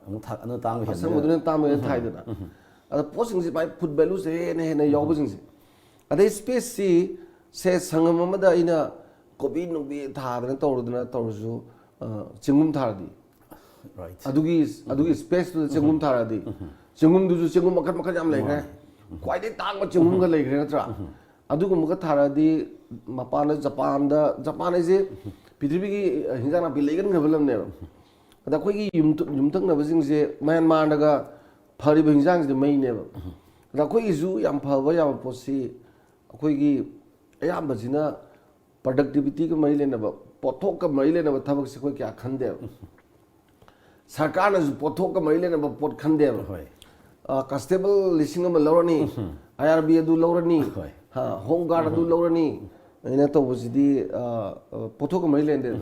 ꯑꯃꯨꯛ ꯊꯥ-, ꯑꯗꯨꯅ ꯇꯥꯡꯕ ꯍꯦꯟꯕꯅꯤꯅ꯫ ꯑꯁꯪꯕꯗꯨꯅ ꯇꯥꯡꯕ ꯍꯦꯟꯅ ꯊꯥꯏꯗꯅ꯫ ꯑꯗ ꯄꯣꯠꯁꯤꯡꯁꯤ ꯃꯥꯏ ꯐꯨꯗ ꯚꯦꯂꯨꯁꯦ ꯍꯦꯟꯅ ꯍꯦꯟꯅ ꯌꯥꯎꯕꯁꯤꯡꯁꯦ꯫ ꯑꯗꯩ ꯁ꯭ꯄꯦꯁꯁꯤ, ꯁꯦ, ꯁꯪꯉꯝ ꯑꯃꯗ ꯑꯩꯅ ꯀꯣꯕꯤ ꯅꯨꯡꯕꯤ ꯊꯥꯗꯅ ꯇꯧꯔꯗꯅ ꯇꯧꯔꯁꯨ, ꯑ, ꯆꯦꯡꯒꯨꯝ ꯊꯥꯔꯗꯤ꯫ Right. ꯑꯗꯨꯒꯤ, ꯑꯗꯨꯒꯤ ꯁ꯭ꯄꯦꯁꯇꯨꯗ ꯆꯦꯡꯒꯨꯝ ꯊꯥꯔꯗꯤ꯫ ꯆꯦꯡꯒꯨꯝꯗꯨꯁꯨ ꯆꯦꯡꯒꯨꯝ ꯃꯈꯜ ꯃꯈꯜ ꯌꯥꯝ ꯂꯩꯈ꯭ꯔꯦ꯫ ꯈ꯭ꯋꯥꯏꯗꯒꯤ ꯇꯥꯡꯕ ꯆꯦꯡꯒꯨꯝꯒ ꯂꯩꯈ꯭ꯔꯦ ꯅꯠꯇ꯭ꯔꯥ? ꯑꯗꯨꯒꯨꯝꯕꯒ ꯊꯥꯔꯛꯑꯗꯤ ꯃꯄꯥꯟꯗ, ꯖꯄꯥꯟꯗ, ꯖꯄꯥꯟ ꯍꯥꯏꯁꯦ ꯄ꯭ꯔꯤꯊꯤꯕꯤꯒꯤ ꯍꯤꯟꯖꯥꯡ ꯅꯥꯄꯤ ꯂꯩꯒꯟꯈ꯭ꯔꯕ ꯂꯝꯅꯦꯕ꯫ ꯑꯗ ꯑꯩꯈꯣꯏꯒꯤ ꯌꯨꯝꯊ-, ꯌꯨꯝꯊꯪꯅꯕꯁꯤꯡꯁꯦ ꯃ꯭ꯌꯥꯟꯃꯥꯔꯅꯒ ꯐꯔꯤꯕ ꯍꯤꯟꯖꯥꯡꯁꯤꯗꯤ ꯃꯩꯅꯦꯕ꯫ ꯑꯗ ꯑꯩꯈꯣꯏꯒꯤꯁꯨ ꯌꯥꯝ ꯐꯕ ꯌꯥꯕ ꯄꯣꯠꯁꯤ ꯑꯩꯈꯣꯏꯒꯤ ꯑꯌꯥꯝꯕꯁꯤꯅ productivityꯒ ꯃꯔꯤ ꯂꯩꯅꯕ, ꯄꯣꯠꯊꯣꯛꯀ ꯃꯔꯤ ꯂꯩꯅꯕ ꯊꯕꯛꯁꯦ ꯑꯩꯈꯣꯏ ꯀꯌꯥ ꯈꯟꯗꯦꯕ꯫ ꯁꯔꯀꯥꯔꯅꯁꯨ ꯄꯣꯠꯊꯣꯛꯀ ꯃꯔꯤ ꯂꯩꯅꯕ ꯄꯣꯠ ꯈꯟꯗꯦꯕ꯫ ꯍꯣꯏ꯫ ꯑ, constable ꯂꯤꯁꯤꯡ ꯑꯃ ꯂꯧꯔꯅꯤ, IRB ꯑꯗꯨ ꯂꯧꯔꯅꯤ, ꯍꯣꯏ꯫ ꯍꯥ, home guard ꯑꯗꯨ ꯂꯧꯔꯅꯤ, ꯑꯩꯅ ꯇꯧꯕꯁꯤꯗꯤ, ꯑ, ꯑ, ꯄꯣꯠꯊꯣꯛꯀ ꯃꯔꯤ ꯂꯩꯅꯗꯦꯕ꯫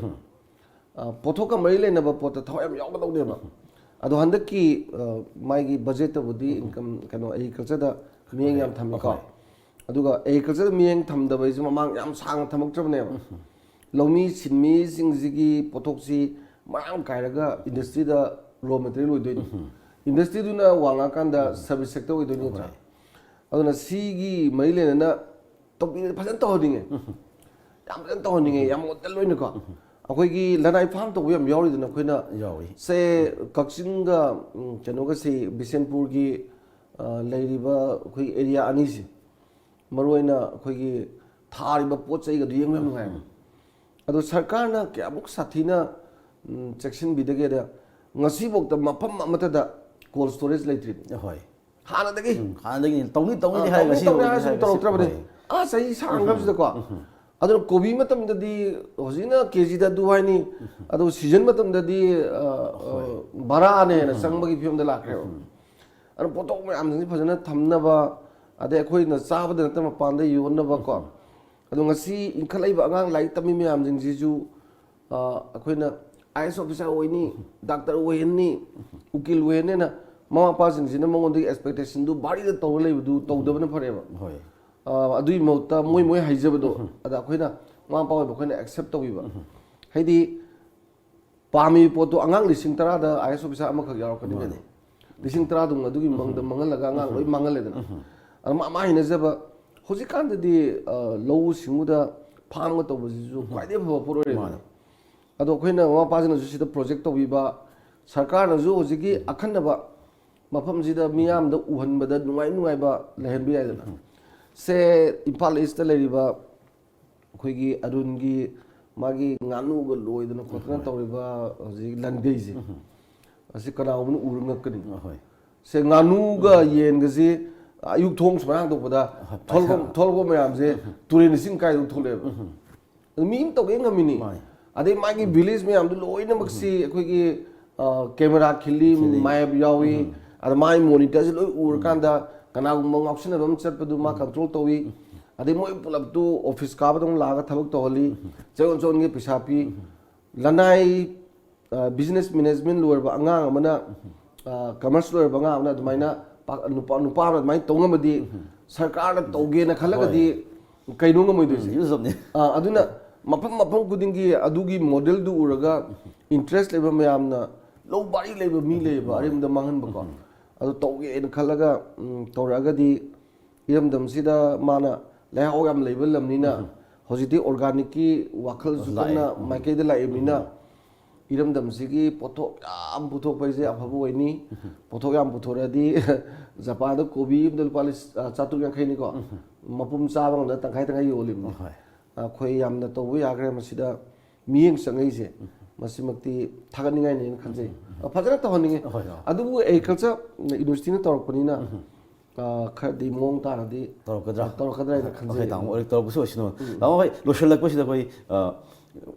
ꯑ, ꯄꯣꯠꯊꯣꯛꯀ ꯃꯔꯤ ꯂꯩꯅꯕ ꯄꯣꯠꯇ ꯊꯋꯥꯏ ꯌꯥꯝ ꯌꯥꯎꯒꯗꯧꯅꯦꯕ꯫ ꯑꯗꯣ ꯍꯟꯗꯛꯀꯤ, ꯑ, ꯃꯥꯒꯤ budgetꯇꯕꯨꯗꯤ income, ꯀꯩꯅꯣ, agricultureꯗ ꯃꯤꯠꯌꯦꯡ ꯌꯥꯝ ꯊꯝꯃꯤꯀꯣ꯫ ꯍꯣꯏ꯫ ꯑꯗꯨꯒ agricultureꯗ ꯃꯤꯠꯌꯦꯡ ꯊꯝꯗꯕ ꯍꯥꯏꯁꯦ ꯃꯃꯥꯡ ꯌꯥꯝ ꯁꯥꯡꯅ ꯊꯝꯃꯛꯇ꯭ꯔꯕꯅꯦꯕ꯫ ꯂꯧꯃꯤ ꯁꯤꯟꯃꯤꯁꯤꯡꯁꯤꯒꯤ ꯄꯣꯠꯊꯣꯛꯁꯤ ꯃꯔꯥꯡ ꯀꯥꯏꯔꯒ industryꯗ raw material ꯑꯣꯏꯗꯣꯏꯅꯤ꯫ Industryꯗꯨꯅ ꯋꯥꯡꯉꯛꯑꯀꯥꯟꯗ service sector ꯑꯣꯏꯗꯣꯏꯅꯤ, ꯅꯠꯇ꯭ꯔꯥ? ꯍꯣꯏ꯫ ꯑꯗꯨꯅ ꯁꯤꯒꯤ ꯃꯔꯤ ꯂꯩꯅꯅ ꯇꯧꯕꯤ-, ꯐꯖꯅ ꯇꯧꯍꯟꯅꯤꯡꯉꯦ꯫ ꯌꯥꯝ ꯐꯖꯅ ꯇꯧꯍꯟꯅꯤꯡꯉꯦ, ꯌꯥꯝ model ꯑꯣꯏꯅꯀꯣ꯫ ꯑꯩꯈꯣꯏꯒꯤ ꯂꯅꯥꯏ farm ꯇꯧꯕ ꯌꯥꯝ ꯌꯥꯎꯔꯤꯗꯅ ꯑꯩꯈꯣꯏꯅ꯫ ꯌꯥꯎꯏ꯫ ꯁꯦ, ꯀꯛꯆꯤꯡꯒ, ꯎꯝ, ꯀꯩꯅꯣꯒꯁꯤ, ꯕꯤꯁꯦꯟꯄꯨꯔꯒꯤ, ꯑ, ꯂꯩꯔꯤꯕ ꯑꯩꯈꯣꯏ area ꯑꯅꯤꯁꯤ, ꯃꯔꯨꯑꯣꯏꯅ ꯑꯩꯈꯣꯏꯒꯤ ꯊꯥꯔꯤꯕ ꯄꯣꯠ ꯆꯩꯒꯗꯨ ꯌꯦꯡꯕ ꯌꯥꯝ ꯅꯨꯡꯉꯥꯏꯕ꯫ ꯑꯗꯣ ꯁꯔꯀꯥꯔꯅ ꯀꯌꯥꯃꯨꯛ ꯁꯥꯊꯤꯅ, ꯎꯝ, ꯆꯦꯛꯁꯤꯟꯕꯤꯗꯒꯦꯗ, ꯉꯁꯤꯐꯥꯎꯗ ꯃꯐꯝ ꯑꯃꯠꯇꯗ cold storage ꯂꯩꯇ꯭ꯔꯤꯕ꯫ ꯍꯣꯏ꯫ ꯍꯥꯟꯅꯗꯒꯤ꯫ ꯎꯝ, ꯍꯥꯟꯅꯗꯒꯤ ꯇꯧꯅꯤ, ꯇꯧꯅꯤꯗꯤ ꯑꯥ, ꯍꯥꯏ, ꯇꯧꯅꯤ, ꯉꯁꯤ ꯇꯧꯅꯤ ꯍꯧꯖꯤꯛ ꯍꯥꯏꯔꯁꯨ ꯍꯥꯏꯔꯒ ꯇꯧꯔꯛꯇ꯭ꯔꯕꯅꯤ꯫ ꯍꯣꯏ꯫ ꯑꯥ, ꯆꯍꯤ ꯁꯥꯡꯈ꯭ꯔꯕꯁꯤꯗꯀꯣ꯫ ꯑꯗꯨꯅ ꯀꯣꯕꯤ ꯃꯇꯝꯗꯗꯤ ꯍꯧꯖꯤꯛꯅ KGꯗ ꯑꯗꯨ ꯍꯥꯏꯅꯤ, ꯑꯗꯨ season ꯃꯇꯝꯗꯗꯤ, ꯑ, ꯑ, ꯍꯣꯏ꯫ ꯚꯔꯥꯅ ꯍꯦꯟꯅ ꯆꯪꯕꯒꯤ ꯐꯤꯕꯝꯗ ꯂꯥꯛꯈ꯭ꯔꯦꯕ꯫ ꯑꯗꯨꯅ ꯄꯣꯠꯊꯣꯛ ꯃꯌꯥꯝꯁꯤꯡꯁꯤ ꯐꯖꯅ ꯊꯝꯅꯕ, ꯑꯗꯩ ꯑꯩꯈꯣꯏꯅ ꯆꯥꯕꯗ ꯅꯠꯇꯅ ꯃꯄꯥꯟꯗ ꯌꯣꯟꯅꯕꯀꯣ꯫ ꯑꯗꯣ ꯉꯁꯤ ꯏꯟꯈꯠꯂꯛꯏꯕ ꯑꯉꯥꯡ ꯂꯥꯏꯔꯤꯛ ꯇꯝꯃꯤ ꯃꯌꯥꯝꯁꯤꯡꯁꯤꯁꯨ, ꯑ, ꯑꯩꯈꯣꯏꯅ IAS officer ꯑꯣꯏꯅꯤ, doctor ꯑꯣꯏꯍꯟꯅꯤ, ꯎꯀꯤꯜ ꯑꯣꯏꯍꯟꯅꯤꯅ ꯃꯃꯥ ꯃꯄꯥꯁꯤꯡꯁꯤꯅ ꯃꯉꯣꯟꯗꯒꯤ expectationꯗꯨ ꯚꯥꯔꯤꯗ ꯇꯧꯔ ꯂꯩꯕꯗꯨ ꯇꯧꯗꯕꯅ ꯐꯔꯦꯕ꯫ ꯍꯣꯏ꯫ ꯑ, ꯑꯗꯨꯒꯤ ꯃꯍꯨꯠꯇ ꯃꯣꯏ ꯃꯣꯏ ꯍꯩꯖꯕꯗꯣ, ꯑꯗ ꯑꯩꯈꯣꯏꯅ ꯃꯃꯥ ꯃꯄꯥ ꯑꯣꯏꯕ ꯑꯩꯈꯣꯏꯅ accept ꯇꯧꯕꯤꯕ꯫ ꯍꯥꯏꯗꯤ ꯄꯥꯝꯃꯤꯕ ꯄꯣꯠꯇꯣ ꯑꯉꯥꯡ ꯂꯤꯁꯤꯡ ꯇꯔꯥꯗ IAS officer ꯑꯃꯈꯛ ꯌꯥꯎꯔꯛꯀꯅꯤ ꯃꯥꯅꯦ꯫ ꯀꯩꯅꯣ꯫ ꯂꯤꯁꯤꯡ ꯇꯔꯥꯗꯨꯃ ꯑꯗꯨꯒꯤ ꯃꯪꯗ ꯃꯥꯡꯍꯜꯂꯒ ꯑꯉꯥꯡ ꯂꯣꯏ ꯃꯥꯡꯍꯜꯂꯦꯗꯅ꯫ ꯑꯗ ꯃꯥ, ꯃꯥ ꯍꯩꯅꯖꯕ, ꯍꯧꯖꯤꯛꯀꯥꯟꯗꯗꯤ, ꯑ, ꯂꯧꯎ ꯁꯤꯡꯎꯗ farmꯒ ꯇꯧꯕꯁꯤꯁꯨ ꯈ꯭ꯋꯥꯏꯗꯒꯤ ꯐꯕ ꯄꯣꯠ ꯑꯣꯏꯔꯦꯗꯅ꯫ ꯃꯥꯅꯦ꯫ ꯑꯗꯣ ꯑꯩꯈꯣꯏꯅ ꯃꯃꯥ ꯃꯄꯥꯁꯤꯡꯅꯁꯨ ꯁꯤꯗ project ꯇꯧꯕꯤꯕ, ꯁꯔꯀꯥꯔꯅꯁꯨ ꯍꯧꯖꯤꯛꯀꯤ ꯑꯈꯟꯅꯕ ꯃꯐꯝꯁꯤꯗ ꯃꯤꯌꯥꯝꯗ ꯎꯍꯟꯕꯗ ꯅꯨꯡꯉꯥꯏ ꯅꯨꯡꯉꯥꯏꯕ ꯂꯩꯍꯟꯕ ꯌꯥꯏꯗꯅ꯫ ꯁꯦ, ꯏꯝꯐꯥꯜ ꯏꯁꯇ ꯂꯩꯔꯤꯕ ꯑꯩꯈꯣꯏꯒꯤ ꯑꯔꯨꯟꯒꯤ ꯃꯥꯒꯤ ꯉꯥꯅꯨꯒ ꯂꯣꯏꯗꯅ ꯈꯣꯠꯇꯅ ꯇꯧꯔꯤꯕ ꯍꯧꯖꯤꯛ ꯂꯟꯒꯩꯁꯦ, ꯑꯁꯤ ꯀꯅꯥꯒꯨꯝꯕꯅ ꯎꯔ ꯉꯛꯀꯅꯤ꯫ ꯁꯦ, ꯉꯥꯅꯨꯒ ꯌꯦꯟꯒꯁꯤ ꯑꯌꯨꯛ ꯊꯣꯡ ꯁꯨꯃꯥꯏꯅ ꯍꯥꯡꯗꯣꯛꯄꯗ ꯊꯣꯛꯂꯛꯄ ꯃꯌꯥꯝꯁꯦ ꯇꯨꯔꯦꯟ ꯏꯁꯤꯡ ꯀꯥꯏꯗ ꯊꯣꯛꯂꯛꯑꯦꯕ꯫ ꯑꯗꯨ ꯃꯤ ꯑꯃ ꯇꯧꯒꯦ ꯉꯝꯃꯤꯅꯤ꯫ ꯑꯗꯩ ꯃꯥꯒꯤ ꯚꯤꯂꯦꯖ ꯃꯌꯥꯝꯗꯨ ꯂꯣꯏꯅꯃꯛꯁꯤ ꯑꯩꯈꯣꯏꯒꯤ ꯀꯦꯃꯦꯔꯥ ꯈꯤꯜꯂꯤ, ꯃꯥꯏꯞ ꯌꯥꯎꯏ꯫ ꯑꯗ ꯃꯥꯒꯤ ꯃꯣꯅꯤꯇꯔꯁꯤ ꯂꯣꯏ ꯎꯔꯀꯥꯟꯗ ꯀꯅꯥꯒꯨꯝꯕ ꯉꯥꯎꯁꯤꯟꯅꯕ ꯑꯃ ꯆꯠꯄꯗꯨ ꯃꯥ ꯀꯟꯇ꯭ꯔꯣꯜ ꯇꯧꯏ꯫ ꯑꯗꯩ ꯃꯣꯏ ꯄꯨꯂꯞꯇꯨ ꯑꯣꯐꯤꯁ ꯀꯥꯕꯗꯧꯅ ꯂꯥꯛꯑꯒ ꯊꯕꯛ ꯇꯧꯍꯜꯂꯤ꯫ ꯆꯌꯣꯜ ꯆꯌꯣꯜꯒꯤ ꯄꯩꯁꯥ ꯄꯤ꯫ ꯂꯅꯥꯏ ꯕꯤꯖꯤꯅꯦꯁ ꯃꯦꯅꯦꯖꯃꯦꯟ ꯂꯣꯏꯔꯕ ꯑꯉꯥꯡ ꯑꯃꯅ ꯀꯃꯔꯁ ꯂꯣꯏꯔꯕ ꯑꯉꯥꯡ ꯑꯃꯅ ꯑꯗꯨꯃꯥꯏꯅ ꯄꯥ- ꯅꯨꯄꯥ ꯅꯨꯄꯥ ꯑꯃꯅ ꯑꯗꯨꯃꯥꯏꯅ ꯇꯧ ꯉꯝꯃꯗꯤ ꯁꯔꯀꯥꯔꯅ ꯇꯧꯒꯦꯅ ꯈꯜꯂꯒꯗꯤ ꯀꯩꯅꯣ ꯉꯝꯃꯣꯏꯗꯣꯏꯁꯦ? ꯑꯗꯨꯅ ꯃꯐꯝ ꯃꯐꯝ ꯈꯨꯗꯤꯡꯒꯤ ꯑꯗꯨꯒꯤ ꯃꯣꯗꯦꯜꯗꯨ ꯎꯔꯒ ꯏꯟꯇꯔꯦꯁ ꯂꯩꯕ ꯃꯌꯥꯝꯅ ꯂꯧ ꯄꯥꯔꯤ ꯂꯩꯕ ꯃꯤ ꯂꯩꯌꯦꯕ ꯑꯔꯦꯝꯕꯗ ꯃꯥꯡꯍꯟꯕꯀꯣ꯫ ꯑꯗꯨ ꯇꯧꯒꯦꯅ ꯈꯜꯂꯒ ꯎꯝ, ꯇꯧꯔꯛꯑꯒꯗꯤ ꯏꯔꯝꯗꯝꯁꯤꯗ ꯃꯥꯅ ꯂꯩꯍꯥꯎ ꯌꯥꯝ ꯂꯩꯕ ꯂꯝꯅꯤꯅ ꯍꯧꯖꯤꯛꯇꯤ ꯑꯣꯔꯒꯥꯅꯤꯛꯀꯤ ꯋꯥꯈꯜꯁꯨ ꯀꯟꯅ ꯃꯥꯏꯀꯩꯗ ꯂꯥꯛꯏꯕꯅꯤꯅ ꯏꯔꯝꯗꯝꯁꯤꯒꯤ ꯄꯣꯠꯊꯣꯛ ꯌꯥꯝ ꯄꯨꯊꯣꯛꯄ ꯍꯥꯏꯁꯦ ꯑꯐꯕ ꯑꯣꯏꯅꯤ꯫ ꯄꯣꯠꯊꯣꯛ ꯌꯥꯝ ꯄꯨꯊꯣꯔꯛꯑꯗꯤ ꯖꯄꯥꯟꯗ ꯀꯣꯕꯤ ꯑꯃꯗ ꯂꯨꯄꯥ ꯂꯤꯁ- ꯑ, ꯆꯥꯇ꯭ꯔꯨꯛ ꯌꯥꯡꯈꯩꯅꯤꯀꯣ꯫ ꯃꯄꯨꯝ ꯆꯥꯕ ꯉꯝꯗ ꯇꯪꯈꯥꯏ ꯇꯪꯈꯥꯏ ꯌꯣꯜꯂꯤꯕꯅꯤ꯫ ꯑꯩꯈꯣꯏ ꯌꯥꯝꯅ ꯇꯧꯕ ꯌꯥꯈ꯭ꯔꯦ ꯃꯁꯤꯗ꯫ ꯃꯤꯠꯌꯦꯡ ꯆꯪꯉꯛꯏꯁꯦ ꯃꯁꯤꯃꯛꯇꯤ ꯊꯥꯒꯠꯅꯤꯡꯉꯥꯏꯅꯦꯅ ꯈꯟꯖꯩ꯫ ꯑ, ꯐꯖꯅ ꯇꯧꯍꯟꯅꯤꯡꯉꯤ꯫ ꯑꯗꯨꯕꯨ ꯑꯦꯒ꯭ꯔꯤꯀꯜꯆꯔ ꯌꯨꯅꯤꯚꯔꯁꯤꯇꯤꯅ ꯇꯧꯔꯛꯄꯅꯤꯅ ꯑ, ꯈꯔꯗꯤ ꯃꯑꯣꯡ ꯇꯥꯅꯗꯤ ꯇꯧꯔꯛꯀꯗ꯭ꯔꯥ? ꯇꯧꯔꯛꯀꯗ꯭ꯍꯥꯏꯅ ꯈꯟꯖꯩ꯫ ꯑꯣꯀꯦ, ꯇꯥꯃꯣ, ꯍꯣꯏ, ꯇꯧꯔꯛꯄꯁꯨ ꯑꯣꯏꯁꯅꯨ꯫ ꯇꯥꯃꯣ, ꯍꯣꯏ, ꯂꯣꯏꯁꯤꯜꯂꯛꯄꯁꯤꯗ ꯑꯩꯈꯣꯏ, ꯑ,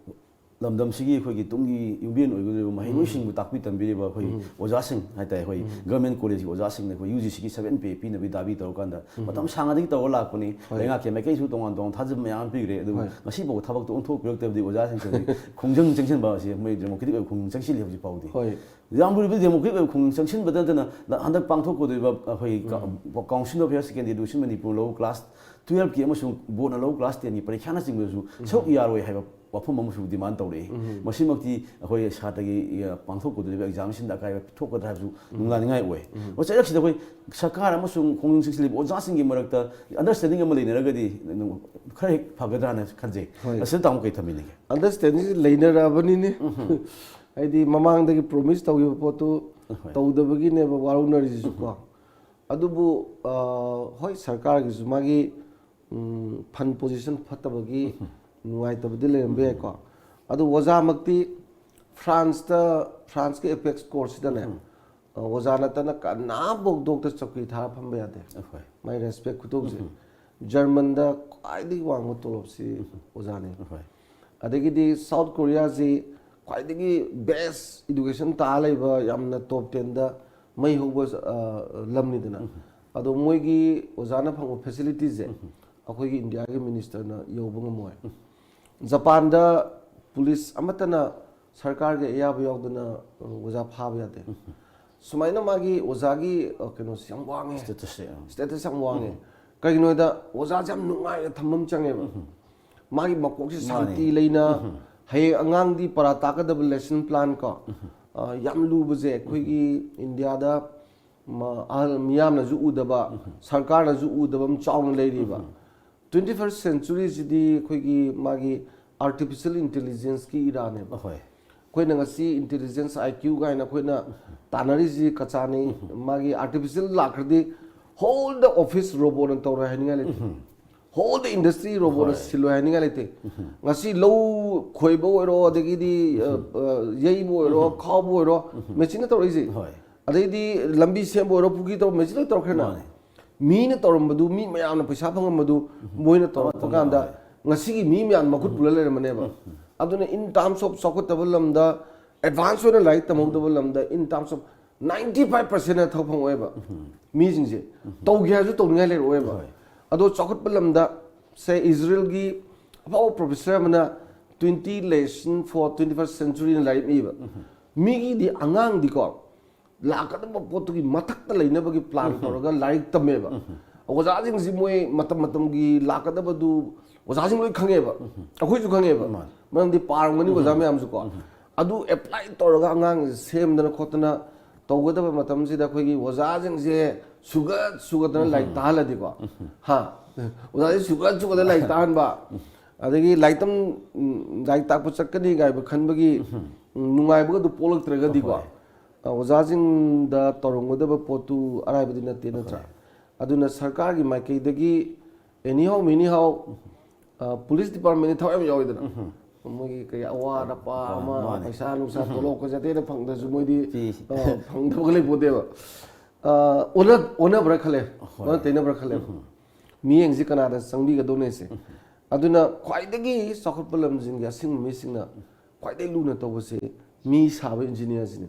ꯂꯝꯗꯝꯁꯤꯒꯤ ꯑꯩꯈꯣꯏꯒꯤ ꯇꯨꯡꯒꯤ ꯌꯨꯝꯕꯤꯔꯦꯟ ꯑꯣꯏꯒꯗꯧꯔꯤꯕ ꯃꯍꯩꯔꯣꯏꯁꯤꯡꯕꯨ ꯇꯥꯛꯄꯤ ꯇꯝꯕꯤꯔꯤꯕ ꯑꯩꯈꯣꯏ ꯑꯣꯖꯥꯁꯤꯡ ꯍꯥꯏꯇꯥꯔꯦ, ꯑꯩꯈꯣꯏ ꯒꯚꯔꯟꯃꯦꯟ ꯀꯣꯂꯦꯖꯀꯤ ꯑꯣꯖꯥꯁꯤꯡꯅ ꯑꯩꯈꯣꯏ ꯌꯨ ꯖꯤ ꯁꯤꯒꯤ ꯁꯕꯦꯟ ꯄꯦ ꯄꯤꯅꯕꯒꯤ ꯗꯥꯕꯤ ꯇꯧꯔꯀꯥꯟꯗ ꯃꯇꯝ ꯁꯥꯡꯅꯗꯒꯤ ꯇꯧꯔ ꯂꯥꯛꯄꯅꯤ꯫ ꯍꯣꯏ꯫ ꯂꯩꯉꯥꯛꯀꯤ ꯃꯥꯏꯀꯩꯁꯨ ꯇꯣꯉꯥꯟ ꯇꯣꯉꯥꯟ ꯊꯥꯖꯕ ꯃꯌꯥꯝ ꯑꯃ ꯄꯤꯈ꯭ꯔꯦ, ꯑꯗꯨꯕꯨ ꯍꯣꯏ꯫ ꯉꯁꯤꯐꯥꯎꯕ ꯊꯕꯛꯇꯣ ꯑꯣꯟꯊꯣꯛꯄꯤꯔꯛꯇꯕꯗꯤ ꯑꯣꯖꯥꯁꯤꯡꯁꯤꯗꯤ ꯈꯣꯡꯖꯪ ꯆꯪꯁꯤꯟꯕ ꯑꯁꯤ ꯃꯣꯏ ꯗꯦꯃꯣꯀ꯭ꯔꯦꯇꯤꯛ ꯑꯣꯏꯕ ꯈꯣꯡꯖꯪ ꯆꯪꯁꯤꯜꯂꯤ ꯍꯧꯖꯤꯛ ꯐꯥꯎꯗꯤ꯫ ꯍꯣꯏ꯫ ꯌꯥꯝ ꯂꯨꯔꯤꯕ ꯗꯦꯃꯣꯀ꯭ꯔꯦꯇꯤꯛ ꯑꯣꯏꯕ ꯈꯣꯡꯖꯪ ꯆꯪꯁꯤꯟꯕꯗ ꯅꯠꯇꯅ ꯍꯟꯗꯛ ꯄꯥꯡꯊꯣꯛꯀꯗꯧꯔꯤꯕ ꯑꯩꯈꯣꯏ ꯀ-, Council of Higher Secondary Education Manipur ꯂꯧ class twelve ꯀꯤ ꯑꯃꯁꯨꯡ ꯕꯣꯔꯗꯅ ꯂꯧ class ten ꯒꯤ ꯄꯔꯤꯈ꯭ꯌꯥꯅꯆꯤꯡꯕꯗꯁꯨ ꯁꯔꯨꯛ ꯌꯥꯔꯣꯏ ꯍꯥꯏꯕ ꯋꯥꯐꯝ ꯑꯃꯁꯨ demand ꯇꯧꯔꯛꯏ꯫ ꯃꯁꯤꯃꯛꯇꯤ ꯑꯩꯈꯣꯏ ꯁꯥꯇ꯭ꯔꯒꯤ, ꯑ, ꯄꯥꯡꯊꯣꯛꯀꯗꯧꯔꯤꯕ examination ꯗ ꯑꯀꯥꯏꯕ ꯊꯣꯛꯀꯗ꯭ꯔꯥ ꯍꯥꯏꯕꯁꯨ ꯅꯨꯡꯅꯥꯡꯅꯤꯡꯉꯥꯏ ꯑꯣꯏ꯫ ꯑꯣ, ꯆꯩꯔꯛꯁꯤꯗ ꯑꯩꯈꯣꯏ ꯁꯔꯀꯥꯔ ꯑꯃꯁꯨꯡ ꯈꯣꯡꯖꯪ ꯆꯪꯁꯤꯜꯂꯤꯕ ꯑꯣꯖꯥꯁꯤꯡꯒꯤ ꯃꯔꯛꯇ understanding ꯑꯃ ꯂꯩꯅꯔꯒꯗꯤ ꯈꯔ ꯍꯦꯛ ꯐꯒꯗ꯭ꯔꯥꯅ ꯈꯟꯖꯩ꯫ ꯍꯣꯏ꯫ ꯑꯁꯤꯗ ꯇꯥꯃꯣ ꯀꯩ ꯊꯝꯕꯤꯅꯤꯡꯒꯦ? Understanding ꯁꯤ ꯂꯩꯅꯔꯛꯑꯕꯅꯤꯅꯦ꯫ ꯍꯥꯏꯗꯤ ꯃꯃꯥꯡꯗꯒꯤ promise ꯇꯧꯈꯤꯕ ꯄꯣꯠꯇꯨ ꯍꯣꯏ꯫ ꯇꯧꯗꯕꯒꯤꯅꯦꯕ ꯋꯥꯔꯧꯅꯔꯤꯁꯤꯁꯨ ꯀꯣ꯫ ꯑꯗꯨꯕꯨ ꯑ, ꯍꯣꯏ, ꯁꯔꯀꯥꯔꯒꯤꯁꯨ ꯃꯥꯒꯤ ꯐꯟ ꯄꯣꯖꯤꯁꯟ ꯐꯠꯇꯕꯒꯤ ꯅꯨꯡꯉꯥꯏꯇꯕꯗꯤ ꯂꯩꯔꯝꯕ ꯌꯥꯏꯀꯣ꯫ ꯑꯗꯨ ꯑꯣꯖꯥꯃꯛꯇꯤ ꯐ꯭ꯔꯥꯟꯁꯇ, ꯐ꯭ꯔꯥꯟꯁꯀꯤ ꯑꯦꯄꯦꯛꯁ ꯀꯣꯔꯠꯁꯤꯗꯅꯦ, ꯑ, ꯑꯣꯖꯥ ꯅꯠꯇꯅ ꯀꯅꯥꯐꯧ ꯗꯣꯛꯇ ꯆꯧꯀꯤ ꯊꯥꯔ ꯐꯝꯕ ꯌꯥꯗꯦ꯫ ꯑꯩꯈꯣꯏ ꯃꯥꯏ ꯔꯦꯁꯄꯦꯛ ꯈꯨꯇꯣꯛꯁꯦ꯫ ꯖꯔꯃꯟꯗ ꯈ꯭ꯋꯥꯏꯗꯒꯤ ꯋꯥꯡꯕ ꯇꯣꯂꯣꯞꯁꯤ ꯑꯣꯖꯥꯅꯤ꯫ ꯑꯩꯈꯣꯏ ꯑꯗꯒꯤꯗꯤ ꯁꯥꯎꯠ ꯀꯣꯔꯤꯌꯥꯁꯤ ꯈ꯭ꯋꯥꯏꯗꯒꯤ ꯕꯦꯁ ꯏꯗꯨꯀꯦꯁꯟ ꯇꯥ ꯂꯩꯕ, ꯌꯥꯝꯅ ꯇꯣꯞ ꯇꯦꯟꯗ ꯃꯩ ꯍꯧꯕ ꯑ, ꯂꯝꯅꯤꯗꯅ꯫ ꯑꯗꯣ ꯃꯣꯏꯒꯤ ꯑꯣꯖꯥꯅ ꯐꯪꯕ ꯐꯦꯁꯤꯂꯤꯇꯤꯁꯦ ꯑꯩꯈꯣꯏꯒꯤ ꯏꯟꯗꯤꯌꯥꯒꯤ ꯃꯤꯅꯤꯁꯇꯔꯅ ꯌꯧꯕ ꯉꯝꯃꯣꯏ꯫ ꯖꯄꯥꯟꯗ ꯄꯨꯂꯤꯁ ꯑꯃꯠꯇꯅ ꯁꯔꯀꯥꯔꯒꯤ ꯑꯌꯥꯕ ꯌꯥꯎꯗꯅ ꯑ, ꯑꯣꯖꯥ ꯐꯥꯕ ꯌꯥꯗꯦ꯫ ꯁꯨꯃꯥꯏꯅ ꯃꯥꯒꯤ ꯑꯣꯖꯥꯒꯤ ꯑ, ꯀꯩꯅꯣꯁꯦ ꯌꯥꯝ ꯋꯥꯡꯉꯦ꯫ ꯁ꯭ꯇꯦꯇꯁꯁꯦ ꯌꯥꯝ ꯁ꯭ꯇꯦꯇꯁ ꯌꯥꯝ ꯋꯥꯡꯉꯦ꯫ ꯀꯩꯒꯤꯅꯣ ꯍꯥꯏꯗ ꯑꯣꯖꯥꯁꯦ ꯌꯥꯝ ꯅꯨꯡꯉꯥꯏꯅ ꯊꯝꯕ ꯑꯃ ꯆꯪꯉꯦꯕ꯫ ꯃꯥꯒꯤ ꯃꯀꯣꯛꯁꯦ ꯃꯥꯅꯦ꯫ ꯁꯥꯟꯇꯤ ꯂꯩꯅ, ꯍꯌꯦꯡ ꯑꯉꯥꯡꯗꯤ ꯄꯔꯥ ꯇꯥꯛꯀꯗꯕ ꯂꯦꯁꯟ ꯄ꯭ꯂꯥꯟ ꯀꯣ, ꯑ, ꯌꯥꯝ ꯂꯨꯕꯁꯦ ꯑꯩꯈꯣꯏꯒꯤ ꯏꯟꯗꯤꯌꯥꯗ ꯃ-, ꯑꯍꯜ ꯃꯤꯌꯥꯝꯅꯁꯨ ꯎꯗꯕ, ꯁꯔꯀꯥꯔꯅꯁꯨ ꯎꯗꯕ ꯑꯃ ꯆꯥꯎꯅ ꯂꯩꯔꯤꯕ꯫ ꯇ꯭ꯋꯦꯟꯇꯤ ꯐꯥꯔꯁ ꯁꯦꯟꯆꯨꯔꯤꯁꯤꯗꯤ ꯑꯩꯈꯣꯏꯒꯤ ꯃꯥꯒꯤ ꯑꯥꯔꯇꯤꯐꯤꯁꯤꯌꯦꯜ ꯏꯟꯇꯦꯂꯤꯖꯦꯟꯁꯀꯤ ꯏꯔꯥꯅꯦꯕ꯫ ꯑꯍꯣꯏ ꯑꯩꯈꯣꯏꯅ ꯉꯁꯤ ꯏꯟꯇꯦꯂꯤꯖꯦꯟꯁ ꯑꯥꯏ ꯀ꯭ꯌꯨ ꯀꯥꯏꯅ ꯑꯩꯈꯣꯏꯅ ꯇꯥꯟꯅꯔꯤꯁꯤ ꯀꯆꯥꯅꯤ꯫ ꯃꯥꯒꯤ ꯑꯥꯔꯇꯤꯐꯤꯁꯤꯌꯦꯜ ꯂꯥꯛꯈ꯭ꯔꯗꯤ ꯍꯣꯜ ꯗ ꯑꯣꯐꯤꯁ ꯔꯣꯕꯣꯠꯅ ꯇꯧꯔꯦ ꯍꯥꯏꯅꯤꯡꯉꯥꯏ ꯂꯩꯇꯦ꯫ ꯍꯣꯜ ꯗ ꯏꯟꯗꯁꯇ꯭ꯔꯤ ꯔꯣꯕꯣꯠꯅ ꯍꯣꯏ꯫ ꯁꯤꯜꯂꯣꯏ ꯍꯥꯏꯅꯤꯡꯉꯥꯏ ꯂꯩꯇꯦ꯫ ꯉꯁꯤ ꯂꯧ ꯈꯣꯏꯕ ꯑꯣꯏꯔꯣ, ꯑꯗꯒꯤꯗꯤ ꯑ, ꯑ, ꯌꯩꯕ ꯑꯣꯏꯔꯣ, ꯈꯥꯎꯕ ꯑꯣꯏꯔꯣ, ꯃꯦꯆꯤꯟꯅ ꯇꯧꯔꯛꯏꯁꯦ꯫ ꯍꯣꯏ ꯑꯗꯩꯗꯤ ꯂꯝꯕꯤ ꯁꯦꯝꯕ ꯑꯣꯏꯔꯣ, ꯄꯨꯈ꯭ꯔꯤ ꯇꯧꯔꯣ, ꯃꯦꯆꯤꯟ ꯂꯣꯏ ꯇꯧꯔꯛꯈ꯭ꯔꯦꯅ꯫ ꯃꯥꯅꯦ꯫ ꯃꯤꯅ ꯇꯧꯔꯝꯕꯗꯨ, ꯃꯤ ꯃꯌꯥꯝꯅ ꯄꯩꯁꯥ ꯐꯪꯉꯝꯕꯗꯨ ꯃꯣꯏꯅ ꯇꯧꯔꯛꯄ ꯀꯥꯟꯗ ꯉꯁꯤꯒꯤ ꯃꯤ ꯃꯌꯥꯝ ꯃꯈꯨꯠ ꯄꯨꯜꯂ ꯂꯩꯔꯝꯃꯅꯦꯕ꯫ ꯑꯗꯨꯅ in terms of ꯆꯥꯎꯈꯠꯇꯕ ꯂꯝꯗ, ꯑꯦꯗꯚꯥꯟꯁ ꯑꯣꯏꯅ ꯂꯥꯏꯔꯤꯛ ꯇꯝꯍꯧꯗꯕ ꯂꯝꯗ, in terms of ninety five percent ꯊꯕꯛ ꯐꯪꯉꯛꯑꯣꯏꯕ꯫ ꯃꯤꯁꯤꯡꯁꯦ ꯇꯧꯒꯦ ꯍꯥꯏꯔꯁꯨ ꯇꯧꯅꯤꯡꯉꯥꯏ ꯂꯩꯔꯛꯑꯣꯏꯕ꯫ ꯍꯣꯏ꯫ ꯑꯗꯣ ꯆꯥꯎꯈꯠꯄ ꯂꯝꯗ, ꯁꯦ, ꯏꯖꯔꯦꯜꯒꯤ ꯑꯐꯥꯎꯕ ꯄ꯭ꯔꯣꯐꯦꯁꯔ ꯑꯃꯅ Twenty Lesson for Twenty First Centuryꯅ ꯂꯥꯏꯔꯤꯛ ꯏꯕ꯫ ꯃꯤꯒꯤꯗꯤ ꯑꯉꯥꯡꯗꯤꯀꯣ ꯂꯥꯛꯀꯗꯕ ꯄꯣꯠꯇꯨꯒꯤ ꯃꯊꯛꯇ ꯂꯩꯅꯕꯒꯤ ꯄ꯭ꯂꯥꯟ ꯇꯧꯔꯒ ꯂꯥꯏꯔꯤꯛ ꯇꯝꯃꯦꯕ꯫ ꯑꯣꯖꯥꯁꯤꯡꯁꯤ ꯃꯣꯏ ꯃꯇꯝ ꯃꯇꯝꯒꯤ ꯂꯥꯛꯀꯗꯕꯗꯨ ꯑꯣꯖꯥꯁꯤꯡ ꯂꯣꯏ ꯈꯪꯉꯦꯕ꯫ ꯑꯩꯈꯣꯏꯁꯨ ꯈꯪꯉꯦꯕ꯫ ꯃꯥꯅꯤ꯫ ꯃꯔꯝꯗꯤ ꯄꯥꯔꯝꯒꯅꯤ ꯑꯣꯖꯥ ꯃꯌꯥꯝꯁꯨꯀꯣ꯫ ꯑꯗꯨ ꯑꯦꯄ꯭ꯂꯥꯏ ꯇꯧꯔꯒ ꯑꯉꯥꯡꯁꯦ ꯁꯦꯝꯗꯅ ꯈꯣꯠꯇꯅ ꯇꯧꯒꯗꯕ ꯃꯇꯝꯁꯤꯗ ꯑꯩꯈꯣꯏꯒꯤ ꯑꯣꯖꯥꯁꯤꯡꯁꯦ ꯁꯨꯒꯠ ꯁꯨꯒꯠꯇꯅ ꯂꯥꯏꯔꯤꯛ ꯇꯥꯍꯜꯂꯗꯤꯀꯣ꯫ ꯍꯥ? ꯑꯣꯖꯥꯁꯦ ꯁꯨꯒꯠ ꯁꯨꯒꯠꯇꯅ ꯂꯥꯏꯔꯤꯛ ꯇꯥꯍꯟꯕ꯫ ꯑꯗꯒꯤ ꯂꯥꯏꯔꯤꯛ ꯇꯝ-, ꯎꯝ, ꯂꯥꯏꯔꯤꯛ ꯇꯥꯛꯄ ꯆꯠꯀꯅꯤ ꯀꯥꯏꯕ ꯈꯟꯕꯒꯤ, ꯎꯝ, ꯅꯨꯡꯉꯥꯏꯕꯒꯗꯨ ꯄꯣꯛꯂꯛꯇ꯭ꯔꯒꯗꯤꯀꯣ꯫ ꯍꯣꯏ꯫ ꯑ, ꯑꯣꯖꯥꯁꯤꯡꯗ ꯇꯧꯔꯝꯒꯗꯕ ꯄꯣꯠꯇꯨ ꯑꯔꯥꯏꯕꯗꯤ ꯅꯠꯇꯦ, ꯅꯠꯇ꯭ꯔꯥ? ꯑꯗꯨꯅ ꯁꯔꯀꯥꯔꯒꯤ ꯃꯥꯏꯀꯩꯗꯒꯤ ꯑꯦꯅꯤꯍꯥꯎ ꯃꯤꯅꯤꯍꯥꯎ, ꯄꯨꯂꯤꯁ ꯗꯤꯄꯥꯔꯠꯃꯦꯟꯗꯤ ꯊꯋꯥꯏ ꯌꯥꯝ ꯌꯥꯎꯋꯤꯗꯅ꯫ ꯃꯣꯏꯒꯤ ꯀꯩ ꯑꯋꯥꯠ ꯑꯄꯥ ꯑꯃ, ꯃꯥꯅꯦ꯫ ꯄꯩꯁꯥ ꯅꯨꯡꯁꯥ ꯇꯣꯂꯣꯞ ꯈꯖꯥꯠꯇꯦꯅ ꯐꯪꯗ꯭ꯔꯁꯨ ꯃꯣꯏꯗꯤ, ꯄꯤ꯫ ꯑ, ꯐꯪꯗꯕꯒ ꯂꯩꯄꯣꯠꯇꯦꯕ꯫ ꯑ, ꯑꯣꯟꯅ ꯑꯣꯟꯅꯕ꯭ꯔꯥ ꯈꯜꯂꯦ꯫ ꯑꯣꯟꯅ ꯇꯩꯅꯕ꯭ꯔꯥ ꯈꯜꯂꯦꯕ꯫ ꯃꯤꯠꯌꯦꯡꯁꯤ ꯀꯅꯥꯗ ꯆꯪꯕꯤꯒꯗꯧꯅꯦꯁꯦ꯫ ꯑꯗꯨꯅ ꯈ꯭ꯋꯥꯏꯗꯒꯤ ꯆꯥꯎꯈꯠꯄ ꯂꯝꯁꯤꯡꯒꯤ ꯑꯁꯤꯡꯕ ꯃꯤꯁꯤꯡꯅ ꯈ꯭ꯋꯥꯏꯗꯒꯤ ꯂꯨꯅ ꯇꯧꯕꯁꯦ ꯃꯤ ꯁꯥꯕ ꯏꯟꯖꯤꯅꯤꯌꯥꯔꯁꯤꯅꯦ꯫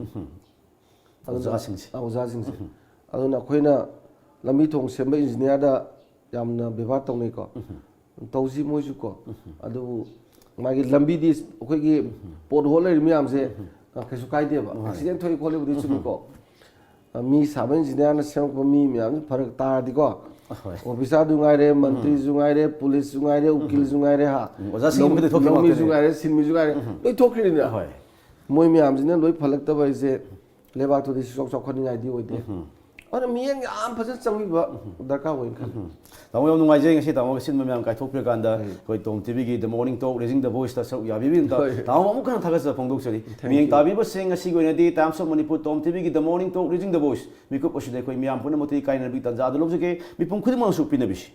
ꯑꯗꯨꯅ ꯑꯣꯖꯥꯁꯤꯡꯁꯦ꯫ ꯑ, ꯑꯣꯖꯥꯁꯤꯡꯁꯦ꯫ ꯑꯗꯨꯅ ꯑꯩꯈꯣꯏꯅ ꯂꯝꯕꯤ ꯊꯣꯡ ꯁꯦꯝꯕ ꯏꯟꯖꯤꯅꯤꯌꯥꯔꯗ ꯌꯥꯝꯅ ꯕꯦꯕꯥꯔ ꯇꯧꯅꯩꯀꯣ꯫ ꯇꯧꯁꯤ ꯃꯣꯏꯁꯨ ꯀꯣ꯫ ꯑꯗꯨꯕꯨ ꯃꯥꯒꯤ ꯂꯝꯕꯤꯗꯤ ꯑꯩꯈꯣꯏꯒꯤ ꯄꯣꯠ ꯍꯣꯜ ꯂꯩꯔꯤ ꯃꯌꯥꯝꯁꯦ, ꯑ, ꯀꯩꯁꯨ ꯀꯥꯏꯗꯦꯕ꯫ ꯑꯦꯛꯁꯤꯗꯦꯟ ꯊꯣꯛꯏ ꯈꯣꯠꯂꯤꯕꯨꯗꯤ ꯆꯨꯝꯃꯤꯀꯣ꯫ ꯑ, ꯃꯤ ꯁꯥꯕ ꯏꯟꯖꯤꯅꯤꯌꯥꯔꯅ ꯁꯦꯝꯃꯛꯄ ꯃꯤ ꯃꯌꯥꯝꯁꯤ ꯐꯔꯛ ꯇꯥꯔꯗꯤꯀꯣ, ꯍꯣꯏ꯫ ꯑꯣꯐꯤꯁꯥꯔꯗꯨ ꯉꯥꯏꯔꯦ, ꯃꯟꯇ꯭ꯔꯤꯁꯨ ꯉꯥꯏꯔꯦ, ꯄꯨꯂꯤꯁꯁꯨ ꯉꯥꯏꯔꯦ, ꯎꯀꯤꯜꯁꯨ ꯉꯥꯏꯔꯦ, ꯍꯥ? ꯎꯝ, ꯑꯣꯖꯥꯁꯤꯡ ꯂꯧ-, ꯃꯈꯩꯗꯤ ꯊꯣꯛꯈꯤꯕ ꯂꯧꯃꯤꯁꯨ ꯉꯥꯛꯇꯅꯦ꯫ ꯉꯥꯏꯔꯦ, ꯁꯤꯟꯃꯤꯁꯨ ꯉꯥꯏꯔꯦ, ꯂꯣꯏ ꯊꯣꯛꯈ꯭ꯔꯤꯅꯤꯅ꯫ ꯍꯣꯏ꯫ ꯃꯣꯏ ꯃꯌꯥꯝꯁꯤꯅ ꯂꯣꯏ ꯐꯠꯂꯛꯇꯕ ꯍꯥꯏꯁꯦ ꯂꯩꯕꯥꯛꯇꯨꯗꯤ ꯁꯨꯡꯆꯥꯎ ꯆꯥꯎꯈꯠꯅꯤꯡꯉꯥꯏꯗꯤ ꯑꯣꯏꯗꯦ꯫ ꯑꯗꯨꯅ ꯃꯤꯠꯌꯦꯡ ꯌꯥꯝ ꯐꯖꯅ ꯆꯪꯕꯤꯕ ꯗꯔꯀꯥꯔ ꯑꯣꯏꯅ ꯈꯜꯂꯤ꯫ ꯇꯥꯃꯣ, ꯌꯥꯝ ꯅꯨꯡꯉꯥꯏꯖꯩ ꯉꯁꯤ ꯇꯥꯃꯣꯒ ꯁꯤꯟꯕ ꯃꯌꯥꯝ ꯀꯥꯏꯊꯣꯛꯄꯤꯔꯀꯥꯟꯗ ꯑꯩꯈꯣꯏ ꯇꯣꯝ ꯇꯤꯚꯤꯒꯤ The Morning Talk, Raising the Voiceꯇ ꯁꯔꯨꯛ ꯌꯥꯕꯤꯕꯒꯤꯗꯃꯛꯇ ꯍꯣꯏ꯫ ꯇꯥꯃꯣ ꯑꯃꯨꯛ ꯍꯟꯅ ꯊꯥꯒꯠꯆꯕ ꯐꯣꯡꯗꯣꯛꯆꯔꯤ꯫ Thank you꯫ ꯃꯤꯠꯌꯦꯡ ꯇꯥꯕꯤꯕꯁꯤꯡ, ꯉꯁꯤꯒꯤ ꯑꯣꯏꯅꯗꯤ Times of Manipur, Tom ꯇꯤꯚꯤꯒꯤ The Morning Talk, Raising the Voice ꯃꯤꯀꯨꯞ ꯑꯁꯤꯗ ꯑꯩꯈꯣꯏ ꯃꯤꯌꯥꯝ ꯄꯨꯝꯅꯃꯛꯇꯒꯤ ꯀꯥꯏꯅꯕꯒꯤ ꯇꯥꯟꯖꯥ ꯑꯗꯨ ꯂꯧꯖꯒꯦ꯫ ꯃꯤꯄꯨꯝ ꯈꯨꯗꯤꯡꯃꯛꯅꯁꯨ ꯄꯤꯅꯕꯤꯁꯤ꯫